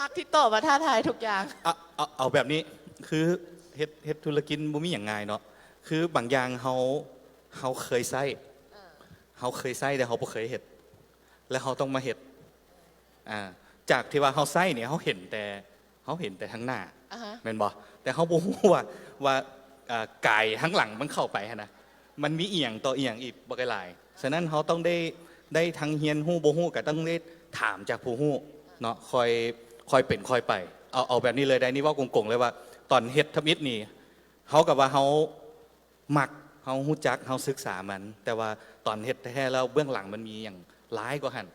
ມັກທີ່ຕອບວ່າທ້າທາຍທຸກຢ່າງ. ເອົາ ເອົາ ເອົາແບບນີ້ ຄືເຮັດ ເຮັດທຸລະກິດບໍ່ມີຫຍັງງ່າຍເນາະ. ຄືບາງຢ່າງເຮົາ ເຮົາເຄີຍໃຊ້ ເອີ ເຮົາເຄີຍໃຊ້ ແຕ່ເຮົາບໍ່ເຄີຍເຮັດ ແລ້ວເຮົາຕ້ອງມາເຮັດ. ອ່າ ຈາກທີ່ວ່າເຮົາໃຊ້ນີ້ ເຮົາເຫັນແຕ່ ເຮົາເຫັນແຕ່ທາງໜ້າ ອ່າຮະ ແມ່ນບໍ່? ແຕ່ເຮົາບໍ່ຮູ້ວ່າ ວ່າ ເອີ່ ກາຍທາງຫຼັງມັນເຂົ້າໄປຫັ້ນນະ ມັນມີອີ່ຫຍັງຕໍ່ອີ່ຫຍັງອີກບັກຫຼາຍ. ສະນັ້ນເຮົາຕ້ອງໄດ້ ໄດ້ທັງຮຽນຮູ້ ບໍ່ຮູ້ກໍຕ້ອງໄດ້ຖາມຈາກຜູ້ຮູ້ເນາະ ຄ່ອຍ ຄ່ອຍເປັນຄ່ອຍໄປ. ເອົາ ເອົາແບບນີ້ເລີຍໄດ້ ນີ້ເວົ້າກົງໆເລີຍວ່າ ຕອນເຮັດທຳອິດນີ້ ເຮົາກໍວ່າເຮົາ ມັກ ເຮົາຮູ້ຈັກ ເຮົາສຶກສາມັນ ແຕ່ວ່າຕອນເຮັດແທ້ໆແລ້ວເບື້ອງຫຼັງມັນມີຫຍັງຫຼາຍກວ່າຫັ້ນ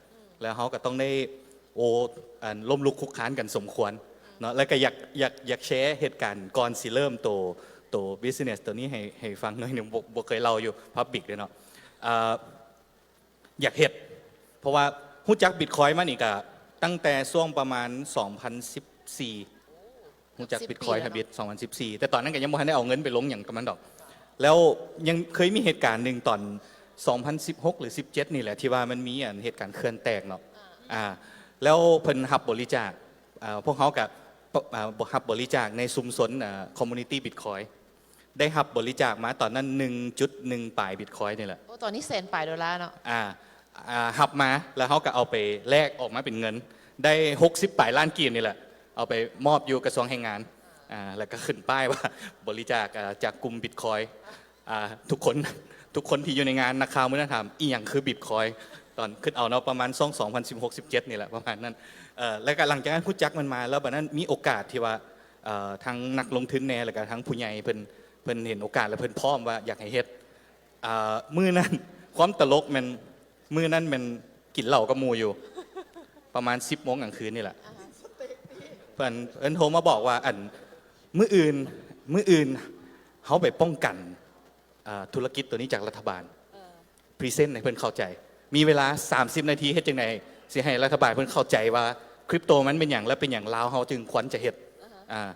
ແລ້ວເຮົາກໍຕ້ອງໄດ້ ໂອ້ ອັນ ລົ້ມລຸກຄຸກຄານກັນສົມຄວນເນາະ. ແລ້ວກໍຢາກ ຢາກ ຢາກແຊເຫດການກ່ອນຊິເລີ່ມໂຕ ໂຕ business ໂຕນີ້ໃຫ້ ໃຫ້ຟັງໜ້ອຍໜຶ່ງ ບໍ່ ບໍ່ເຄີຍເລົ່າຢູ່ public ເດ້ເນາະ. ເອີ ຢາກເຮັດ ເພາະວ່າຮູ້ຈັກ Bitcoin ມານີ້ກະຕັ້ງແຕ່ຊ່ວງປະມານສອງພັນສິບສີ່ ຮູ້ຈັກ Bitcoin ທຳອິດ ສອງພັນສິບສີ່ ແຕ່ຕອນນັ້ນກະຍັງບໍ່ທັນໄດ້ເອົາເງິນໄປລົງຫຍັງກັບມັນດອກ. ແລ້ວຍັງເຄີຍມີເຫດການໜຶ່ງຕອນສອງພັນສິບຫົກ ຫຼື ສິບເຈັດນີ້ແຫຼະ ທີ່ວ່າມັນມີອັນເຫດການເຂື່ອນແຕກເນາະ ອ່າ ແລ້ວເພິ່ນຮັບບໍລິຈາກ ພວກເຮົາກະຮັບບໍລິຈາກໃນຊຸມຊົນ community Bitcoin ໄດ້ຮັບບໍລິຈາກມາຕອນນັ້ນໜຶ່ງຈຸດໜຶ່ງປາຍບິດຄອຍນີ້ແຫຼະ. ໂອ້ ຕອນນີ້ແສນປາຍໂດລາເນາະ. ອ່າ ອ່າ ຮັບມາ ແລ້ວເຮົາກໍເອົາໄປແລກອອກມາເປັນເງິນ ໄດ້ຫົກສິບປາຍລ້ານກີບນີ້ແຫຼະ ເອົາໄປມອບຢູ່ກະຊວງແຮງງານ ອ່າ ແລ້ວກໍຂຶ້ນປ້າຍວ່າບໍລິຈາກ ອ່າ ຈາກກຸ່ມບິດຄອຍ. ອ່າ ທຸກຄົນ ທຸກຄົນທີ່ຢູ່ໃນງານ ນັກຂ່າວມື້ນັ້ນຖາມ ອີ່ຫຍັງຄືບິດຄອຍ? ຕອນຄິດເອົາເນາະ ປະມານຊ່ວງສອງພັນສິບຫົກ ສິບເຈັດນີ້ແຫຼະ ປະມານນັ້ນ. ເອີ ແລ້ວກໍຫຼັງຈາກນັ້ນຮູ້ຈັກມັນມາ ແລ້ວບັດນັ້ນມີໂອກາດທີ່ວ່າ ເອີ ທາງນັກລົງທຶນແດ່ ແລ້ວກໍທາງຜູ້ໃຫຍ່ເພິ່ນ ເພິ່ນເຫັນໂອກາດ ແລ້ວເພິ່ນພ້ອມວ່າຢາກໃຫ້ເຮັດ. ອ່າ ມື້ນັ້ນ ຄວາມຕະຫຼົກແມ່ນ ມື້ນັ້ນແມ່ນກິນເຫຼົ້າກັບໝູ່ຢູ່ ປະມານສິບໂມງກາງຄືນນີ້ແຫຼະ. ອ່າຮະ ເພິ່ນ ເພິ່ນໂທມາບອກວ່າ ອັນ ມື້ອື່ນ ມື້ອື່ນເຮົາໄປປ້ອງກັນ ອ່າ ທຸລະກິດໂຕນີ້ຈາກລັດຖະບານ ເອີ ພຣີເຊັນໃຫ້ເພິ່ນເຂົ້າໃຈ ມີເວລາສາມສິບນາທີ ເຮັດຈັ່ງໃດຊິໃຫ້ລັດຖະບານເພິ່ນເຂົ້າໃຈວ່າຄຣິບໂຕມັນເປັນຫຍັງ ແລະ ເປັນຫຍັງລາວເຮົາຈຶ່ງຄວນຈະເຮັດ. ອ່າຮະ ອ່າ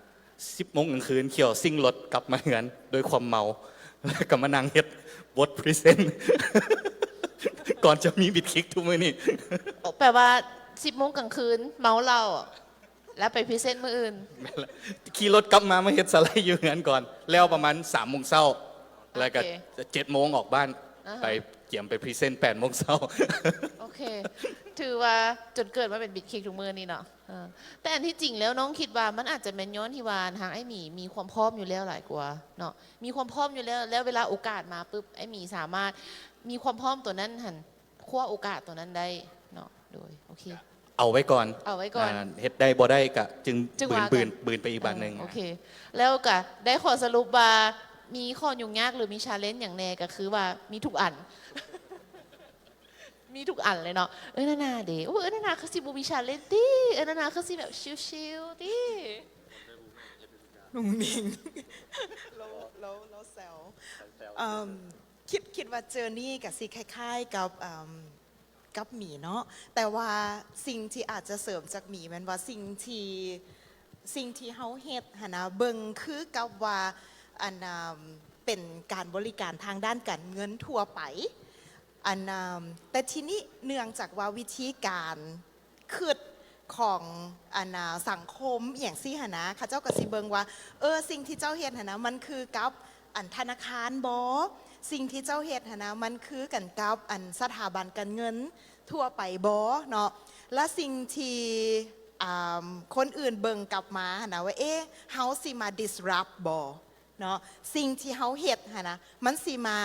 ສິບໂມງກາງຄືນ ຂີ່ຊິ້ງລົດກັບມາເຮືອນດ້ວຍຄວາມເມົາ ແລ້ວກໍມານັ່ງເຮັດບົດພຣີເຊັນ ກ່ອນຈະມີບິດຄິກທຸກມື້ນີ້. ໂອ ແປວ່າສິບໂມງກາງຄືນເມົາເຫຼົ້າ ແລ້ວໄປພຣີເຊັນມື້ອື່ນ. ແມ່ນລະ ຂີ່ລົດກັບມາ ມາເຮັດສະໄລຢູ່ເຮືອນກ່ອນ ແລ້ວປະມານສາມໂມງເຊົ້າ ໂອເຄ ແລ້ວກໍເຈັດໂມງອອກບ້ານ ອ່າຮະ ໄປກຽມໄປພຣີເຊັນແປດໂມງເຊົ້າ. ໂອເຄ ຖືວ່າຈົນເກີດມາເປັນບິດຄິກທຸກມື້ນີ້ເນາະ. ເອີ ແຕ່ອັນທີ່ຈິງແລ້ວນ້ອງຄິດວ່າມັນອາດຈະແມ່ນຍ້ອນທີ່ວ່າທາງອ້າຍໝີມີຄວາມພ້ອມຢູ່ແລ້ວຫຼາຍກວ່າເນາະ ມີຄວາມພ້ອມຢູ່ແລ້ວ ແລ້ວເວລາໂອກາດມາປຶບ ອ້າຍໝີສາມາດມີຄວາມພ້ອມຕົວນັ້ນຫັ້ນ ຄວ້າໂອກາດຕົວນັ້ນໄດ້ເນາະ. ໂດຍ ໂອເຄ ເອົາໄວ້ກ່ອນ ເອົາໄວ້ກ່ອນ ອ່າ ເຮັດໄດ້ບໍ່ໄດ້ກະຈຶ່ງ ຈຶ່ງວ່າກັນ ບືນ ບືນ ບືນໄປອີກບາດໜຶ່ງ. ເອີ ໂອເຄ ແລ້ວກະໄດ້ຂໍ້ສະຫຼຸບວ່າມີຂໍ້ຫຍຸ້ງຍາກ ຫຼື ມີ challenge ຫຍັງແດ່ ກະຄືວ່າມີທຸກອັນ ມີທຸກອັນເລີຍເນາະ. ເອີ ນານາເດ ໂອ້ ເອີ ນານາຄືຊິບໍ່ມີ challenge ຕິ ເອີ ນານາຄືຊິແບບຊິວໆຕິ ໜຸ່ງໜິງ ລາວ ລາວ ລາວແຊວ ເອີ່ມ ຄິດ ຄິດວ່າເຈີນີ້ກະຊິຄ້າຍໆກັບ ເອີ່ມ ກັບໝີເນາະ, ແຕ່ວ່າສິ່ງທີ່ອາດຈະເສີມຈາກໝີແມ່ນວ່າ ສິ່ງທີ່ ສິ່ງທີ່ເຮົາເຮັດຫັ້ນນະ ເບິ່ງຄືກັບວ່າ ອັນ ເປັນການບໍລິການທາງດ້ານການເງິນທົ່ວໄປ ອັນ ແຕ່ທີນີ້ເນື່ອງຈາກວ່າວິທີການຄິດຂອງ ອັນ ສັງຄົມອີ່ຫຍັງຊີ້ຫັ້ນນະ ເຂົາເຈົ້າກໍຊິເບິ່ງວ່າ ເອີ ສິ່ງທີ່ເຈົ້າເຮັດຫັ້ນນະ ມັນຄືກັບ ອັນ ທະນາຄານບໍ? ສິ່ງທີ່ເຈົ້າເຮັດຫັ້ນນະ ມັນຄືກັນກັບ ອັນ ສະຖາບັນການເງິນທົ່ວໄປບໍເນາະ? ແລະ ສິ່ງທີ່ ອາ ຄົນອື່ນເບິ່ງກັບມາຫັ້ນນະວ່າ ເອ ເຮົາຊິມາ disrupt ບໍເນາະ? ສິ່ງທີ່ເຮົາເຮັດຫັ້ນນະ ມັນຊິມາ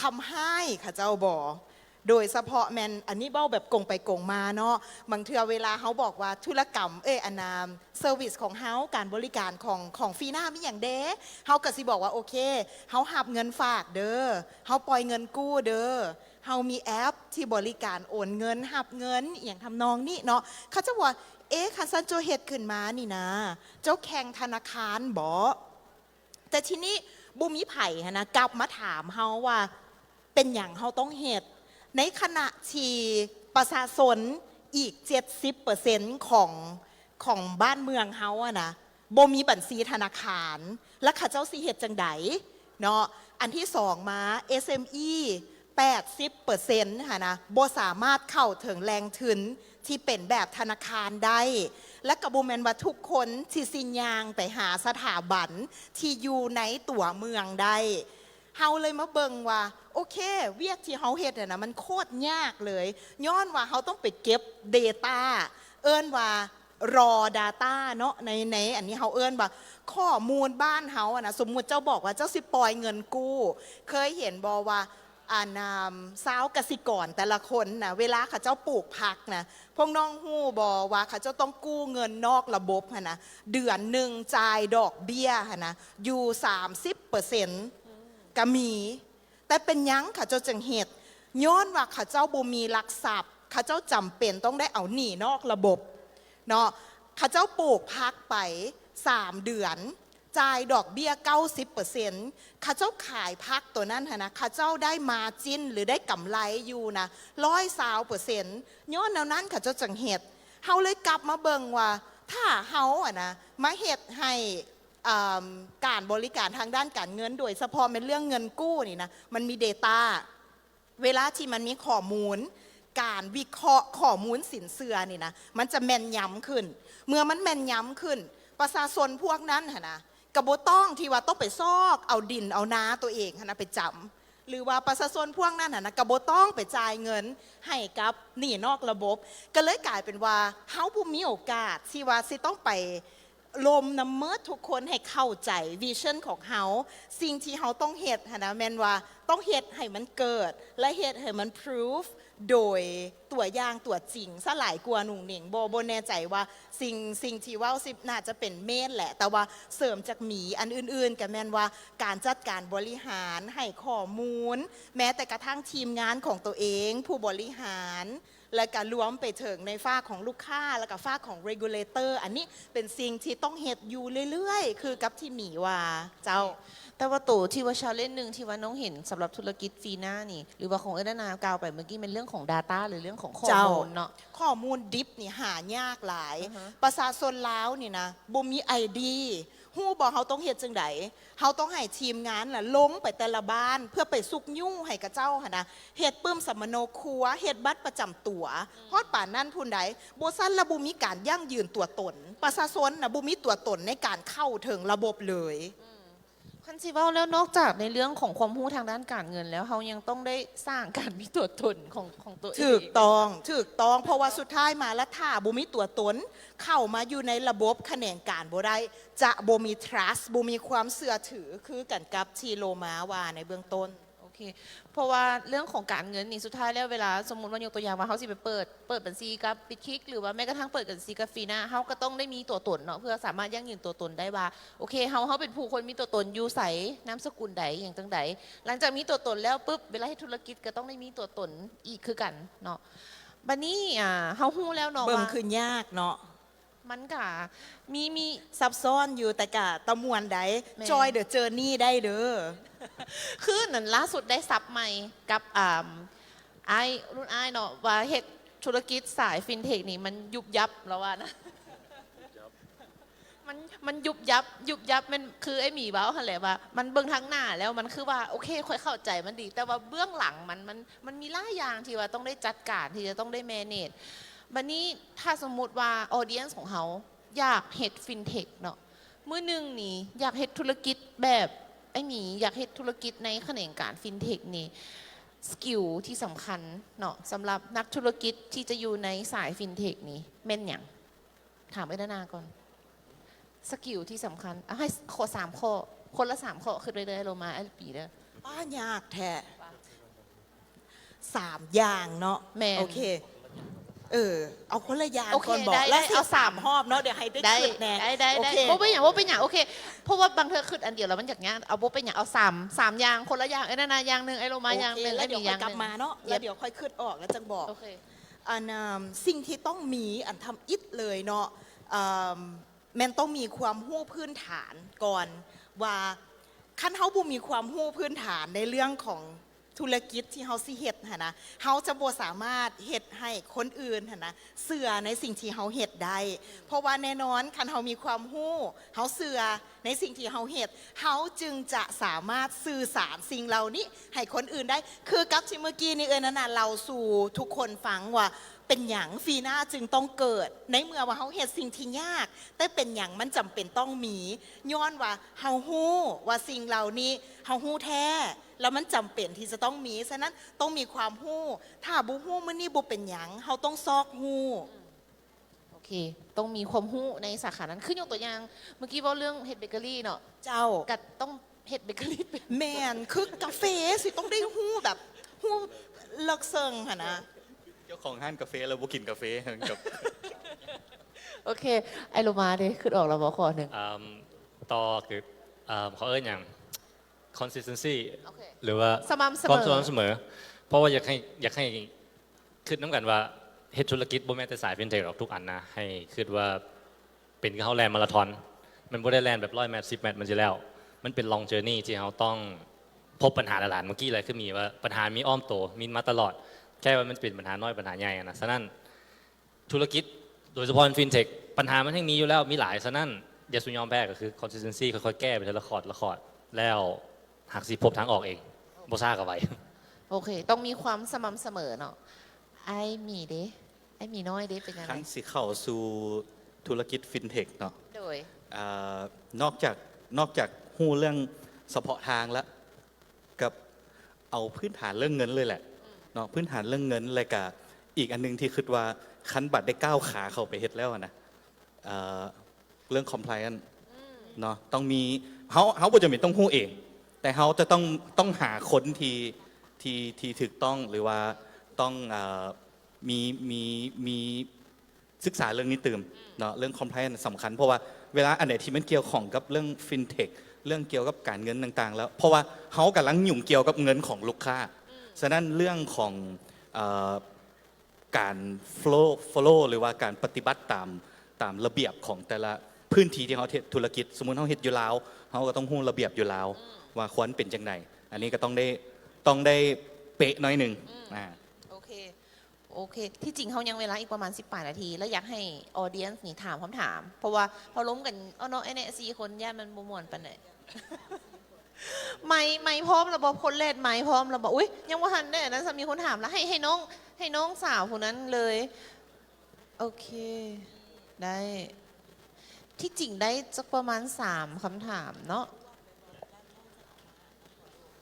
ທຳຮ້າຍເຂົາເຈົ້າບໍ? ໂດຍສະເພາະແມ່ນ ອັນນີ້ເວົ້າແບບກົງໄປກົງມາເນາະ, ບາງເທື່ອເວລາເຮົາບອກວ່າທຸລະກຳ ເອີຍ ອັນນາ ເຊີວິສຂອງເຮົາ ການບໍລິການຂອງ ຂອງຟີນາມີຫຍັງແດ່? ເຮົາກໍຊິບອກວ່າ ໂອເຄ ເຮົາຮັບເງິນຝາກເດີ, ເຮົາປ່ອຍເງິນກູ້ເດີ, ເຮົາມີແອັບທີ່ບໍລິການໂອນເງິນ ຮັບເງິນ ອີ່ຫຍັງທຳນອງນີ້ເນາະ. ເຂົາເຈົ້າວ່າ ເອ ຄັນຊັ້ນເຈົ້າເຮັດຂຶ້ນມານີ້ນະ ເຈົ້າແຂ່ງທະນາຄານບໍ? ແຕ່ທີນີ້ບໍ່ມີໃຜຫັ້ນນະ ກັບມາຖາມເຮົາວ່າ ເປັນຫຍັງເຮົາຕ້ອງເຮັດ ໃນຂະນະທີ່ປະຊາຊົນອີກເຈັດສິບເປີເຊັນຂອງ ຂອງບ້ານເມືອງເຮົາຫັ້ນນະ ບໍ່ມີບັນຊີທະນາຄານ ແລ້ວເຂົາເຈົ້າຊິເຮັດຈັ່ງໃດເນາະ? ອັນທີສອງມາ ເອສເອັມອີ ແປດສິບເປີເຊັນຫັ້ນນະ ບໍ່ສາມາດເຂົ້າເຖິງແຫຼ່ງທຶນທີ່ເປັນແບບທະນາຄານໄດ້ ແລະ ກໍບໍ່ແມ່ນວ່າທຸກຄົນທີ່ຊິຍ່າງໄປຫາສະຖາບັນທີ່ຢູ່ໃນຕົວເມືອງໄດ້. ເຮົາເລີຍມາເບິ່ງວ່າ ໂອເຄ ວຽກທີ່ເຮົາເຮັດຫັ້ນນະ ມັນໂຄດຍາກເລີຍ ຍ້ອນວ່າເຮົາຕ້ອງໄປເກັບ data ເອີ້ນວ່າ raw data ເນາະ ໃນ ໃນອັນນີ້ເຮົາເອີ້ນວ່າຂໍ້ມູນບ້ານເຮົາຫັ້ນນະ. ສົມມຸດເຈົ້າບອກວ່າເຈົ້າຊິປ່ອຍເງິນກູ້ ເຄີຍເຫັນບໍ່ວ່າ ອັນ ຊາວກະສິກອນແຕ່ລະຄົນນະ ເວລາເຂົາເຈົ້າປູກຜັກນະ ພວກນ້ອງຮູ້ບໍ່ວ່າເຂົາເຈົ້າຕ້ອງກູ້ເງິນນອກລະບົບຫັ້ນນະ ເດືອນໜຶ່ງຈ່າຍດອກເບ້ຍຫັ້ນນະ ຢູ່ສາມສິບເປີເຊັນ ກະມີ. ແຕ່ເປັນຫຍັງເຂົາເຈົ້າຈຶ່ງເຮັດ? ຍ້ອນວ່າເຂົາເຈົ້າບໍ່ມີຫຼັກຊັບ ເຂົາເຈົ້າຈຳເປັນຕ້ອງໄດ້ເອົາໜີ້ນອກລະບົບເນາະ. ເຂົາເຈົ້າປູກຜັກໄປສາມເດືອນ ຈ່າຍດອກເບ້ຍເກົ້າສິບເປີເຊັນ ເຂົາເຈົ້າຂາຍຜັກໂຕນັ້ນຫັ້ນນະ ເຂົາເຈົ້າໄດ້ມາຈິນ ຫຼື ໄດ້ກຳໄລຢູ່ນະ ຮ້ອຍຊາວເປີເຊັນ ຍ້ອນແນວນັ້ນເຂົາເຈົ້າຈຶ່ງເຮັດ. ເຮົາເລີຍກັບມາເບິ່ງວ່າ ຖ້າເຮົາຫັ້ນນະ ມາເຮັດໃຫ້ ອ່າ ການບໍລິການທາງດ້ານການເງິນ ໂດຍສະເພາະແມ່ນເລື່ອງເງິນກູ້ນີ້ນະ ມັນມີ data ເວລາທີ່ມັນມີຂໍ້ມູນ ການວິເຄາະຂໍ້ມູນສິນເຊື່ອນີ້ນະ ມັນຈະແມ່ນຍຳຂຶ້ນ. ເມື່ອມັນແມ່ນຍຳຂຶ້ນ ປະຊາຊົນພວກນັ້ນຫັ້ນນະ ກໍບໍ່ຕ້ອງທີ່ວ່າຕ້ອງໄປຊອກເອົາດິນເອົານາຕົວເອງຫັ້ນນະໄປຈຳ ຫຼືວ່າປະຊາຊົນພວກນັ້ນຫັ້ນນະ ກໍບໍ່ຕ້ອງໄປຈ່າຍເງິນໃຫ້ກັບໜີ້ນອກລະບົບ. ກໍເລີຍກາຍເປັນວ່າ ເຮົາບໍ່ມີໂອກາດທີ່ວ່າຊິຕ້ອງໄປ ລົມນຳໝົດທຸກຄົນໃຫ້ເຂົ້າໃຈ vision ຂອງເຮົາ. ສິ່ງທີ່ເຮົາຕ້ອງເຮັດຫັ້ນນະ ແມ່ນວ່າຕ້ອງເຮັດໃຫ້ມັນເກີດ ແລະ ເຮັດໃຫ້ມັນ proof ໂດຍຕົວຢ່າງຕົວຈິງຊະຫຼາຍກວ່າໜຸ່ງໜິງ. ບໍ່ ບໍ່ແນ່ໃຈວ່າສິ່ງ ສິ່ງທີ່ເວົ້າຊິໜ້າຈະເປັນ main ແຫຼະ, ແຕ່ວ່າເສີມຈາກໝີອັນອື່ນໆ ກໍແມ່ນວ່າການຈັດການບໍລິຫານ ໃຫ້ຂໍ້ມູນ ແມ້ແຕ່ກະທັ່ງທີມງານຂອງໂຕເອງ ຜູ້ບໍລິຫານ ແລະກະລວມໄປເຖິງໃນຝາກຂອງລູກຄ້າ ແລະກະຝາກຂອງ regulator ອັນນີ້ເປັນສິ່ງທີ່ຕ້ອງເຮັດຢູ່ເລື້ອຍໆ ຄືກັບທີ່ໝີວ່າ. ເຈົ້າ. ແຕ່ວ່າໂຕທີ່ວ່າ challenge ໜຶ່ງທີ່ວ່ານ້ອງເຫັນສຳລັບທຸລະກິດຟີນານີ້ ຫຼືວ່າຂອງເອື້ອຍນານາກ່າວໄປເມື່ອກີ້ ແມ່ນເລື່ອງຂອງ data ຫຼືເລື່ອງຂອງຂໍ້ມູນເນາະ. ຂໍ້ມູນດິບນີ້ຫາຍາກຫຼາຍ. ອືຮຶ. ປະຊາຊົນລາວນີ້ນະ ບໍ່ມີ ID ຮູ້ບໍ່ ເຮົາຕ້ອງເຮັດຈັ່ງໃດ? ເຮົາຕ້ອງໃຫ້ທີມງານນະ ລົງໄປແຕ່ລະບ້ານ ເພື່ອໄປຊຸກຍູ້ໃຫ້ເຂົາເຈົ້າຫັ້ນນະ ເຮັດປຶ້ມສຳມະໂນຄົວ ເຮັດບັດປະຈຳຕົວ ອືມ ຮອດປານນັ້ນພຸ້ນໃດ໋. ບໍ່ຊັ້ນລະບໍ່ມີການຢັ້ງຢືນຕົວຕົນ ປະຊາຊົນນະ ບໍ່ມີຕົວຕົນໃນການເຂົ້າເຖິງລະບົບເລີຍ. ອືມ ຄັນຊິເວົ້າແລ້ວ ນອກຈາກໃນເລື່ອງຂອງຄວາມຮູ້ທາງດ້ານການເງິນແລ້ວ ເຮົາຍັງຕ້ອງໄດ້ສ້າງການມີຕົວຕົນຂອງ ຂອງຕົວເອງ. ຖືກຕ້ອງ ຖືກຕ້ອງ ເພາະວ່າສຸດທ້າຍມາລະ ຖ້າບໍ່ມີຕົວຕົນເຂົ້າມາຢູ່ໃນລະບົບຂະແໜງການບໍ່ໄດ້ ຈະບໍ່ມີ trust ບໍ່ມີຄວາມເຊື່ອຖື ຄືກັນກັບທີ່ໂລມາວ່າໃນເບື້ອງຕົ້ນ. ໂອເຄ ເພາະວ່າເລື່ອງຂອງການເງິນນີ້ ສຸດທ້າຍແລ້ວ ເວລາສົມມຸດວ່າ ຍົກຕົວຢ່າງວ່າ ເຮົາຊິໄປເປີດ ເປີດບັນຊີກັບ Bitkick ຫຼືວ່າແມ້ກະທັ່ງເປີດບັນຊີກັບຟີນາ ເຮົາກໍຕ້ອງໄດ້ມີຕົວຕົນເນາະ ເພື່ອສາມາດຢັ້ງຢືນຕົວຕົນໄດ້ວ່າ ໂອເຄ ເຮົາ ເຮົາເປັນຜູ້ຄົນມີຕົວຕົນຢູ່ໃສ ນາມສະກຸນໃດ ຫຍັງຈັ່ງໃດ. ຫຼັງຈາກມີຕົວຕົນແລ້ວປຶບ ເວລາເຮັດທຸລະກິດກໍຕ້ອງໄດ້ມີຕົວຕົນອີກຄືກັນເນາະ. ບັດນີ້ ອາ ເຮົາຮູ້ແລ້ວເນາະ ເບິ່ງວ່າ ຄືຍາກເນາະ. ມັນກະມີ ມີ ຊັບຊ້ອນຢູ່ ແຕ່ກະຕາມ່ວນໃດ໋. ແມ່ນ Join the journey ໄດ້ເດີ. ຄືນັ້ນ ລ່າສຸດໄດ້ສັບໃໝ່ກັບ ອ່າ ອ້າຍ ລຸ້ນອ້າຍເນາະ ວ່າເຮັດທຸລະກິດສາຍ fintech ນີ້ມັນຍຸບຍັບ ລາວວ່ານະ. ມັນ ມັນຍຸບຍັບ ຍຸບຍັບ ແມ່ນ ຄືອ້າຍໝີເວົ້າຫັ້ນແຫຼະວ່າ ມັນເບິ່ງທາງໜ້າແລ້ວ ມັນຄືວ່າ ໂອເຄ ຂ້ອຍເຂົ້າໃຈມັນດີ ແຕ່ວ່າເບື້ອງຫຼັງມັນ ມັນ ມັນມີຫຼາຍຢ່າງທີ່ວ່າຕ້ອງໄດ້ຈັດການ ທີ່ຈະຕ້ອງໄດ້ manage. ບັດນີ້ ຖ້າສົມມຸດວ່າ audience ຂອງເຮົາຢາກເຮັດ fintech ເນາະ ມື້ໜຶ່ງນີ້ຢາກເຮັດທຸລະກິດແບບອ້າຍໝີ ຢາກເຮັດທຸລະກິດໃນຂະແໜງການ fintech ນີ້ skill ທີ່ສຳຄັນເນາະ ສຳລັບນັກທຸລະກິດທີ່ຈະຢູ່ໃນສາຍ fintech ນີ້ແມ່ນຫຍັງ? ຖາມເອື້ອຍນານາກ່ອນ. ສະກິວທີ່ສຳຄັນ ເອົາໃຫ້ຂໍ້ ສາມຂໍ້ ຄົນລະສາມຂໍ້ ຄິດໄວ້ເດີ ໂລມາ ແອລປີເດີ. ປ້າ ຍາກແທ້ ສາມຢ່າງເນາະ. ແມ່ນ ໂອເຄ ເອີ ເອົາຄົນລະຢ່າງ ໂອເຄ ກ່ອນບໍ? ໄດ້ ແລ້ວຊິ ເອົາສາມ ສາມຮອບເນາະ ດຽວໃຫ້ໄດ້ ໄດ້ ຄິດແດ່. ໄດ້ ໄດ້ ໂອເຄ ບໍ່ເປັນຫຍັງ ບໍ່ເປັນຫຍັງ ໂອເຄ ເພາະວ່າບາງເທື່ອ ຄິດອັນດຽວແລ້ວມັນຢາກຍາກ ເອົາ ບໍ່ເປັນຫຍັງ ເອົາສາມ ສາມຢ່າງ ຄົນລະຢ່າງ ເອື້ອຍນານາຢ່າງໜຶ່ງ ອ້າຍໂລມາຢ່າງໜຶ່ງ ແລ້ວດຽວຄ່ອຍກັບມາເນາະ ແລ້ວດຽວຄ່ອຍຄິດອອກ ແລ້ວຈັ່ງບອກ. ໂອເຄ ອັນ ສິ່ງທີ່ຕ້ອງມີ ອັນທຳອິດເລີຍເນາະ ແມ່ນຕ້ອງມີຄວາມຮູ້ພື້ນຖານກ່ອນ ວ່າຄັນເຮົາບໍ່ມີຄວາມຮູ້ພື້ນຖານໃນເລື່ອງຂອງທຸລະກິດທີ່ເຮົາຊິເຮັດຫັ້ນນະ ເຮົາຈະບໍ່ສາມາດເຮັດໃຫ້ຄົນອື່ນຫັ້ນນະເຊື່ອໃນສິ່ງທີ່ເຮົາເຮັດໄດ້. ເພາະວ່າແນ່ນອນ ຄັນເຮົາມີຄວາມຮູ້ ເຮົາເຊື່ອໃນສິ່ງທີ່ເຮົາເຮັດ ເຮົາຈຶ່ງຈະສາມາດສື່ສານສິ່ງເຫຼົ່ານີ້ໃຫ້ຄົນອື່ນໄດ້. ຄືກັບທີ່ເມື່ອກີ້ນີ້ເອື້ອຍນານາເລົ່າສູ່ທຸກຄົນຟັງວ່າ ເປັນຫຍັງ Fina ຈຶ່ງຕ້ອງເກີດ ໃນເມື່ອວ່າເຮົາເຮັດສິ່ງທີ່ຍາກ ແຕ່ເປັນຫຍັງມັນຈຳເປັນຕ້ອງມີ? ຍ້ອນວ່າເຮົາຮູ້ວ່າສິ່ງເຫຼົ່ານີ້ ເຮົາຮູ້ແທ້ ແລ້ວມັນຈຳເປັນທີ່ຈະຕ້ອງມີ. ສະນັ້ນຕ້ອງມີຄວາມຮູ້ ຖ້າບໍ່ຮູ້ມື້ນີ້ບໍ່ເປັນຫຍັງ ເຮົາຕ້ອງຊອກຮູ້. ໂອເຄ ຕ້ອງມີຄວາມຮູ້ໃນສາຂານັ້ນ. ຄືຍົກຕົວຢ່າງ ເມື່ອກີ້ເວົ້າເລື່ອງເຮັດເບເກີຣີເນາະ. ເຈົ້າ ກະຕ້ອງ ເຮັດເບເກີຣີເປັນ. ແມ່ນ ຄືກາເຟຊິຕ້ອງໄດ້ຮູ້ແບບ ຮູ້ເລິກເຊິ່ງຫັ້ນນະ. ເຈົ້າຂອງຮ້ານກາເຟແລ້ວບໍ່ກິນກາເຟ ແມ່ນກັບ. ໂອເຄ ອ້າຍໂລມາເດ ຄິດອອກແລ້ວບໍ່ຂໍ້ໜຶ່ງ? ອາ ຕໍ່ຄື ອາ ເຂົາເອີ້ນຫຍັງ consistency ໂອເຄ ຫຼືວ່າ ສະໝ່ຳສະເໝີ ຄວາມສະໝ່ຳສະເໝີ. ເພາະວ່າຢາກໃຫ້ ຢາກໃຫ້ຄິດນຳກັນວ່າ ເຮັດທຸລະກິດບໍ່ແມ່ນແຕ່ສາຍ fintech ດອກ ທຸກອັນນະ ໃຫ້ຄິດວ່າ ເປັນຄືເຮົາແລ່ນມາລາທອນ ມັນບໍ່ໄດ້ແລ່ນແບບຮ້ອຍແມັດ ສິບແມັດ ມັນຊິແລ້ວ. ມັນເປັນ long journey ທີ່ເຮົາຕ້ອງພົບບັນຫາຫຼາຍໆ ເມື່ອກີ້ແຫຼະ ຄືມີວ່າບັນຫາມີອ້ອມໂຕ ມີມາຕະຫຼອດ ແຄ່ວ່າມັນເປັນບັນຫານ້ອຍ ບັນຫາໃຫຍ່ຫັ້ນນະ. ສະນັ້ນ ທຸລະກິດ ໂດຍສະເພາະ fintech ບັນຫາມັນແຮ່ງມີຢູ່ແລ້ວ ມີຫຼາຍ. ສະນັ້ນ ຢ່າສູ່ຍອມແພ້ ກໍຄື consistency ຄ່ອຍໆແກ້ໄປເທື່ອລະຄອດ ລະຄອດ ແລ້ວຫາກຊິພົບທາງອອກເອງ ບໍ່ຊ້າກໍໄວ. ໂອເຄ ຕ້ອງມີຄວາມສະໝ່ຳສະເໝີເນາະ. ອ້າຍໝີເດ? ອ້າຍໝີນ້ອຍເດ ເປັນຈັ່ງໃດ? ຄັນຊິເຂົ້າສູ່ທຸລະກິດ fintech ເນາະ ໂດຍ ອ່າ ນອກຈາກ ນອກຈາກຮູ້ເລື່ອງສະເພາະທາງລະ ກັບເອົາພື້ນຖານເລື່ອງເງິນເລີຍແຫຼະ ອືມ ເນາະ ພື້ນຖານເລື່ອງເງິນ ແລະກະອີກອັນໜຶ່ງທີ່ຄິດວ່າ ຄັນບາດໄດ້ກ້າວຂາເຂົ້າໄປເຮັດແລ້ວນະ ເອີ ເລື່ອງ compliance ອືມ ເນາະ ຕ້ອງມີ ເຮົາ ເຮົາບໍ່ຈຳເປັນຕ້ອງຮູ້ເອງ ແຕ່ເຮົາຈະຕ້ອງ ຕ້ອງຫາຄົນທີ່ ທີ່ ທີ່ຖືກຕ້ອງ ຫຼືວ່າຕ້ອງ ເອີ ມີ ມີ ມີສຶກສາເລື່ອງນີ້ຕື່ມເນາະ ເລື່ອງ compliance ສຳຄັນ ເພາະວ່າເວລາອັນໃດທີ່ມັນກ່ຽວຂ້ອງກັບເລື່ອງ fintech ເລື່ອງກ່ຽວກັບການເງິນຕ່າງໆ ແລ້ວ ເພາະວ່າເຮົາກຳລັງຫຍຸ້ງກ່ຽວກັບເງິນຂອງລູກຄ້າ ອືມ ສະນັ້ນເລື່ອງຂອງ ເອີ ການ follow follow ຫຼືວ່າການປະຕິບັດຕາມ ຕາມລະບຽບຂອງແຕ່ລະພື້ນທີ່ທີ່ເຮົາເຮັດທຸລະກິດ. ສົມມຸດເຮົາເຮັດຢູ່ລາວ ເຮົາກໍຕ້ອງຮູ້ລະບຽບຢູ່ລາວ ອືມ ວ່າຄວນເປັນຈັ່ງໃດ. ອັນນີ້ກໍຕ້ອງໄດ້ ຕ້ອງໄດ້ເປະໜ້ອຍໜຶ່ງ. ອືມ ອາ ໂອເຄ ໂອເຄ ທີ່ຈິງເຮົາຍັງເວລາອີກປະມານສິບປາຍນາທີ ແລະ ຢາກໃຫ້ audience ນີ້ຖາມຄຳຖາມ ເພາະວ່າເຮົາລົມກັນເນາະ ອ້າຍແນະ ສີ່ຄົນ ຢ້ານມັນບໍ່ມ່ວນປານໃດ. ໄມ ໄມພ້ອມແລ້ວບໍ່? ຄົນແລດໄມພ້ອມແລ້ວບໍ່? ອຸ້ຍ ຍັງບໍ່ທັນໄດ້ອັນນັ້ນຊ້ຳ ມີຄົນຖາມລະ ໃຫ້ ໃຫ້ນ້ອງ ໃຫ້ນ້ອງສາວຜູ້ນັ້ນເລີຍ. ໂອເຄ ໄດ້ ທີ່ຈິງໄດ້ຈັກປະມານສາມຄຳຖາມເນາະ.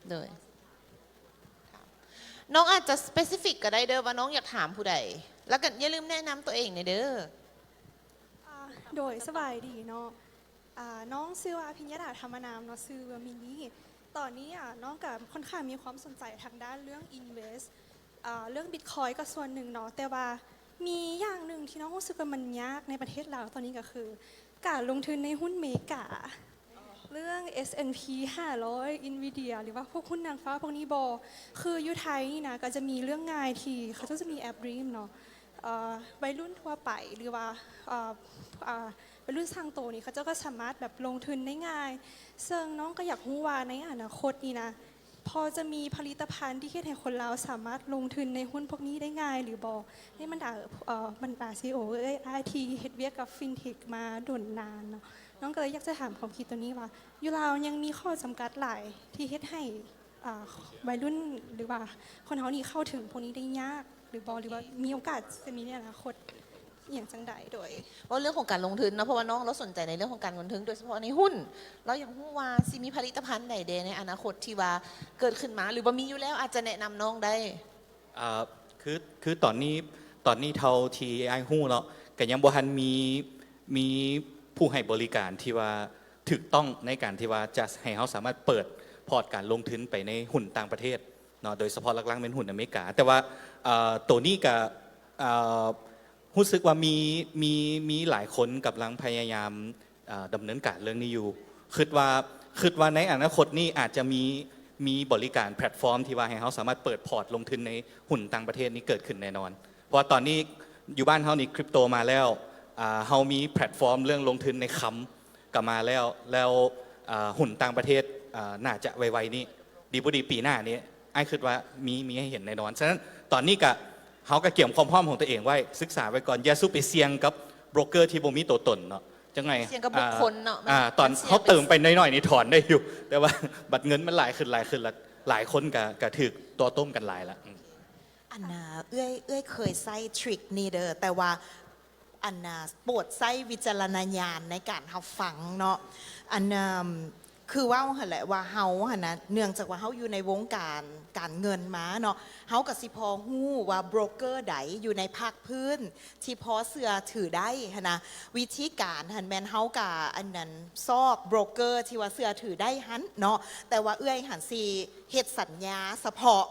ໂດຍ ນ້ອງອາດຈະ specific ກໍໄດ້ເດີ ວ່ານ້ອງຢາກຖາມຜູ້ໃດ ແລ້ວກໍຢ່າລືມແນະນຳຕົວເອງແດ່ເດີ. ອາ ໂດຍ ສະບາຍດີເນາະ. ອາ ນ້ອງຊື່ວ່າ ພິນຍະດາ ທຳມະນາມເນາະ ຊື່ວ່າມິນນີ້. ຕອນນີ້ ອາ ນ້ອງກໍຄ່ອນຂ້າງມີຄວາມສົນໃຈທາງດ້ານເລື່ອງ invest ອາ ເລື່ອງ Bitcoin ກໍສ່ວນໜຶ່ງເນາະ ແຕ່ວ່າມີຢ່າງໜຶ່ງທີ່ນ້ອງຮູ້ສຶກວ່າມັນຍາກໃນປະເທດລາວຕອນນີ້ກໍຄື ການລົງທຶນໃນຫຸ້ນເມກາ ເລື່ອງ S and P ຫ້າຮ້ອຍ Nvidia ຫຼືວ່າພວກຫຸ້ນນາງຟ້າພວກນີ້ບໍ່? ຄືຢູ່ໄທນີ້ນະ ກໍຈະມີເລື່ອງງ່າຍທີ່ເຂົາເຈົ້າຈະມີແອັບ Dream ເນາະ ເອີ ໄວລຸ້ນທົ່ວໄປ ຫຼືວ່າ ເອີ ເອີ ໄວລຸ້ນສ້າງໂຕນີ້ ເຂົາເຈົ້າກໍສາມາດແບບລົງທຶນໄດ້ງ່າຍ. ເຊິ່ງນ້ອງກໍຢາກຮູ້ວ່າໃນອະນາຄົດນີ້ນະ ພໍຈະມີຜະລິດຕະພັນທີ່ເຮັດໃຫ້ຄົນລາວສາມາດລົງທຶນໃນຫຸ້ນພວກນີ້ໄດ້ງ່າຍຫຼືບໍ່? ໃນບັນດາ ເອີ ບັນດາ ຊີອີໂອ ເອື້ອຍອ້າຍທີ່ເຮັດວຽກກັບ fintech ມາດົນນານເນາະ, ນ້ອງກໍເລີຍຢາກຈະຖາມຄວາມຄິດໂຕນີ້ວ່າ ຢູ່ລາວຍັງມີຂໍ້ຈຳກັດຫຼາຍທີ່ເຮັດໃຫ້ ອ່າ ໄວລຸ້ນ ຫຼືວ່າຄົນເຮົານີ້ເຂົ້າເຖິງພວກນີ້ໄດ້ຍາກຫຼືບໍ່ ຫຼືວ່າມີໂອກາດຈະມີໃນອະນາຄົດອີ່ຫຍັງຈັ່ງໃດ? ໂດຍ ເວົ້າເລື່ອງຂອງການລົງທຶນເນາະ ເພາະວ່ານ້ອງລາວສົນໃຈໃນເລື່ອງຂອງການລົງທຶນ ໂດຍສະເພາະໃນຫຸ້ນ. ລາວຢາກຮູ້ວ່າຊິມີຜະລິດຕະພັນໃດແດ່ໃນອະນາຄົດທີ່ວ່າເກີດຂຶ້ນມາ ຫຼືວ່າມີຢູ່ແລ້ວ ອາດຈະແນະນຳນ້ອງໄດ້? ເອີ ຄື ຄືຕອນນີ້ ຕອນນີ້ເທົ່າທີ່ອ້າຍຮູ້ເນາະ ກໍຍັງບໍ່ທັນມີ ມີຜູ້ໃຫ້ບໍລິການທີ່ວ່າຖືກຕ້ອງໃນການທີ່ວ່າຈະໃຫ້ເຮົາສາມາດເປີດພອດການລົງທຶນໄປໃນຫຸ້ນຕ່າງປະເທດເນາະ, ໂດຍສະເພາະຫຼັກໆແມ່ນຫຸ້ນອາເມລິກາ. ແຕ່ວ່າ ເອີ ໂຕນີ້ກະ ເອີ ຮູ້ສຶກວ່າມີ ມີ ມີຫຼາຍຄົນກຳລັງພະຍາຍາມ ເອີ ດຳເນີນການເລື່ອງນີ້ຢູ່. ຄິດວ່າ ຄິດວ່າໃນອະນາຄົດນີ້ອາດຈະມີ ມີບໍລິການແພລດຟອມທີ່ວ່າໃຫ້ເຮົາສາມາດເປີດພອດລົງທຶນໃນຫຸ້ນຕ່າງປະເທດນີ້ເກີດຂຶ້ນແນ່ນອນ. ເພາະວ່າຕອນນີ້ຢູ່ບ້ານເຮົານີ້ຄຣິບໂຕມາແລ້ວ, ອ່າ ເຮົາມີແພລດຟອມເລື່ອງລົງທຶນໃນຄຳກໍມາແລ້ວ, ແລ້ວ ອ່າ ຫຸ້ນຕ່າງປະເທດ ອ່າ ໜ້າຈະໄວໆນີ້ ດີບໍ່ດີປີໜ້ານີ້ ອ້າຍຄິດວ່າມີ ມີໃຫ້ເຫັນແນ່ນອນ. ສະນັ້ນຕອນນີ້ກະ ເຮົາກະກຽມຄວາມພ້ອມຂອງຕົວເອງໄວ້, ສຶກສາໄວ້ກ່ອນ, ຢ່າສູ່ໄປສ່ຽງກັບໂບຣກເກີທີ່ບໍ່ມີຕົວຕົນເນາະ. ຈັ່ງໃດ ສ່ຽງກັບບຸກຄົນເນາະ ອ່າ ມັນ ຕອນເຮົາເຕີມໄປໜ້ອຍໆນີ້ຖອນໄດ້ຢູ່, ແຕ່ວ່າບັດເງິນມັນຫຼາຍຂຶ້ນ ຫຼາຍຂຶ້ນລະ ຫຼາຍຄົນກະ ກະຖືກຕົວະຕົ້ມກັນຫຼາຍລະ. ອືມ ອັນນ່າ ເອື້ອຍ ເອື້ອຍເຄີຍໃຊ້ທຣິກນີ້ເດີ ແຕ່ວ່າ ອັນນ່າ ໂປດໃຊ້ວິຈາລະນະຍານໃນການຮັບຟັງເນາະ. ອັນ ເອີ່ມ ຄືເວົ້າຫັ້ນແຫຼະວ່າເຮົາຫັ້ນນະ ເນື່ອງຈາກວ່າເຮົາຢູ່ໃນວົງການການເງິນມາເນາະ, ເຮົາກໍຊິພໍຮູ້ວ່າໂບຣກເກີໃດຢູ່ໃນພາກພື້ນທີ່ພໍເຊື່ອຖືໄດ້ຫັ້ນນະ. ວິທີການຫັ້ນແມ່ນເຮົາກະ ອັນນັ້ນ ຊອກໂບຣກເກີທີ່ວ່າເຊື່ອຖືໄດ້ຫັ້ນເນາະ, ແຕ່ວ່າເອື້ອຍຫັ້ນຊິເຮັດສັນຍາສະເພາະ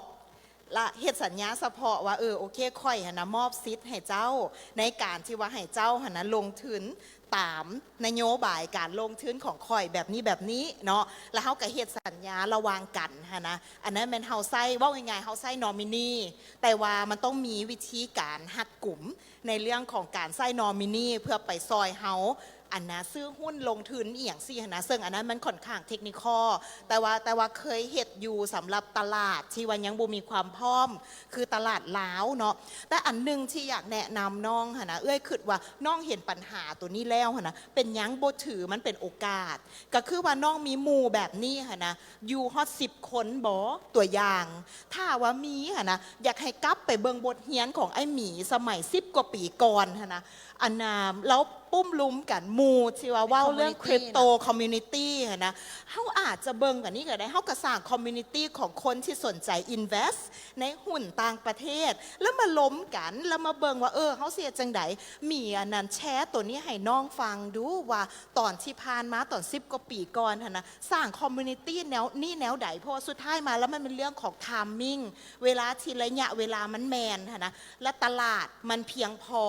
ລະເຮັດສັນຍາສະເພາະວ່າ ເອີ ໂອເຄ ຂ້ອຍຫັ້ນນະມອບສິດໃຫ້ເຈົ້າ ໃນການທີ່ວ່າໃຫ້ເຈົ້າຫັ້ນນະລົງທຶນຕາມນະໂຍບາຍການລົງທຶນຂອງຂ້ອຍແບບນີ້ ແບບນີ້ເນາະ. ລະເຮົາກະເຮັດສັນຍາລະຫວ່າງກັນຫັ້ນນະ. ອັນນັ້ນແມ່ນເຮົາໃຊ້ ເວົ້າງ່າຍໆ ເຮົາໃຊ້ນອມິນີ, ແຕ່ວ່າມັນຕ້ອງມີວິທີການຮັດກຸມໃນເລື່ອງຂອງການໃຊ້ນອມິນີ ເພື່ອໄປຊ່ອຍເຮົາ ອັນນະ ຊື້ຫຸ້ນລົງທຶນອີ່ຫຍັງຊີ້ຫັ້ນນະ, ເຊິ່ງອັນນັ້ນມັນຂ້ອນຂ້າງເທັກນິຄອລ ແຕ່ວ່າ ແຕ່ວ່າເຄີຍເຮັດຢູ່ສຳລັບຕະຫຼາດທີ່ວ່າຍັງບໍ່ມີຄວາມພ້ອມ ຄືຕະຫຼາດລາວເນາະ. ແຕ່ອັນໜຶ່ງທີ່ຢາກແນະນຳນ້ອງຫັ້ນນະ ເອື້ອຍຄິດວ່ານ້ອງເຫັນບັນຫາໂຕນີ້ແລ້ວຫັ້ນນະ ເປັນຫຍັງບໍ່ຖືມັນເປັນໂອກາດ? ກະຄືວ່ານ້ອງມີໝູ່ແບບນີ້ຫັ້ນນະ ຢູ່ຮອດສິບຄົນບໍ? ຕົວຢ່າງ ຖ້າວ່າມີຫັ້ນນະ ຢາກໃຫ້ກັບໄປເບິ່ງບົດຮຽນຂອງອ້າຍໝີສະໄໝສິບກວ່າປີກ່ອນຫັ້ນນະ. ອັນນ່າ ລາວປຸ້ມລຸມກັນ ໝູ່ທີ່ວ່າເວົ້າເລື່ອງ community ຄຣິບໂຕ ເນາະ ຄອມມູນິຕີຫັ້ນນະ. ເຮົາອາດຈະເບິ່ງກວ່ານີ້ກໍໄດ້, ເຮົາກໍສ້າງຄອມມູນິຕີຂອງຄົນທີ່ສົນໃຈ invest ໃນຫຸ້ນຕ່າງປະເທດ ແລ້ວມາລົມກັນ ແລ້ວມາເບິ່ງວ່າ ເອີ ເຮົາຊິເຮັດຈັ່ງໃດ. ໝີອັນນັ້ນແຊໂຕນີ້ໃຫ້ນ້ອງຟັງດູວ່າ ຕອນທີ່ຜ່ານມາ ຕອນສິບກວ່າປີກ່ອນຫັ້ນນະ ສ້າງຄອມມູນິຕີແນວນີ້ແນວໃດ? ເພາະວ່າສຸດທ້າຍມາແລ້ວມັນເປັນເລື່ອງຂອງ timing ເວລາທີ່ໄລຍະເວລາມັນແມ່ນຫັ້ນນະ ແລະ ຕະຫຼາດມັນພຽງພໍ,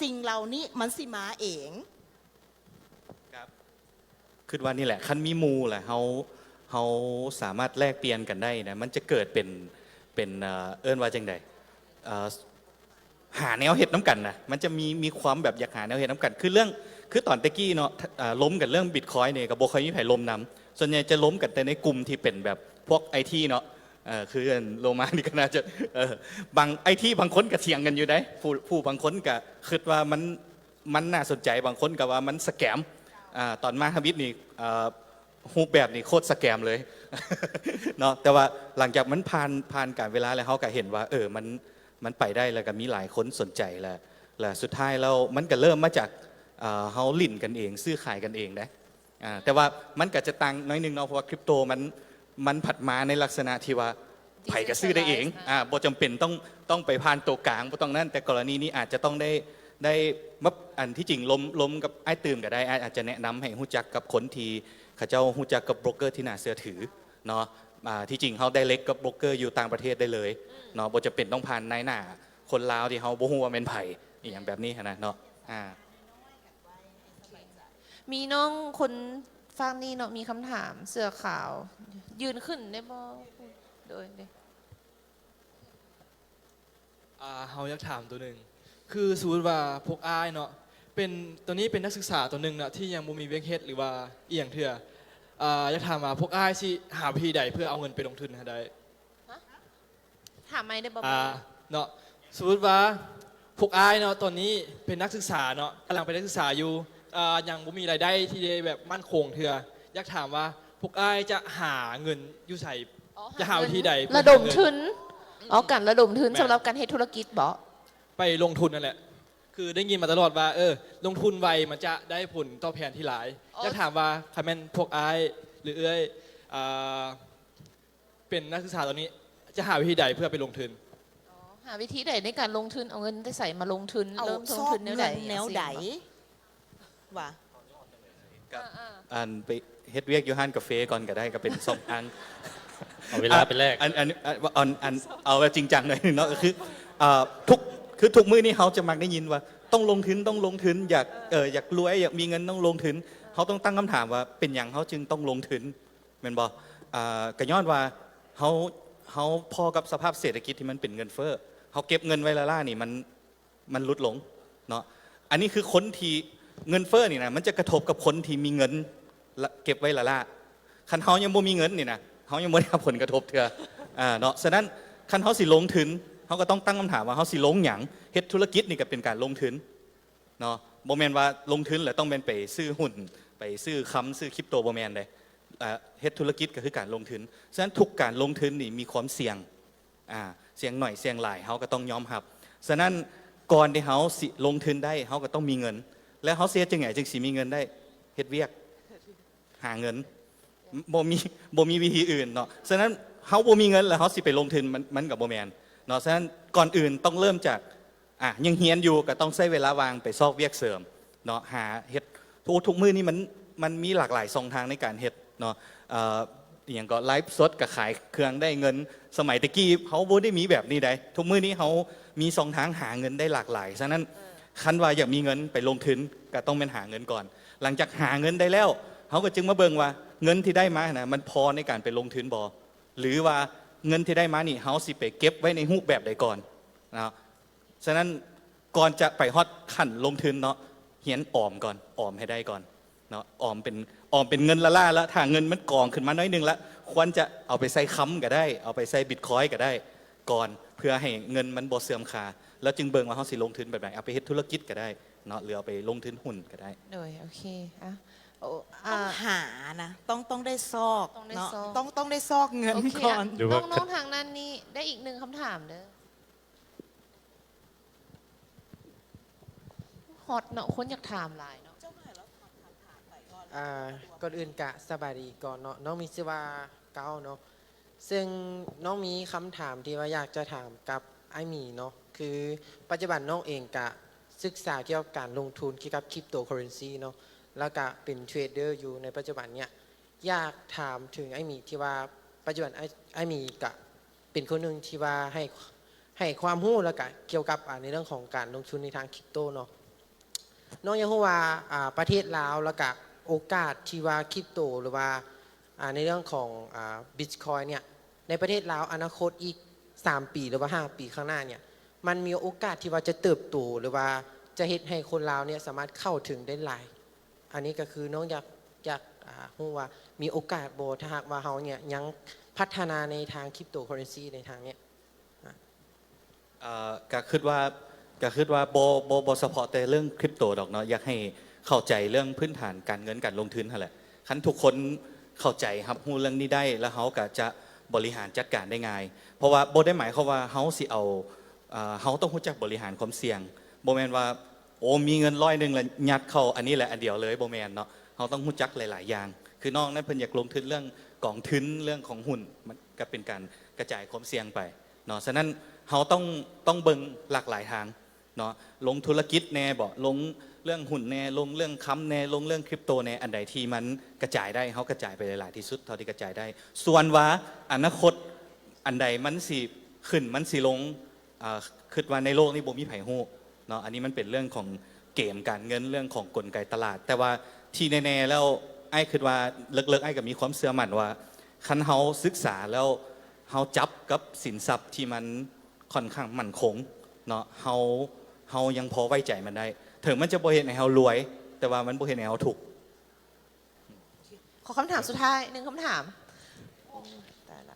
ສິ່ງເຫຼົ່ານີ້ມັນຊິມາເອງ. ຄັບ ຄິດວ່ານີ້ແຫຼະ ຄັນມີໝູ່ແຫຼະ ເຮົາ ເຮົາສາມາດແລກປ່ຽນກັນໄດ້ນະ ມັນຈະເກີດເປັນ ເປັນ ເອີ ເອີ້ນວ່າຈັ່ງໃດ ເອີ ຫາແນວເຮັດນຳກັນນະ ມັນຈະມີ ມີຄວາມແບບຢາກຫາແນວເຮັດນຳກັນ. ຄືເລື່ອງ ຄືຕອນແຕ່ກີ້ເນາະ ເອີ ລົມກັນເລື່ອງບິດຄອຍນີ້ກໍບໍ່ຄ່ອຍມີໃຜລົມນຳ, ສ່ວນໃຫຍ່ຈະລົມກັນແຕ່ໃນກຸ່ມທີ່ເປັນແບບພວກໄອທີເນາະ. ເອີ ຄືອັນໂລມານີ້ກໍໜ້າຈະ ເອີ ບາງໄອທີບາງຄົນກໍຖຽງກັນຢູ່ໃດ໋ ຜູ້ ຜູ້ບາງຄົນກໍຄິດວ່າມັນ ມັນໜ້າສົນໃຈ, ບາງຄົນກໍວ່າມັນສະແກມ. ອ່າ ຕອນມະຫາວິດນີ້ ເອີ ຮູບແບບນີ້ໂຄດສະແກມເລີຍເນາະ, ແຕ່ວ່າຫຼັງຈາກມັນຜ່ານ ຜ່ານການເວລາແລ້ວ ເຮົາກໍເຫັນວ່າ ເອີ ມັນ ມັນໄປໄດ້ ແລ້ວກໍມີຫຼາຍຄົນສົນໃຈ ແລະ ແລະ ສຸດທ້າຍແລ້ວມັນກໍເລີ່ມມາຈາກ ເອີ ເຮົາຫຼິ້ນກັນເອງ ຊື້ຂາຍກັນເອງເດ້. ອ່າ ແຕ່ວ່າມັນກໍຈະຕ່າງໜ້ອຍໜຶ່ງເນາະ ເພາະວ່າຄຣິບໂຕມັນ ມັນພັດມາໃນລັກສະນະທີ່ວ່າໃຜກໍຊື້ໄດ້ເອງ digitalise ອ່າ ບໍ່ຈຳເປັນຕ້ອງ ຕ້ອງໄປຜ່ານໂຕກາງ ບໍ່ຕ້ອງນັ້ນ. ແຕ່ກໍລະນີນີ້ອາດຈະຕ້ອງໄດ້ ໄດ້ມາ ອັນທີ່ຈິງລົມ ລົມກັບອ້າຍຕື່ມກໍໄດ້ ອ້າຍອາດຈະແນະນຳໃຫ້ຮູ້ຈັກກັບຄົນທີ່ເຂົາເຈົ້າຮູ້ຈັກກັບໂບຣກເກີທີ່ໜ້າເຊື່ອຖືເນາະ. ອ່າ ທີ່ຈິງເຮົາ direct ກັບໂບຣກເກີຢູ່ຕ່າງປະເທດໄດ້ເລີຍເນາະ ບໍ່ຈຳເປັນຕ້ອງຜ່ານນາຍໜ້າຄົນລາວທີ່ເຮົາບໍ່ຮູ້ວ່າແມ່ນໃຜ ອີ່ຫຍັງແບບນີ້ຫັ້ນນະເນາະ. ອ່າ ມີນ້ອງຄົນຟາກນີ້ເນາະ ມີຄຳຖາມ ເສື້ອຂາວ ຢືນຂຶ້ນໄດ້ບໍ່? ໂດຍ ເດ ອ່າ ເຮົາຢາກຖາມໂຕໜຶ່ງ ຄື ຄືສົມມຸດວ່າພວກອ້າຍເນາະ ເປັນ ຕອນນີ້ເປັນນັກສຶກສາຕົວໜຶ່ງເນາະ ທີ່ຍັງບໍ່ມີວຽກເຮັດ ຫຼືວ່າອີ່ຫຍັງເທື່ອ ອາ ຢາກຖາມວ່າພວກອ້າຍຊິຫາວິທີໃດເພື່ອເອົາເງິນໄປລົງທຶນໃຫ້ໄດ້? ຮະ? ຖາມໃໝ່ໄດ້ບໍ່? ອາ ເນາະ ສົມມຸດວ່າພວກອ້າຍເນາະ ຕອນນີ້ເປັນນັກສຶກສາເນາະ ກຳລັງເປັນນັກສຶກສາຢູ່ ອາ ຍັງບໍ່ມີລາຍໄດ້ທີ່ໄດ້ແບບໝັ້ນຄົງເທື່ອ ຢາກຖາມວ່າພວກອ້າຍຈະຫາເງິນຢູ່ໃສ? ອໍ ຈະຫາວິທີໃດ ລະດົມທຶນ? ອໍ ການລະດົມທຶນ ແມ່ນ ສຳລັບການເຮັດທຸລະກິດບໍ? ໄປລົງທຶນນັ້ນແຫຼະ ຄືໄດ້ຍິນມາຕະຫຼອດວ່າ ເອີ ລົງທຶນໄວມັນຈະໄດ້ຜົນຕອບແທນທີ່ຫຼາຍ. ອໍ ຢາກຖາມວ່າ ຄັນແມ່ນພວກອ້າຍ ຫຼື ເອື້ອຍ ອາ ເປັນນັກສຶກສາຕອນນີ້ ຈະຫາວິທີໃດເພື່ອໄປລົງທຶນ? ອໍ ຫາວິທີໃດໃນການລົງທຶນ? ເອົາເງິນແຕ່ໃສມາລົງທຶນ? ເລີ່ມລົງທຶນແນວໃດ? ເອົາຊອກເງິນແນວໃດ? ວ່າ ກໍ ເອີໆ ອັນ ໄປເຮັດວຽກຢູ່ຮ້ານກາເຟກ່ອນກໍໄດ້ ກໍເປັນຊ່ອງທາງ ເອົາເວລາໄປແລກ ອັນ ອັນ ອັນ ອັນ ເອົາແບບຈິງຈັງໜ້ອຍໜຶ່ງເນາະ ກໍຄື ເອີ ທຸກ ຄືທຸກມື້ນີ້ເຮົາຈະມັກໄດ້ຍິນວ່າ ຕ້ອງລົງທຶນ ຕ້ອງລົງທຶນ ຢາກ ເອີ ຢາກລວຍ ຢາກມີເງິນຕ້ອງລົງທຶນ. ເຮົາຕ້ອງຕັ້ງຄຳຖາມວ່າ ເປັນຫຍັງເຮົາຈຶ່ງຕ້ອງລົງທຶນ ແມ່ນບໍ່? ເອີ ກໍຍ້ອນວ່າເຮົາ ເຮົາພໍ້ກັບສະພາບເສດຖະກິດທີ່ມັນເປັນເງິນເຟີ້ ເຮົາເກັບເງິນໄວ້ລ້າໆນີ້ ມັນ ມັນຫຼຸດລົງເນາະ. ອັນນີ້ຄືຄົນທີ່ ເງິນເຟີ້ນີ້ນະ ມັນຈະກະທົບກັບຄົນທີ່ມີເງິນ ລະ ເກັບໄວ້ລ້າໆ. ຄັນເຮົາຍັງບໍ່ມີເງິນນີ້ນະ ເຮົາຍັງບໍ່ໄດ້ຮັບຜົນກະທົບເທື່ອ ອາ ເນາະ. ສະນັ້ນ ຄັນເຮົາຊິລົງທຶນ ເຮົາກໍຕ້ອງຕັ້ງຄຳຖາມວ່າ ເຮົາຊິລົງຫຍັງ? ເຮັດທຸລະກິດນີ້ກໍເປັນການລົງທຶນເນາະ ບໍ່ແມ່ນວ່າລົງທຶນແລ້ວຕ້ອງແມ່ນໄປຊື້ຫຸ້ນ ໄປຊື້ຄຳ ຊື້ຄຣິບໂຕ ບໍ່ແມ່ນເດ້. ເຮັດທຸລະກິດກໍຄືການລົງທຶນ. ສະນັ້ນທຸກການລົງທຶນນີ້ມີຄວາມສ່ຽງ ອາ ສ່ຽງໜ້ອຍສ່ຽງຫຼາຍ ເຮົາກໍຕ້ອງຍອມຮັບ. ສະນັ້ນກ່ອນທີ່ເຮົາຊິລົງທຶນໄດ້ ເຮົາກໍຕ້ອງມີເງິນ ແລ້ວເຮົາຊິເຮັດຈັ່ງໃດຈຶ່ງຊິມີເງິນໄດ້? ເຮັດວຽກ ຫາເງິນ ບໍ່ມີ ບໍ່ມີວິທີອື່ນເນາະ. ສະນັ້ນເຮົາບໍ່ມີເງິນແລ້ວເຮົາຊິໄປລົງທຶນ ມັນ ມັນກໍບໍ່ແມ່ນເນາະ. ສະນັ້ນກ່ອນອື່ນຕ້ອງເລີ່ມຈາກ ອາ ຍັງຮຽນຢູ່ກໍຕ້ອງໃຊ້ເວລາວ່າງໄປຊອກວຽກເສີມເນາະ ຫາເຮັດ. ໂອ້ ທຸກມື້ນີ້ມັນ ມັນມີຫຼາກຫຼາຍຊ່ອງທາງໃນການເຮັດເນາະ ເອີ ອີ່ຫຍັງກໍໄລຟ໌ສົດກໍຂາຍເຄື່ອງໄດ້ເງິນ. ສະໄໝແຕ່ກີ້ເຮົາບໍ່ໄດ້ມີແບບນີ້ໃດ. ທຸກມື້ນີ້ເຮົາມີຊ່ອງທາງຫາເງິນໄດ້ຫຼາກຫຼາຍ. ສະນັ້ນ ເອີ ຄັນວ່າຢາກມີເງິນໄປລົງທຶນ ກໍຕ້ອງແມ່ນຫາເງິນກ່ອນ. ຫຼັງຈາກຫາເງິນໄດ້ແລ້ວ ເຮົາກໍຈຶ່ງມາເບິ່ງວ່າເງິນທີ່ໄດ້ມາຫັ້ນນະ ມັນພໍໃນການໄປລົງທຶນບໍ່ ຫຼືວ່າເງິນທີ່ໄດ້ມານີ້ ເຮົາຊິໄປເກັບໄວ້ໃນຮູບແບບໃດກ່ອນເນາະ. ສະນັ້ນກ່ອນຈະໄປຮອດຂັ້ນລົງທຶນເນາະ ຮຽນອອມກ່ອນ ອອມໃຫ້ໄດ້ກ່ອນເນາະ. ອອມເປັນ ອອມເປັນເງິນລ້າໆ ລະ ຖ້າເງິນມັນກອງຂຶ້ນມາໜ້ອຍໜຶ່ງລະ ຄວນຈະເອົາໄປໃສ່ຄຳກໍໄດ້ ເອົາໄປໃສ່ບິດຄອຍກໍໄດ້ກ່ອນ ເພື່ອໃຫ້ເງິນມັນບໍ່ເສື່ອມຄ່າ ແລ້ວຈຶ່ງເບິ່ງວ່າເຮົາຊິລົງທຶນແບບໃດ ເອົາໄປເຮັດທຸລະກິດກໍໄດ້ເນາະ ຫຼືເອົາໄປລົງທຶນຫຸ້ນກໍໄດ້. ໂດຍ ໂອເຄ ອາ ໂອ ອາ ຕ້ອງຫານະ ຕ້ອງ ຕ້ອງໄດ້ຊອກ ຕ້ອງໄດ້ ເນາະ ຊອກ ຕ້ອງ ຕ້ອງໄດ້ຊອກເງິນ ໂອເຄ ກ່ອນ. ນ້ອງໆ ທາງນັ້ນນີ້ໄດ້ອີກໜຶ່ງຄຳຖາມເດີ. ຮອດເນາະ ຄົນຢາກຖາມຫຼາຍເນາະ. ອ່າ ກ່ອນອື່ນກະສະບາຍດີກ່ອນເນາະ ນ້ອງມີຊື່ວ່າເກົ້າເນາະ ເຊິ່ງນ້ອງມີຄຳຖາມທີ່ວ່າຢາກຈະຖາມກັບອ້າຍໝີເນາະ ຄືປັດຈຸບັນນ້ອງເອງກະສຶກສາກ່ຽວກັບການລົງທຶນກ່ຽວກັບຄຣິບໂຕເຄີເຣນຊີເນາະ ແລ້ວກະເປັນເທຣດເດີຢູ່ໃນປັດຈຸບັນເນີ້ຍ ຢາກຖາມເຖິງອ້າຍໝີທີ່ວ່າ ປັດຈຸບັນອ້າຍ ອ້າຍໝີກະເປັນຄົນໜຶ່ງທີ່ວ່າໃຫ້ ໃຫ້ຄວາມຮູ້ ແລ້ວກະກ່ຽວກັບ ອາ ໃນເລື່ອງຂອງການລົງທຶນໃນທາງຄຣິບໂຕເນາະ. ນ້ອງຢາກຮູ້ວ່າ ອາ ປະເທດລາວ ແລ້ວກະໂອກາດທີ່ວ່າຄຣິບໂຕ ຫຼືວ່າ ອາ ໃນເລື່ອງຂອງ ອາ ບິດຄອຍເນີ້ຍ ໃນປະເທດລາວອະນາຄົດອີກສາມປີ ຫຼືວ່າຫ້າປີຂ້າງໜ້າເນີ້ຍ ມັນມີໂອກາດທີ່ວ່າຈະເຕີບໂຕ ຫຼືວ່າຈະເຮັດໃຫ້ຄົນລາວເນີ້ຍສາມາດເຂົ້າເຖິງໄດ້ຫຼາຍ? ອັນນີ້ກໍຄືນ້ອງຢາກ ຢາກ ອາ ຮູ້ວ່າມີໂອກາດບໍ່ ຖ້າຫາກວ່າເຮົາເນີ້ຍຍັງພັດທະນາໃນທາງຄຣິບໂຕເຄີເຣນຊີໃນທາງເນີ້ຍ? ເອີ ກະຄິດວ່າ ກະຄິດວ່າບໍ່ ບໍ່ ບໍ່ສະເພາະແຕ່ເລື່ອງຄຣິບໂຕດອກເນາະ ຢາກໃຫ້ເຂົ້າໃຈເລື່ອງພື້ນຖານການເງິນການລົງທຶນຫັ້ນແຫຼະ. ຄັນທຸກຄົນເຂົ້າໃຈຮັບຮູ້ເລື່ອງນີ້ໄດ້ ແລ້ວເຮົາກະຈະບໍລິຫານຈັດການໄດ້ງ່າຍ ເພາະວ່າບໍ່ໄດ້ໝາຍຄວາມວ່າເຮົາຊິເອົາ ເຮົາຕ້ອງຮູ້ຈັກບໍລິຫານຄວາມສ່ຽງ ບໍ່ແມ່ນວ່າ ໂອ ມີເງິນຮ້ອຍໜຶ່ງແລ້ວຍັດເຂົ້າອັນນີ້ແຫຼະອັນດຽວເລີຍ ບໍ່ແມ່ນເນາະ. ເຮົາຕ້ອງຮູ້ຈັກຫຼາຍໆຢ່າງ ຄືນ້ອງນັ້ນເພິ່ນຢາກລົງທຶນເລື່ອງກອງທຶນ ເລື່ອງຂອງຫຸ້ນ ມັນກໍເປັນການກະຈາຍຄວາມສ່ຽງໄປເນາະ. ສະນັ້ນເຮົາຕ້ອງ ຕ້ອງເບິ່ງຫຼາກຫຼາຍທາງເນາະ ລົງທຸລະກິດແດ່ບໍ ລົງເລື່ອງຫຸ້ນແດ່ ລົງເລື່ອງຄຳແດ່ ລົງເລື່ອງຄຣິບໂຕແດ່ ອັນໃດທີ່ມັນກະຈາຍໄດ້ ເຮົາກະຈາຍໄປຫຼາຍໆທີ່ສຸດເທົ່າທີ່ກະຈາຍໄດ້. ສ່ວນວ່າອະນາຄົດອັນໃດມັນຊິຂຶ້ນ ມັນຊິລົງ ອາ ຄິດວ່າໃນໂລກນີ້ບໍ່ມີໃຜຮູ້ເນາະ ອັນນີ້ມັນເປັນເລື່ອງຂອງເກມການເງິນ ເລື່ອງຂອງກົນໄກຕະຫຼາດ ແຕ່ວ່າທີ່ແນ່ໆແລ້ວ ອ້າຍຄິດວ່າເລິກໆ ອ້າຍກໍມີຄວາມເຊື່ອໝັ້ນວ່າ ຄັນເຮົາສຶກສາແລ້ວ ເຮົາຈັບກັບສິນຊັບທີ່ມັນຂ້ອນຂ້າງໝັ້ນຄົງເນາະ ເຮົາ ເຮົາຍັງພໍໄວ້ໃຈມັນໄດ້ ເຖິງມັນຈະບໍ່ເຮັດໃຫ້ເຮົາລວຍ ແຕ່ວ່າມັນບໍ່ເຮັດໃຫ້ເຮົາທຸກ. ຂໍຄຳຖາມສຸດທ້າຍໜຶ່ງຄຳຖາມ. ຕາຍລະ.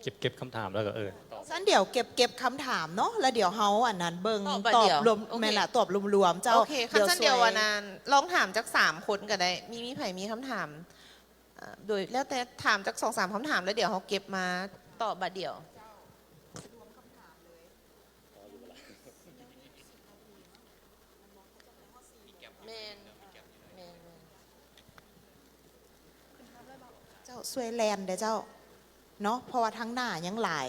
ເກັບ ເກັບຄຳຖາມແລ້ວກໍ ເອີ ຕອບ. ຊັ້ນດຽວເກັບ ເກັບຄຳຖາມເນາະ ແລ້ວດຽວເຮົາອັນນັ້ນເບິ່ງ ຕອບບັດດຽວ. ຕອບລວມ. ໂອເຄ ແມ່ນລະ ຕອບລວມໆ. ເຈົ້າ ໂອເຄ ຄັນຊັ້ນດຽວ ດຽວຊ່ວຍ ອັນນັ້ນ ລອງຖາມຈັກສາມຄົນກໍໄດ້ ມີ ມີໃຜມີຄຳຖາມ? ອາ ໂດຍ ແລ້ວແຕ່ ຖາມຈັກສອງສາມຄຳຖາມ ແລ້ວດຽວເຮົາເກັບມາຕອບບັດດຽວ. ແມ່ນ ແມ່ນໆ. ເຈົ້າ ຊ່ວຍແລ່ນເດີ້ເຈົ້າເນາະ ເພາະວ່າທາງໜ້າຍັງຫຼາຍ.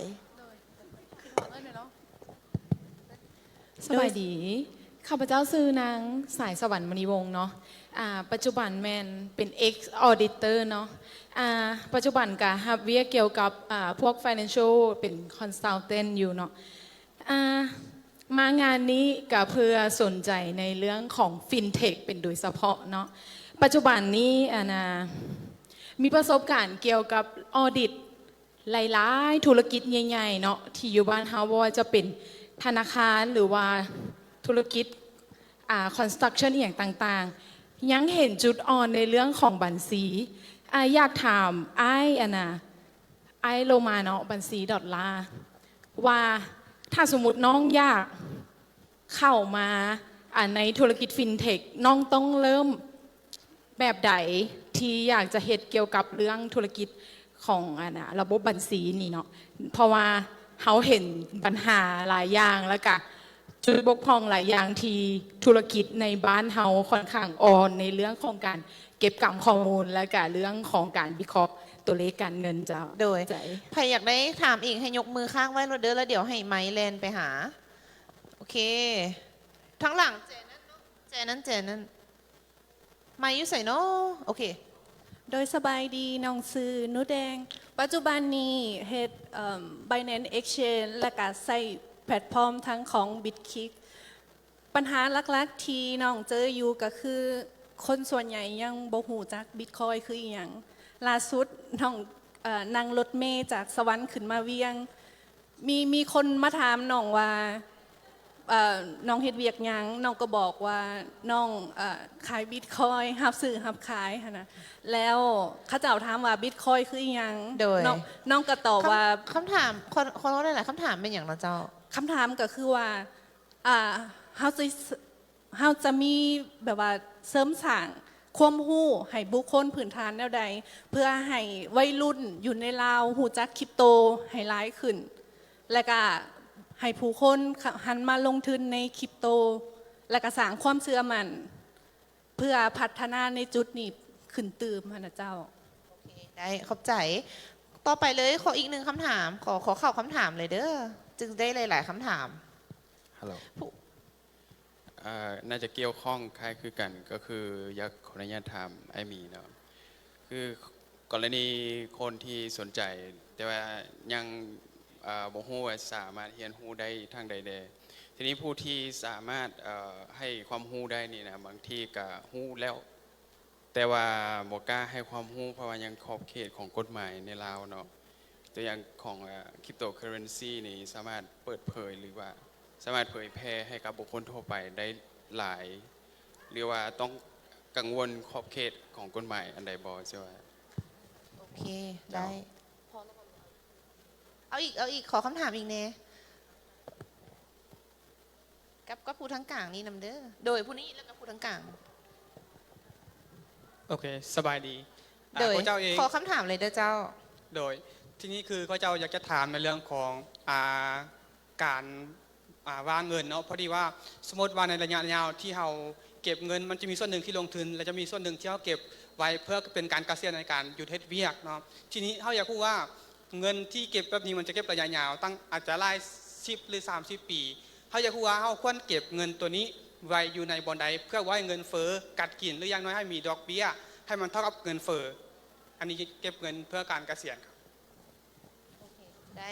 ສະບາຍດີ ຂ້າພະເຈົ້າຊື່ນາງສາຍສະຫວັນ ມະນີວົງເນາະ ອາ ປັດຈຸບັນແມ່ນເປັນ ex auditor ເນາະ ອາ ປັດຈຸບັນກະຮັບວຽກກ່ຽວກັບ ອາ ພວກ financial ເປັນ consultant ຢູ່ເນາະ ອາ ມາງານນີ້ກະເພື່ອສົນໃຈໃນເລື່ອງຂອງ fintech ເປັນໂດຍສະເພາະເນາະ ປັດຈຸບັນນີ້ ອັນນາ ມີປະສົບການກ່ຽວກັບ audit ຫຼາຍໆທຸລະກິດໃຫຍ່ໆເນາະ ທີ່ຢູ່ບ້ານເຮົາ ບໍ່ວ່າຈະເປັນທະນາຄານ ຫຼືວ່າທຸລະກິດ ອາ construction ອີ່ຫຍັງຕ່າງໆ ຍັງເຫັນຈຸດອ່ອນໃນເລື່ອງຂອງບັນຊີ ອາ ຢາກຖາມອ້າຍ ອັນນາ ອ້າຍໂລມາເນາະ ບັນຊີດອດລາ ວ່າຖ້າສົມມຸດນ້ອງຢາກເຂົ້າມາ ອາ ໃນທຸລະກິດ fintech ນ້ອງຕ້ອງເລີ່ມ ແບບໃດທີ່ຢາກຈະເຮັດກ່ຽວກັບເລື່ອງທຸລະກິດຂອງ ອັນນາ ລະບົບບັນຊີນີ້ເນາະ ເພາະວ່າເຮົາເຫັນບັນຫາຫຼາຍຢ່າງ ແລ້ວກະຈຸດບົກຜ່ອງຫຼາຍຢ່າງທີ່ທຸລະກິດໃນບ້ານເຮົາຂ້ອນຂ້າງອ່ອນໃນເລື່ອງຂອງການເກັບກຳຂໍ້ມູນ ແລ້ວກະເລື່ອງຂອງການວິເຄາະຕົວເລກການເງິນເຈົ້າ. ໂດຍ ໃຈ ໃຜຢາກໄດ້ຖາມອີກໃຫ້ຍົກມືຄ້າງໄວ້ໂລດເດີ້ ແລ້ວດຽວໃຫ້ໄມແລ່ນໄປຫາ. ໂອເຄ ທາງຫຼັງ ແຈນັ້ນເນາະ ແຈນັ້ນ ແຈນັ້ນ. ໄມຢູ່ໃສເນາະ? ໂອເຄ. ໂດຍ ສະບາຍດີ ນ້ອງຊື່ໜູແດງ ປັດຈຸບັນນີ້ເຮັດ ເອີ່ມ Binance Exchange ແລ້ວກະໃຊ້ແພລດຟອມທັງຂອງ Bitkick. ບັນຫາຫຼັກໆທີ່ນ້ອງເຈີຢູ່ກະຄື ຄົນສ່ວນໃຫຍ່ຍັງບໍ່ຮູ້ຈັກ Bitcoin ຄືອີ່ຫຍັງ. ລ່າສຸດນ້ອງ ເອີ່ ນັ່ງລົດເມຈາກສະຫວັນຂຶ້ນມາວຽງ ມີ ມີຄົນມາຖາມນ້ອງວ່າ ເອີ່ ນ້ອງເຮັດວຽກຫຍັງ? ນ້ອງກໍບອກວ່ານ້ອງ ເອີ່ ຂາຍບິດຄອຍ ຮັບຊື້ຮັບຂາຍຫັ້ນນະ ແລ້ວເຂົາເຈົ້າຖາມວ່າບິດຄອຍຄືອີ່ຫຍັງ? ໂດຍ ນ້ອງ ນ້ອງກໍຕອບວ່າ ຄຳ ຄຳຖາມ ຂໍ ຂໍໂທດຫຼາຍໆ ຄຳຖາມແມ່ນຫຍັງເນາະເຈົ້າ? ຄຳຖາມກໍຄືວ່າ ອ່າ ເຮົາຊິ ເຮົາຈະມີແບບວ່າເສີມສ້າງຄວາມຮູ້ໃຫ້ບຸກຄົນພື້ນຖານແນວໃດ ເພື່ອໃຫ້ໄວລຸ້ນຢູ່ໃນລາວຮູ້ຈັກຄຣິບໂຕໃຫ້ຫຼາຍຂຶ້ນ ແລະກະໃຫ້ຜູ້ຄົນຫັນມາລົງທຶນໃນຄຣິບໂຕ ແລະກະສ້າງຄວາມເຊື່ອໝັ້ນ ເພື່ອພັດທະນາໃນຈຸດນີ້ຂຶ້ນຕື່ມຫັ້ນນະເຈົ້າ. ໂອເຄ ໄດ້ ຂອບໃຈ. ຕໍ່ໄປເລີຍ ຂໍອີກໜຶ່ງຄຳຖາມ ຂໍ ຂໍເຂົ້າຄຳຖາມເລີຍເດີ້ ຈຶ່ງໄດ້ຫຼາຍໆຄຳຖາມ. ຮັລໂຫຼ ຜູ້ ເອີ ໜ້າຈະກ່ຽວຂ້ອງຄ້າຍຄືກັນ ກໍຄືຢາກຂໍອະນຸຍາດຖາມອ້າຍໝີເນາະ ຄືກໍລະນີຄົນທີ່ສົນໃຈ ແຕ່ວ່າຍັງ ເອີ ບໍ່ຮູ້ວ່າສາມາດຮຽນຮູ້ໄດ້ທາງໃດແດ່? ທີນີ້ຜູ້ທີ່ສາມາດ ເອີ ໃຫ້ຄວາມຮູ້ໄດ້ນີ້ນະ ບາງທີກະຮູ້ແລ້ວ ແຕ່ວ່າບໍ່ກ້າໃຫ້ຄວາມຮູ້ ເພາະວ່າຍັງຂອບເຂດຂອງກົດໝາຍໃນລາວເນາະ ຕົວຢ່າງຂອງ ເອີ ຄຣິບໂຕເຄີເຣນຊີນີ້ ສາມາດເປີດເຜີຍ ຫຼືວ່າສາມາດເຜີຍແຜ່ໃຫ້ກັບບຸກຄົນທົ່ວໄປໄດ້ຫຼາຍ ຫຼືວ່າຕ້ອງກັງວົນຂອບເຂດຂອງກົດໝາຍອັນໃດບໍ່? ຊິວ່າ ໂອເຄ ເຈົ້າ ໄດ້ ເອົາອີກ ເອົາອີກ ຂໍຄຳຖາມອີກແດ່. ກັບ ກັບຜູ້ທາງກາງນີ້ນຳເດີ້ ໂດຍ ຜູ້ນີ້ ແລ້ວກໍຜູ້ທາງກາງ. ໂອເຄ ສະບາຍດີ ໂດຍ ຂ້າພະເຈົ້າເອງ ຂໍຄຳຖາມເລີຍເດີ້ເຈົ້າ. ໂດຍ ທີນີ້ຄືຂ້າພະເຈົ້າຢາກຈະຖາມໃນເລື່ອງຂອງ ອ່າ ການ ອ່າ ວາງເງິນເນາະ ພໍດີວ່າສົມມຸດວ່າໃນໄລຍະຍາວທີ່ເຮົາເກັບເງິນ ມັນຈະມີສ່ວນໜຶ່ງທີ່ລົງທຶນ ແລະ ຈະມີສ່ວນໜຶ່ງທີ່ເຮົາເກັບໄວ້ເພື່ອເປັນການກະສຽນໃນການຢຸດເຮັດວຽກເນາະ ທີນີ້ເຮົາຢາກຮູ້ວ່າ ເງິນທີ່ເກັບແບບນີ້ມັນຈະເກັບໄລຍະຍາວ ຕັ້ງ ອາດຈະຫຼາຍສິບ ຫຼື ສາມສິບປີ ເຮົາຢາກຮູ້ວ່າເຮົາຄວນເກັບເງິນໂຕນີ້ໄວ້ຢູ່ໃນບ່ອນໃດ ເພື່ອບໍ່ໃຫ້ເງິນເຟີກັດກິນ ຫຼື ຢ່າງໜ້ອຍໃຫ້ມີດອກເບ້ຍໃຫ້ມັນເທົ່າກັບເງິນເຟີ ອັນນີ້ເກັບເງິນເພື່ອການກະສຽນ. ໂອເຄ ໄດ້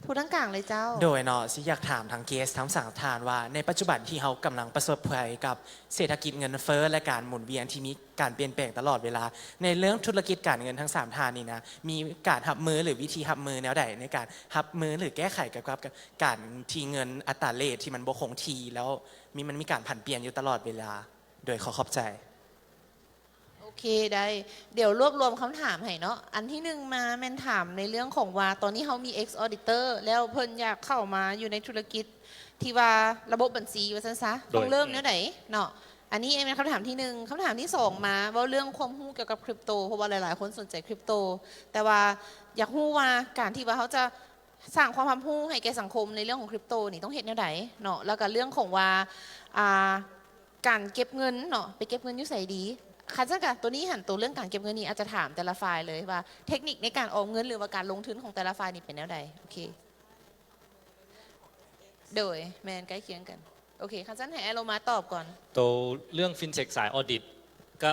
ຜູ້ທາງກາງເລີຍເຈົ້າ. ໂດຍເນາະ ຊິຢາກຖາມທາງເກສທັງສາມທ່ານວ່າ ໃນປັດຈຸບັນທີ່ເຮົາກຳລັງປະສົບໄພກັບເສດຖະກິດເງິນເຟີ້ ແລະ ການໝູນວຽນທີ່ມີການປ່ຽນແປງຕະຫຼອດເວລາ ໃນເລື່ອງທຸລະກິດການເງິນທັງສາມທ່ານນີ້ນະ ມີການຮັບມື ຫຼື ວິທີຮັບມືແນວໃດ ໃນການຮັບມື ຫຼື ແກ້ໄຂກ່ຽວກັບການທີ່ເງິນອັດຕາເຣດທີ່ມັນບໍ່ຄົງທີ່ ແລ້ວມີ ມັນມີການຜັນປ່ຽນຢູ່ຕະຫຼອດເວລາ? ໂດຍຂໍຂອບໃຈ. ໂອເຄ ໄດ້ ດຽວລວບລວມຄຳຖາມໃຫ້ເນາະ. ອັນທີໜຶ່ງມາແມ່ນຖາມໃນເລື່ອງຂອງວ່າ ຕອນນີ້ເຮົາມີ ex auditor ແລ້ວເພິ່ນຢາກເຂົ້າມາຢູ່ໃນທຸລະກິດທີ່ວ່າລະບົບບັນຊີວ່າຊັ້ນຊະ ຕ້ອງເລີ່ມແນວໃດເນາະ. ອັນນີ້ແມ່ນຄຳຖາມທີໜຶ່ງ. ຄຳຖາມທີສອງມາ ເວົ້າເລື່ອງຄວາມຮູ້ກ່ຽວກັບ crypto ເພາະວ່າຫຼາຍໆຄົນສົນໃຈ crypto ແຕ່ວ່າຢາກຮູ້ວ່າການທີ່ວ່າເຮົາຈະ ສ້າງຄວາມຮັບຮູ້ໃຫ້ແກ່ສັງຄົມໃນເລື່ອງຂອງ crypto ນີ້ຕ້ອງເຮັດແນວໃດເນາະ ແລ້ວກໍເລື່ອງຂອງວ່າ ອ່າ ການເກັບເງິນເນາະ ໄປເກັບເງິນຢູ່ໃສດີ? ຄັນຊັ້ນກະໂຕນີ້ຫັ້ນ ໂຕເລື່ອງການເກັບເງິນນີ້ອາດຈະຖາມແຕ່ລະຝ່າຍເລີຍວ່າ ເທັກນິກໃນການອອມເງິນ ຫຼືວ່າການລົງທຶນຂອງແຕ່ລະຝ່າຍນີ້ເປັນແນວໃດ? ໂອເຄ ໂດຍ ແມ່ນໃກ້ຄຽງກັນ. ໂອເຄ ຄັນຊັ້ນໃຫ້ອ້າຍໂລມາຕອບກ່ອນ. ໂຕເລື່ອງ fintech ສາຍ audit ກໍ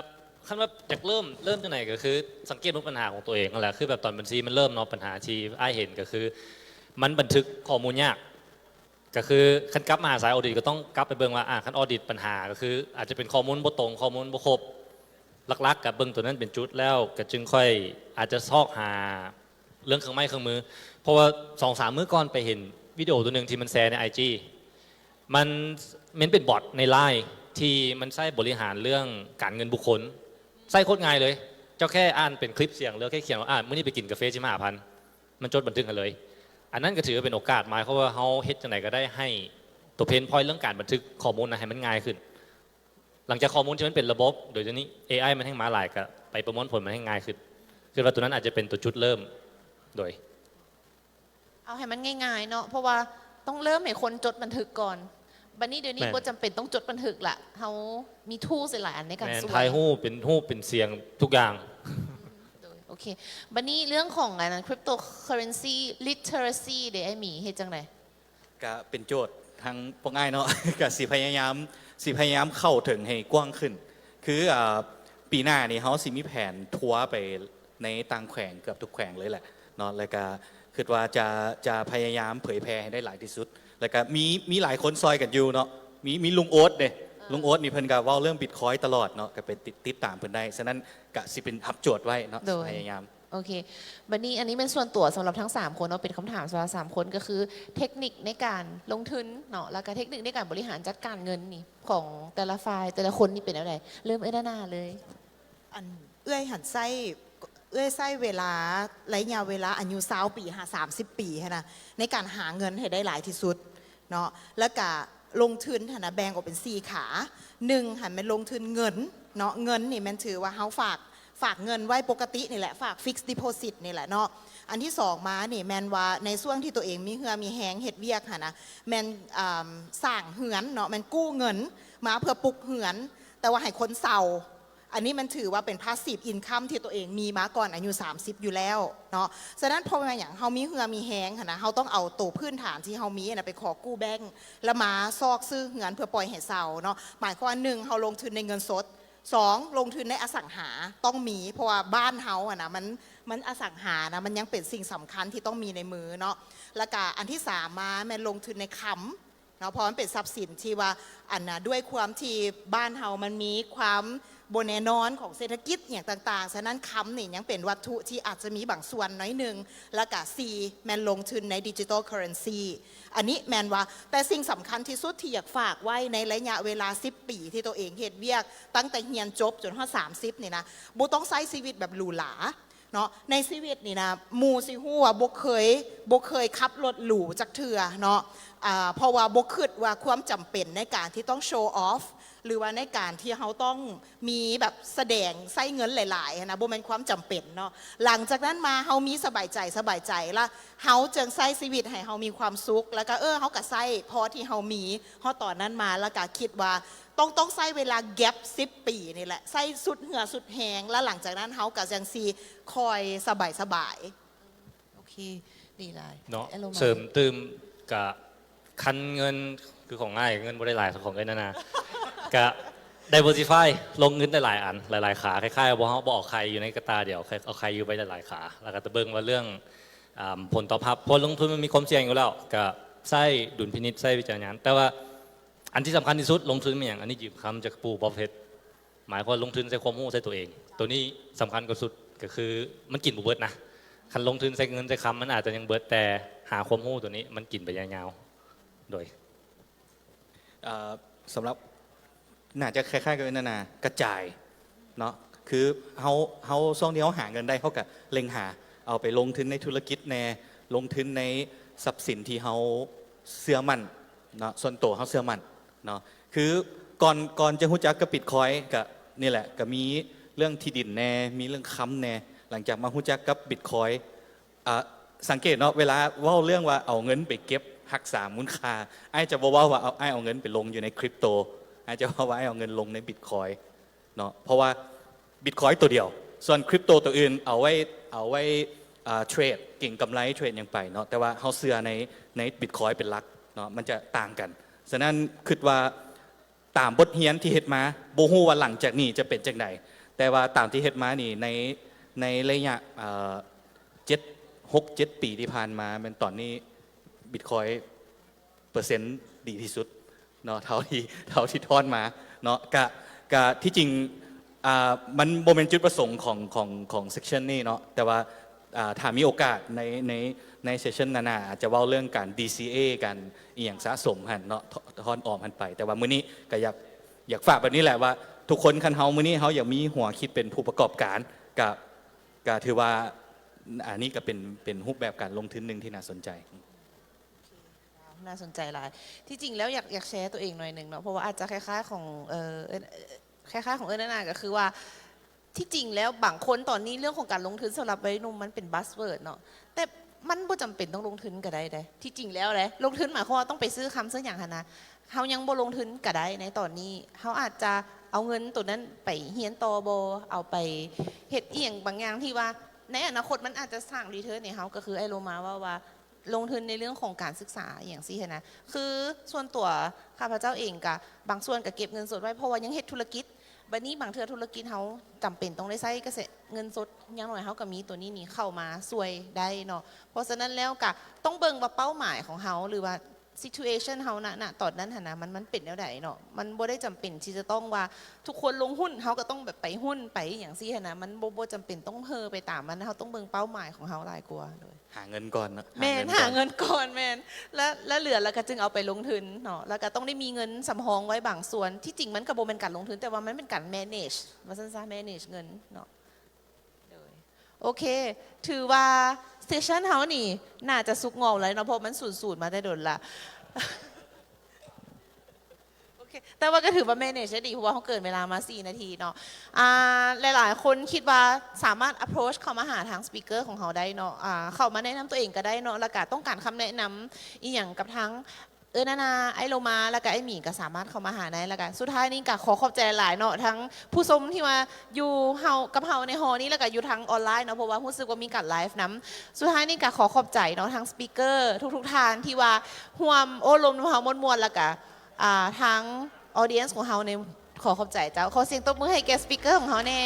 ຄັນວ່າຢາກເລີ່ມ ເລີ່ມຈັ່ງໃດກໍຄືສັງເກດເບິ່ງບັນຫາຂອງຕົວເອງຫັ້ນແຫຼະ ຄືແບບຕອນບັນຊີມັນເລີ່ມເນາະ ບັນຫາທີ່ອ້າຍເຫັນກໍຄືມັນບັນທຶກຂໍ້ມູນຍາກ ກໍຄືຄັນກັບມາຫາສາຍ audit ກໍຕ້ອງກັບໄປເບິ່ງວ່າ ອາ ຄັນ audit ບັນຫາກໍຄືອາດຈະເປັນຂໍ້ມູນບໍ່ຕົງ ຂໍ້ມູນບໍ່ຄົບ ຫຼັກໆກໍເບິ່ງໂຕນັ້ນເປັນຈຸດ ແລ້ວກໍຈຶ່ງຄ່ອຍອາດຈະຊອກຫາເລື່ອງເຄື່ອງໄມ້ເຄື່ອງມື ເພາະວ່າສອງສາມມື້ກ່ອນໄປເຫັນວິດີໂອໂຕໜຶ່ງທີ່ມັນແຊໃນ IG ມັນ ມັນເປັນບອດໃນ Line ທີ່ມັນໃຊ້ບໍລິຫານເລື່ອງການເງິນບຸກຄົນ ໃຊ້ໂຄດງ່າຍເລີຍ ເຈົ້າແຄ່ອ່ານເປັນຄລິບສຽງ ຫຼືແຄ່ຂຽນວ່າ ອາ ມື້ນີ້ໄປກິນກາເຟສິບຫ້າພັນ ມັນຈົດບັນທຶກໃຫ້ເລີຍ ອັນນັ້ນກໍຖືວ່າເປັນໂອກາດ ໝາຍຄວາມວ່າເຮົາເຮັດຈັ່ງໃດກໍໄດ້ໃຫ້ຕົວ pain point ເລື່ອງການບັນທຶກຂໍ້ມູນນະໃຫ້ມັນງ່າຍຂຶ້ນ ຫຼັງຈາກຂໍ້ມູນທີ່ມັນເປັນລະບົບ ໂດຍດຽວນີ້ AI ມັນແຮ່ງມາຫຼາຍ ກໍໄປປະມວນຜົນມັນແຮ່ງງ່າຍຂຶ້ນ ຄິດວ່າໂຕນັ້ນອາດຈະເປັນໂຕຈຸດເລີ່ມ ໂດຍ ເອົາໃຫ້ມັນງ່າຍໆເນາະ ເພາະວ່າຕ້ອງເລີ່ມໃຫ້ຄົນຈົດບັນທຶກກ່ອນ ບັດນີ້ດຽວນີ້ບໍ່ຈຳເປັນຕ້ອງຈົດບັນທຶກລະ ເຮົາມີ tools ຫຼາຍອັນໃນການຊ່ວຍ ຖ່າຍຮູບ ເປັນຮູບ ເປັນສຽງ ທຸກຢ່າງ. ໂອເຄ ບັດນີ້ເລື່ອງຂອງອັນນັ້ນ cryptocurrency literacy ເດ ອ້າຍໝີ ເຮັດຈັ່ງໃດ? ກະເປັນໂຈດ ທັງພວກອ້າຍເນາະ ກະຊິພະຍາຍາມ ຊິພະຍາຍາມເຂົ້າເຖິງໃຫ້ກວ້າງຂຶ້ນ ຄື ອາ ປີໜ້ານີ້ເຮົາຊິມີແຜນທົວໄປໃນຕ່າງແຂວງເກືອບທຸກແຂວງເລີຍແຫຼະເນາະ ແລ້ວກະຄິດວ່າຈະ ຈະພະຍາຍາມເຜີຍແຜ່ໃຫ້ໄດ້ຫຼາຍທີ່ສຸດ ແລ້ວກະມີ ມີຫຼາຍຄົນຊ່ອຍກັນຢູ່ເນາະ ມີ ມີລຸງໂອດເດ້ ລຸງໂອດນີ້ເພິ່ນກະເວົ້າເລື່ອງ Bitcoin ຕະຫຼອດເນາະ ກະໄປຕິດ ຕິດຕາມເພິ່ນໄດ້ ສະນັ້ນກະຊິເປັນຮັບໂຈດໄວ້ເນາະ ຊິພະຍາຍາມ. ໂອເຄ ບັດນີ້ອັນນີ້ແມ່ນສ່ວນຕົວສຳລັບທັງສາມຄົນເນາະ ເປັນຄຳຖາມສຳລັບສາມຄົນ ກໍຄືເທັກນິກໃນການລົງທຶນເນາະ ແລ້ວກໍເທັກນິກໃນການບໍລິຫານຈັດການເງິນນີ້ ຂອງແຕ່ລະຝ່າຍ ແຕ່ລະຄົນນີ້ເປັນແນວໃດ? ເລີ່ມເອື້ອຍນານາເລີຍ. ອັນເອື້ອຍຫັ້ນໃຊ້ ເອື້ອຍໃຊ້ເວລາ ໄລຍະເວລາອາຍຸຊາວປີຫາສາມສິບປີຫັ້ນນະ ໃນການຫາເງິນໃຫ້ໄດ້ຫຼາຍທີ່ສຸດ ເນາະ ແລ້ວກະລົງທຶນຫັ້ນນະແບ່ງອອກເປັນສີ່ຂາ ໜຶ່ງຫັ້ນແມ່ນລົງທຶນເງິນເນາະ ເງິນນີ້ແມ່ນຖືວ່າເຮົາຝາກ ຝາກເງິນໄວ້ປົກກະຕິນີ້ແຫຼະ ຝາກ fixed deposit ນີ້ແຫຼະເນາະ ອັນທີສອງມານີ້ແມ່ນວ່າໃນຊ່ວງທີ່ຕົວເອງມີເຫື່ອມີແຮງເຮັດວຽກຫັ້ນນະ ແມ່ນ ອາ ສ້າງເຮືອນເນາະ ແມ່ນກູ້ເງິນມາເພື່ອປຸກເຮືອນ ແຕ່ວ່າໃຫ້ຄົນເຊົ່າ ອັນນີ້ມັນຖືວ່າເປັນ passive income ທີ່ຕົວເອງມີມາກ່ອນອາຍຸສາມສິບຢູ່ແລ້ວເນາະ ສະນັ້ນເພາະວ່າຫຍັງ ເຮົາມີເຫື່ອມີແຮງຫັ້ນນະ ເຮົາຕ້ອງເອົາໂຕພື້ນຖານທີ່ເຮົາມີຫັ້ນນະ ໄປຂໍກູ້ແບງ ແລ້ວມາຊອກຊື້ເຮືອນເພື່ອປ່ອຍໃຫ້ເຊົ່າເນາະ ໝາຍຄວາມວ່າ ໜຶ່ງ ເຮົາລົງທຶນໃນເງິນສົດ ສອງ ລົງທຶນໃນອະສັງຫາຕ້ອງມີ ເພາະວ່າບ້ານເຮົາຫັ້ນນະ ມັນ ມັນອະສັງຫານະ ມັນຍັງເປັນສິ່ງສຳຄັນທີ່ຕ້ອງມີໃນມືເນາະ ແລ້ວກະອັນທີສາມມາແມ່ນລົງທຶນໃນຄຳ ເນາະ ເພາະມັນເປັນຊັບສິນທີ່ວ່າ ອັນນະ ດ້ວຍຄວາມທີ່ບ້ານເຮົາມັນມີຄວາມບໍ່ແນ່ນອນຂອງເສດຖະກິດຫຍັງຕ່າງໆ ສະນັ້ນຄຳນີ້ຍັງເປັນວັດຖຸທີ່ອາດຈະມີບາງສ່ວນໜ້ອຍໜຶ່ງ ແລ້ວກະສີ່ ແມ່ນລົງທຶນໃນ digital currency ອັນນີ້ແມ່ນວ່າ ແຕ່ສິ່ງສຳຄັນທີ່ສຸດທີ່ຢາກຝາກໄວ້ໃນໄລຍະເວລາສິບປີທີ່ໂຕເອງເຮັດວຽກ ຕັ້ງແຕ່ຮຽນຈົບຈົນຮອດສາມສິບນີ້ນະ ບໍ່ຕ້ອງໃຊ້ຊີວິດແບບຫຼູຫຼາ ເນາະ ໃນຊີວິດນີ້ນະ ໝູ່ຊິຮູ້ວ່າບໍ່ເຄີຍ ບໍ່ເຄີຍຂັບລົດຫຼູຈັກເທື່ອເນາະ ອາ ເພາະວ່າບໍ່ຄິດວ່າຄວາມຈຳເປັນໃນການທີ່ຕ້ອງ show off ຫຼືວ່າໃນການທີ່ເຮົາຕ້ອງມີແບບສະແດງໃຊ້ເງິນຫຼາຍໆຫັ້ນນະ ບໍ່ແມ່ນຄວາມຈຳເປັນເນາະ ຫຼັງຈາກນັ້ນມາເຮົາມີສະບາຍໃຈ ສະບາຍໃຈລະ ເຮົາຈຶ່ງໃຊ້ຊີວິດໃຫ້ເຮົາມີຄວາມສຸກ ແລ້ວກະ ເອີ ເຮົາກະໃຊ້ພໍທີ່ເຮົາມີ ຮອດຕອນນັ້ນມາ ແລ້ວກະຄິດວ່າ ຕ້ອງ ຕ້ອງໃຊ້ເວລາ gap ສິບປີນີ້ແຫຼະ ໃຊ້ສຸດເຫື່ອສຸດແຮງ ແລ້ວຫຼັງຈາກນັ້ນເຮົາກໍຈັ່ງຊິຄ່ອຍສະບາຍສະບາຍ. ໂອເຄ ດີຫຼາຍເນາະ ເສີມຕື່ມ ກະຄັນເງິນ ຄືຂອງອ້າຍເງິນບໍ່ໄດ້ຫຼາຍເທົ່າຂອງເອື້ອຍນານາ ກະ diversify ລົງເງິນຫຼາຍໆອັນ ຫຼາຍໆຂາ ຄ້າຍໆວ່າເຮົາບໍ່ເອົາໄຂ່ຢູ່ໃນກະຕ່າດຽວ ເອົາໄຂ່ຢູ່ໄປຫຼາຍໆຂາ ແລ້ວກະຈະເບິ່ງວ່າເລື່ອງ ອ່າ ຜົນຕອບຮັບ ເພາະລົງທຶນມັນມີຄວາມສ່ຽງຢູ່ແລ້ວ ກະໃຊ້ດຸນພິນິດ ໃຊ້ວິຈາລະນະຍານ. ແຕ່ວ່າອັນທີ່ສຳຄັນທີ່ສຸດ ລົງທຶນແມ່ນຫຍັງ? ອັນນີ້ຢືມຄຳຈາກປູ່ປອບເຮັດ ໝາຍຄວາມວ່າລົງທຶນໃສ່ຄວາມຮູ້ໃສ່ຕົວເອງ ໂຕນີ້ສຳຄັນກວ່າສຸດ ກະຄືມັນກິນບໍ່ເບິດນະ. ຄັນລົງທຶນໃສ່ເງິນໃສ່ຄຳ ມັນອາດຈະຍັງເບິດ ແຕ່ຫາຄວາມຮູ້ໂຕນີ້ມັນກິນໄປຍາວໆ ໂດຍ ເອີ ສຳລັບ ໜ້າຈະຄ້າຍໆກັບເອື້ອຍນານາ ກະຈາຍເນາະ ຄືເຮົາ ເຮົາ ຊ່ວງທີ່ເຮົາຫາເງິນໄດ້ ເຮົາກະເລັ່ງຫາ ເອົາໄປລົງທຶນໃນທຸລະກິດແດ່ ລົງທຶນໃນຊັບສິນທີ່ເຮົາເຊື່ອໝັ້ນເນາະ ສ່ວນໂຕເຮົາເຊື່ອໝັ້ນເນາະ. ຄືກ່ອນ ກ່ອນຈະຮູ້ຈັກກັບບິດຄອຍ ກະນີ້ແຫຼະ ກະມີເລື່ອງທີ່ດິນແດ່ ມີເລື່ອງຄຳແດ່ ຫຼັງຈາກມາຮູ້ຈັກກັບບິດຄອຍ ອາ ສັງເກດເນາະ ເວລາເວົ້າເລື່ອງວ່າເອົາເງິນໄປເກັບຮັກສາມູນຄ່າ ອ້າຍຈະບໍ່ເວົ້າວ່າເອົາ ອ້າຍເອົາເງິນໄປລົງຢູ່ໃນຄຣິບໂຕ ອ້າຍຈະເວົ້າວ່າອ້າຍເອົາເງິນລົງໃນບິດຄອຍເນາະ ເພາະວ່າບິດຄອຍໂຕດຽວ ສ່ວນຄຣິບໂຕໂຕອື່ນເອົາໄວ້ ເອົາໄວ້ ອາ ເທຣດ ເກັງກຳໄລ ເທຣດຫຍັງໄປເນາະ ແຕ່ວ່າເຮົາເຊື່ອໃນ ໃນບິດຄອຍເປັນຫຼັກເນາະ ມັນຈະຕ່າງກັນ. ສະນັ້ນຄິດວ່າ ຕາມບົດຮຽນທີ່ເຮັດມາ ບໍ່ຮູ້ວ່າຫຼັງຈາກນີ້ຈະເປັນຈັ່ງໃດ ແຕ່ວ່າຕາມທີ່ເຮັດມານີ້ ໃນ ໃນໄລຍະ ເອີ ເຈັດ ຫົກເຈັດປີທີ່ຜ່ານມາ ແມ່ນຕອນນີ້ບິດຄອຍເປີເຊັນດີທີ່ສຸດເນາະ ເທົ່າທີ່ ເທົ່າທີ່ຖອນມາເນາະ. ກະ ກະທີ່ຈິງ ອາ ມັນບໍ່ແມ່ນຈຸດປະສົງຂອງ ຂອງ ຂອງເຊັກຊັນນີ້ເນາະ ແຕ່ວ່າ ອາ ຖ້າມີໂອກາດໃນ ໃນ ໃນເຊັກຊັນໜ້າໆ ອາດຈະເວົ້າເລື່ອງການ ດີຊີເອ ການອີ່ຫຍັງສະສົມຫັ້ນເນາະ ຖອນອອມຫັ້ນໄປ. ແຕ່ວ່າມື້ນີ້ກະຢາກ ຢາກຝາກແບບນີ້ແຫຼະວ່າ ທຸກຄົນ ຄັນເຮົາມື້ນີ້ເຮົາຢາກມີຫົວຄິດເປັນຜູ້ປະກອບການ ກະ ກະຖືວ່າ ອັນນີ້ກະເປັນ ເປັນຮູບແບບການລົງທຶນໜຶ່ງທີ່ໜ້າສົນໃຈ. ໜ້າສົນໃຈຫຼາຍ. ທີ່ຈິງແລ້ວຢາກ ຢາກແຊຕົວເອງໜ້ອຍໜຶ່ງເນາະ ເພາະວ່າອາດຈະຄ້າຍໆຂອງ ເອີ ເອີ ຄ້າຍໆຂອງເອື້ອຍນານາ ກະຄືວ່າ ທີ່ຈິງແລ້ວບາງຄົນຕອນນີ້ເລື່ອງຂອງການລົງທຶນສຳລັບໄວໜຸ່ມມັນເປັນບັສເວີດເນາະ ແຕ່ມັນບໍ່ຈຳເປັນຕ້ອງລົງທຶນກະໄດ້ເດ້. ທີ່ຈິງແລ້ວເດ້ ລົງທຶນໝາຍຄວາມວ່າຕ້ອງໄປຊື້ຄຳຊື້ຫຍັງຫັ້ນນະ ເຮົາຍັງບໍ່ລົງທຶນກະໄດ້ໃນຕອນນີ້ ເຮົາອາດຈະເອົາເງິນໂຕນັ້ນໄປຮຽນຕໍ່ບໍ ເອົາໄປເຮັດອີ່ຫຍັງບາງຢ່າງທີ່ວ່າໃນອະນາຄົດມັນອາດຈະສ້າງຣີເທີນໃຫ້ເຮົາ ກະຄືອ້າຍໂລມາເວົ້າວ່າ ລົງທຶນໃນເລື່ອງຂອງການສຶກສາອີ່ຫຍັງຊີ້ຫັ້ນນະ ຄືສ່ວນຕົວຂ້າພະເຈົ້າເອງກະບາງສ່ວນກະເກັບເງິນສົດໄວ້ ເພາະວ່າຍັງເຮັດທຸລະກິດ. ບາດນີ້ບາງເທື່ອທຸລະກິດເຮົາຈຳເປັນຕ້ອງໄດ້ໃຊ້ກະແສເງິນສົດ ຢ່າງໜ້ອຍເຮົາກະມີໂຕນີ້ນີ້ເຂົ້າມາຊ່ວຍໄດ້ເນາະ. ເພາະສະນັ້ນແລ້ວກະຕ້ອງເບິ່ງວ່າເປົ້າໝາຍຂອງເຮົາ ຫຼືວ່າ situation ເຮົານະ ນະຕອນນັ້ນຫັ້ນນະ ມັນ ມັນເປັນແນວໃດເນາະ. ມັນບໍ່ໄດ້ຈຳເປັນທີ່ຈະຕ້ອງວ່າທຸກຄົນລົງຫຸ້ນ ເຮົາກະຕ້ອງແບບໄປຫຸ້ນໄປອີ່ຫຍັງຊີ້ຫັ້ນນະ ມັນບໍ່ ບໍ່ຈຳເປັນຕ້ອງເຮີໄປຕາມມັນ ເຮົາຕ້ອງເບິ່ງເປົ້າໝາຍຂອງເຮົາຫຼາຍກວ່າ. ໂດຍ ຫາເງິນກ່ອນເນາະ ແມ່ນ ຫາເງິນ ຫາເງິນກ່ອນ ແມ່ນ ແລ້ວ ແລ້ວເຫຼືອແລ້ວກະຈຶ່ງເອົາໄປລົງທຶນເນາະ ແລ້ວກະຕ້ອງໄດ້ມີເງິນສຳຮອງໄວ້ບາງສ່ວນ. ທີ່ຈິງມັນກະບໍ່ແມ່ນການລົງທຶນ ແຕ່ວ່າມັນເປັນການ manage ວ່າຊັ້ນຊະ manage ເງິນເນາະ. ໂດຍ ໂອເຄ ຖືວ່າ session ເຮົານີ້ໜ້າຈະສຸກງອມແລ້ວເນາະ ເພາະມັນສູນໆມາແຕ່ດົນລະ. ໂອເຄ ແຕ່ວ່າກະຖືວ່າ manage ໄດ້ດີ ເພາະວ່າເຮົາເກີນເວລາມາສີ່ນາທີເນາະ. ອ່າ ຫຼາຍໆຄົນຄິດວ່າສາມາດ approach ເຂົ້າມາຫາທາງ speaker ຂອງເຮົາໄດ້ເນາະ ອ່າ ເຂົ້າມາແນະນຳຕົວເອງກະໄດ້ເນາະ ແລ້ວກະຕ້ອງການຄຳແນະນຳອີ່ຫຍັງກັບທາງ ເອີ ນານາ ອ້າຍໂລມາ ແລ້ວກະອ້າຍໝີ ກະສາມາດເຂົ້າມາຫາໄດ້. ແລ້ວກະສຸດທ້າຍນີ້ກະຂໍຂອບໃຈຫຼາຍເນາະ ທັງຜູ້ຊົມທີ່ວ່າຢູ່ເຮົາ ກັບເຮົາໃນຫໍນີ້ ແລ້ວກະຢູ່ທາງອອນລາຍເນາະ ເພາະວ່າຮູ້ສຶກວ່າມີການໄລຟ໌ນຳ. ສຸດທ້າຍນີ້ກະຂໍຂອບໃຈເນາະ ທັງ speaker ທຸກໆທ່ານທີ່ວ່າຮ່ວມໂອ້ລົມນຳເຮົາມ່ວນໆ ແລ້ວກະ ອ່າ ທາງ audience ຂອງເຮົານີ້ ຂໍຂອບໃຈເຈົ້າ. ຂໍສຽງຕົບມືໃຫ້ແກ່ speaker ຂອງເຮົາແດ່.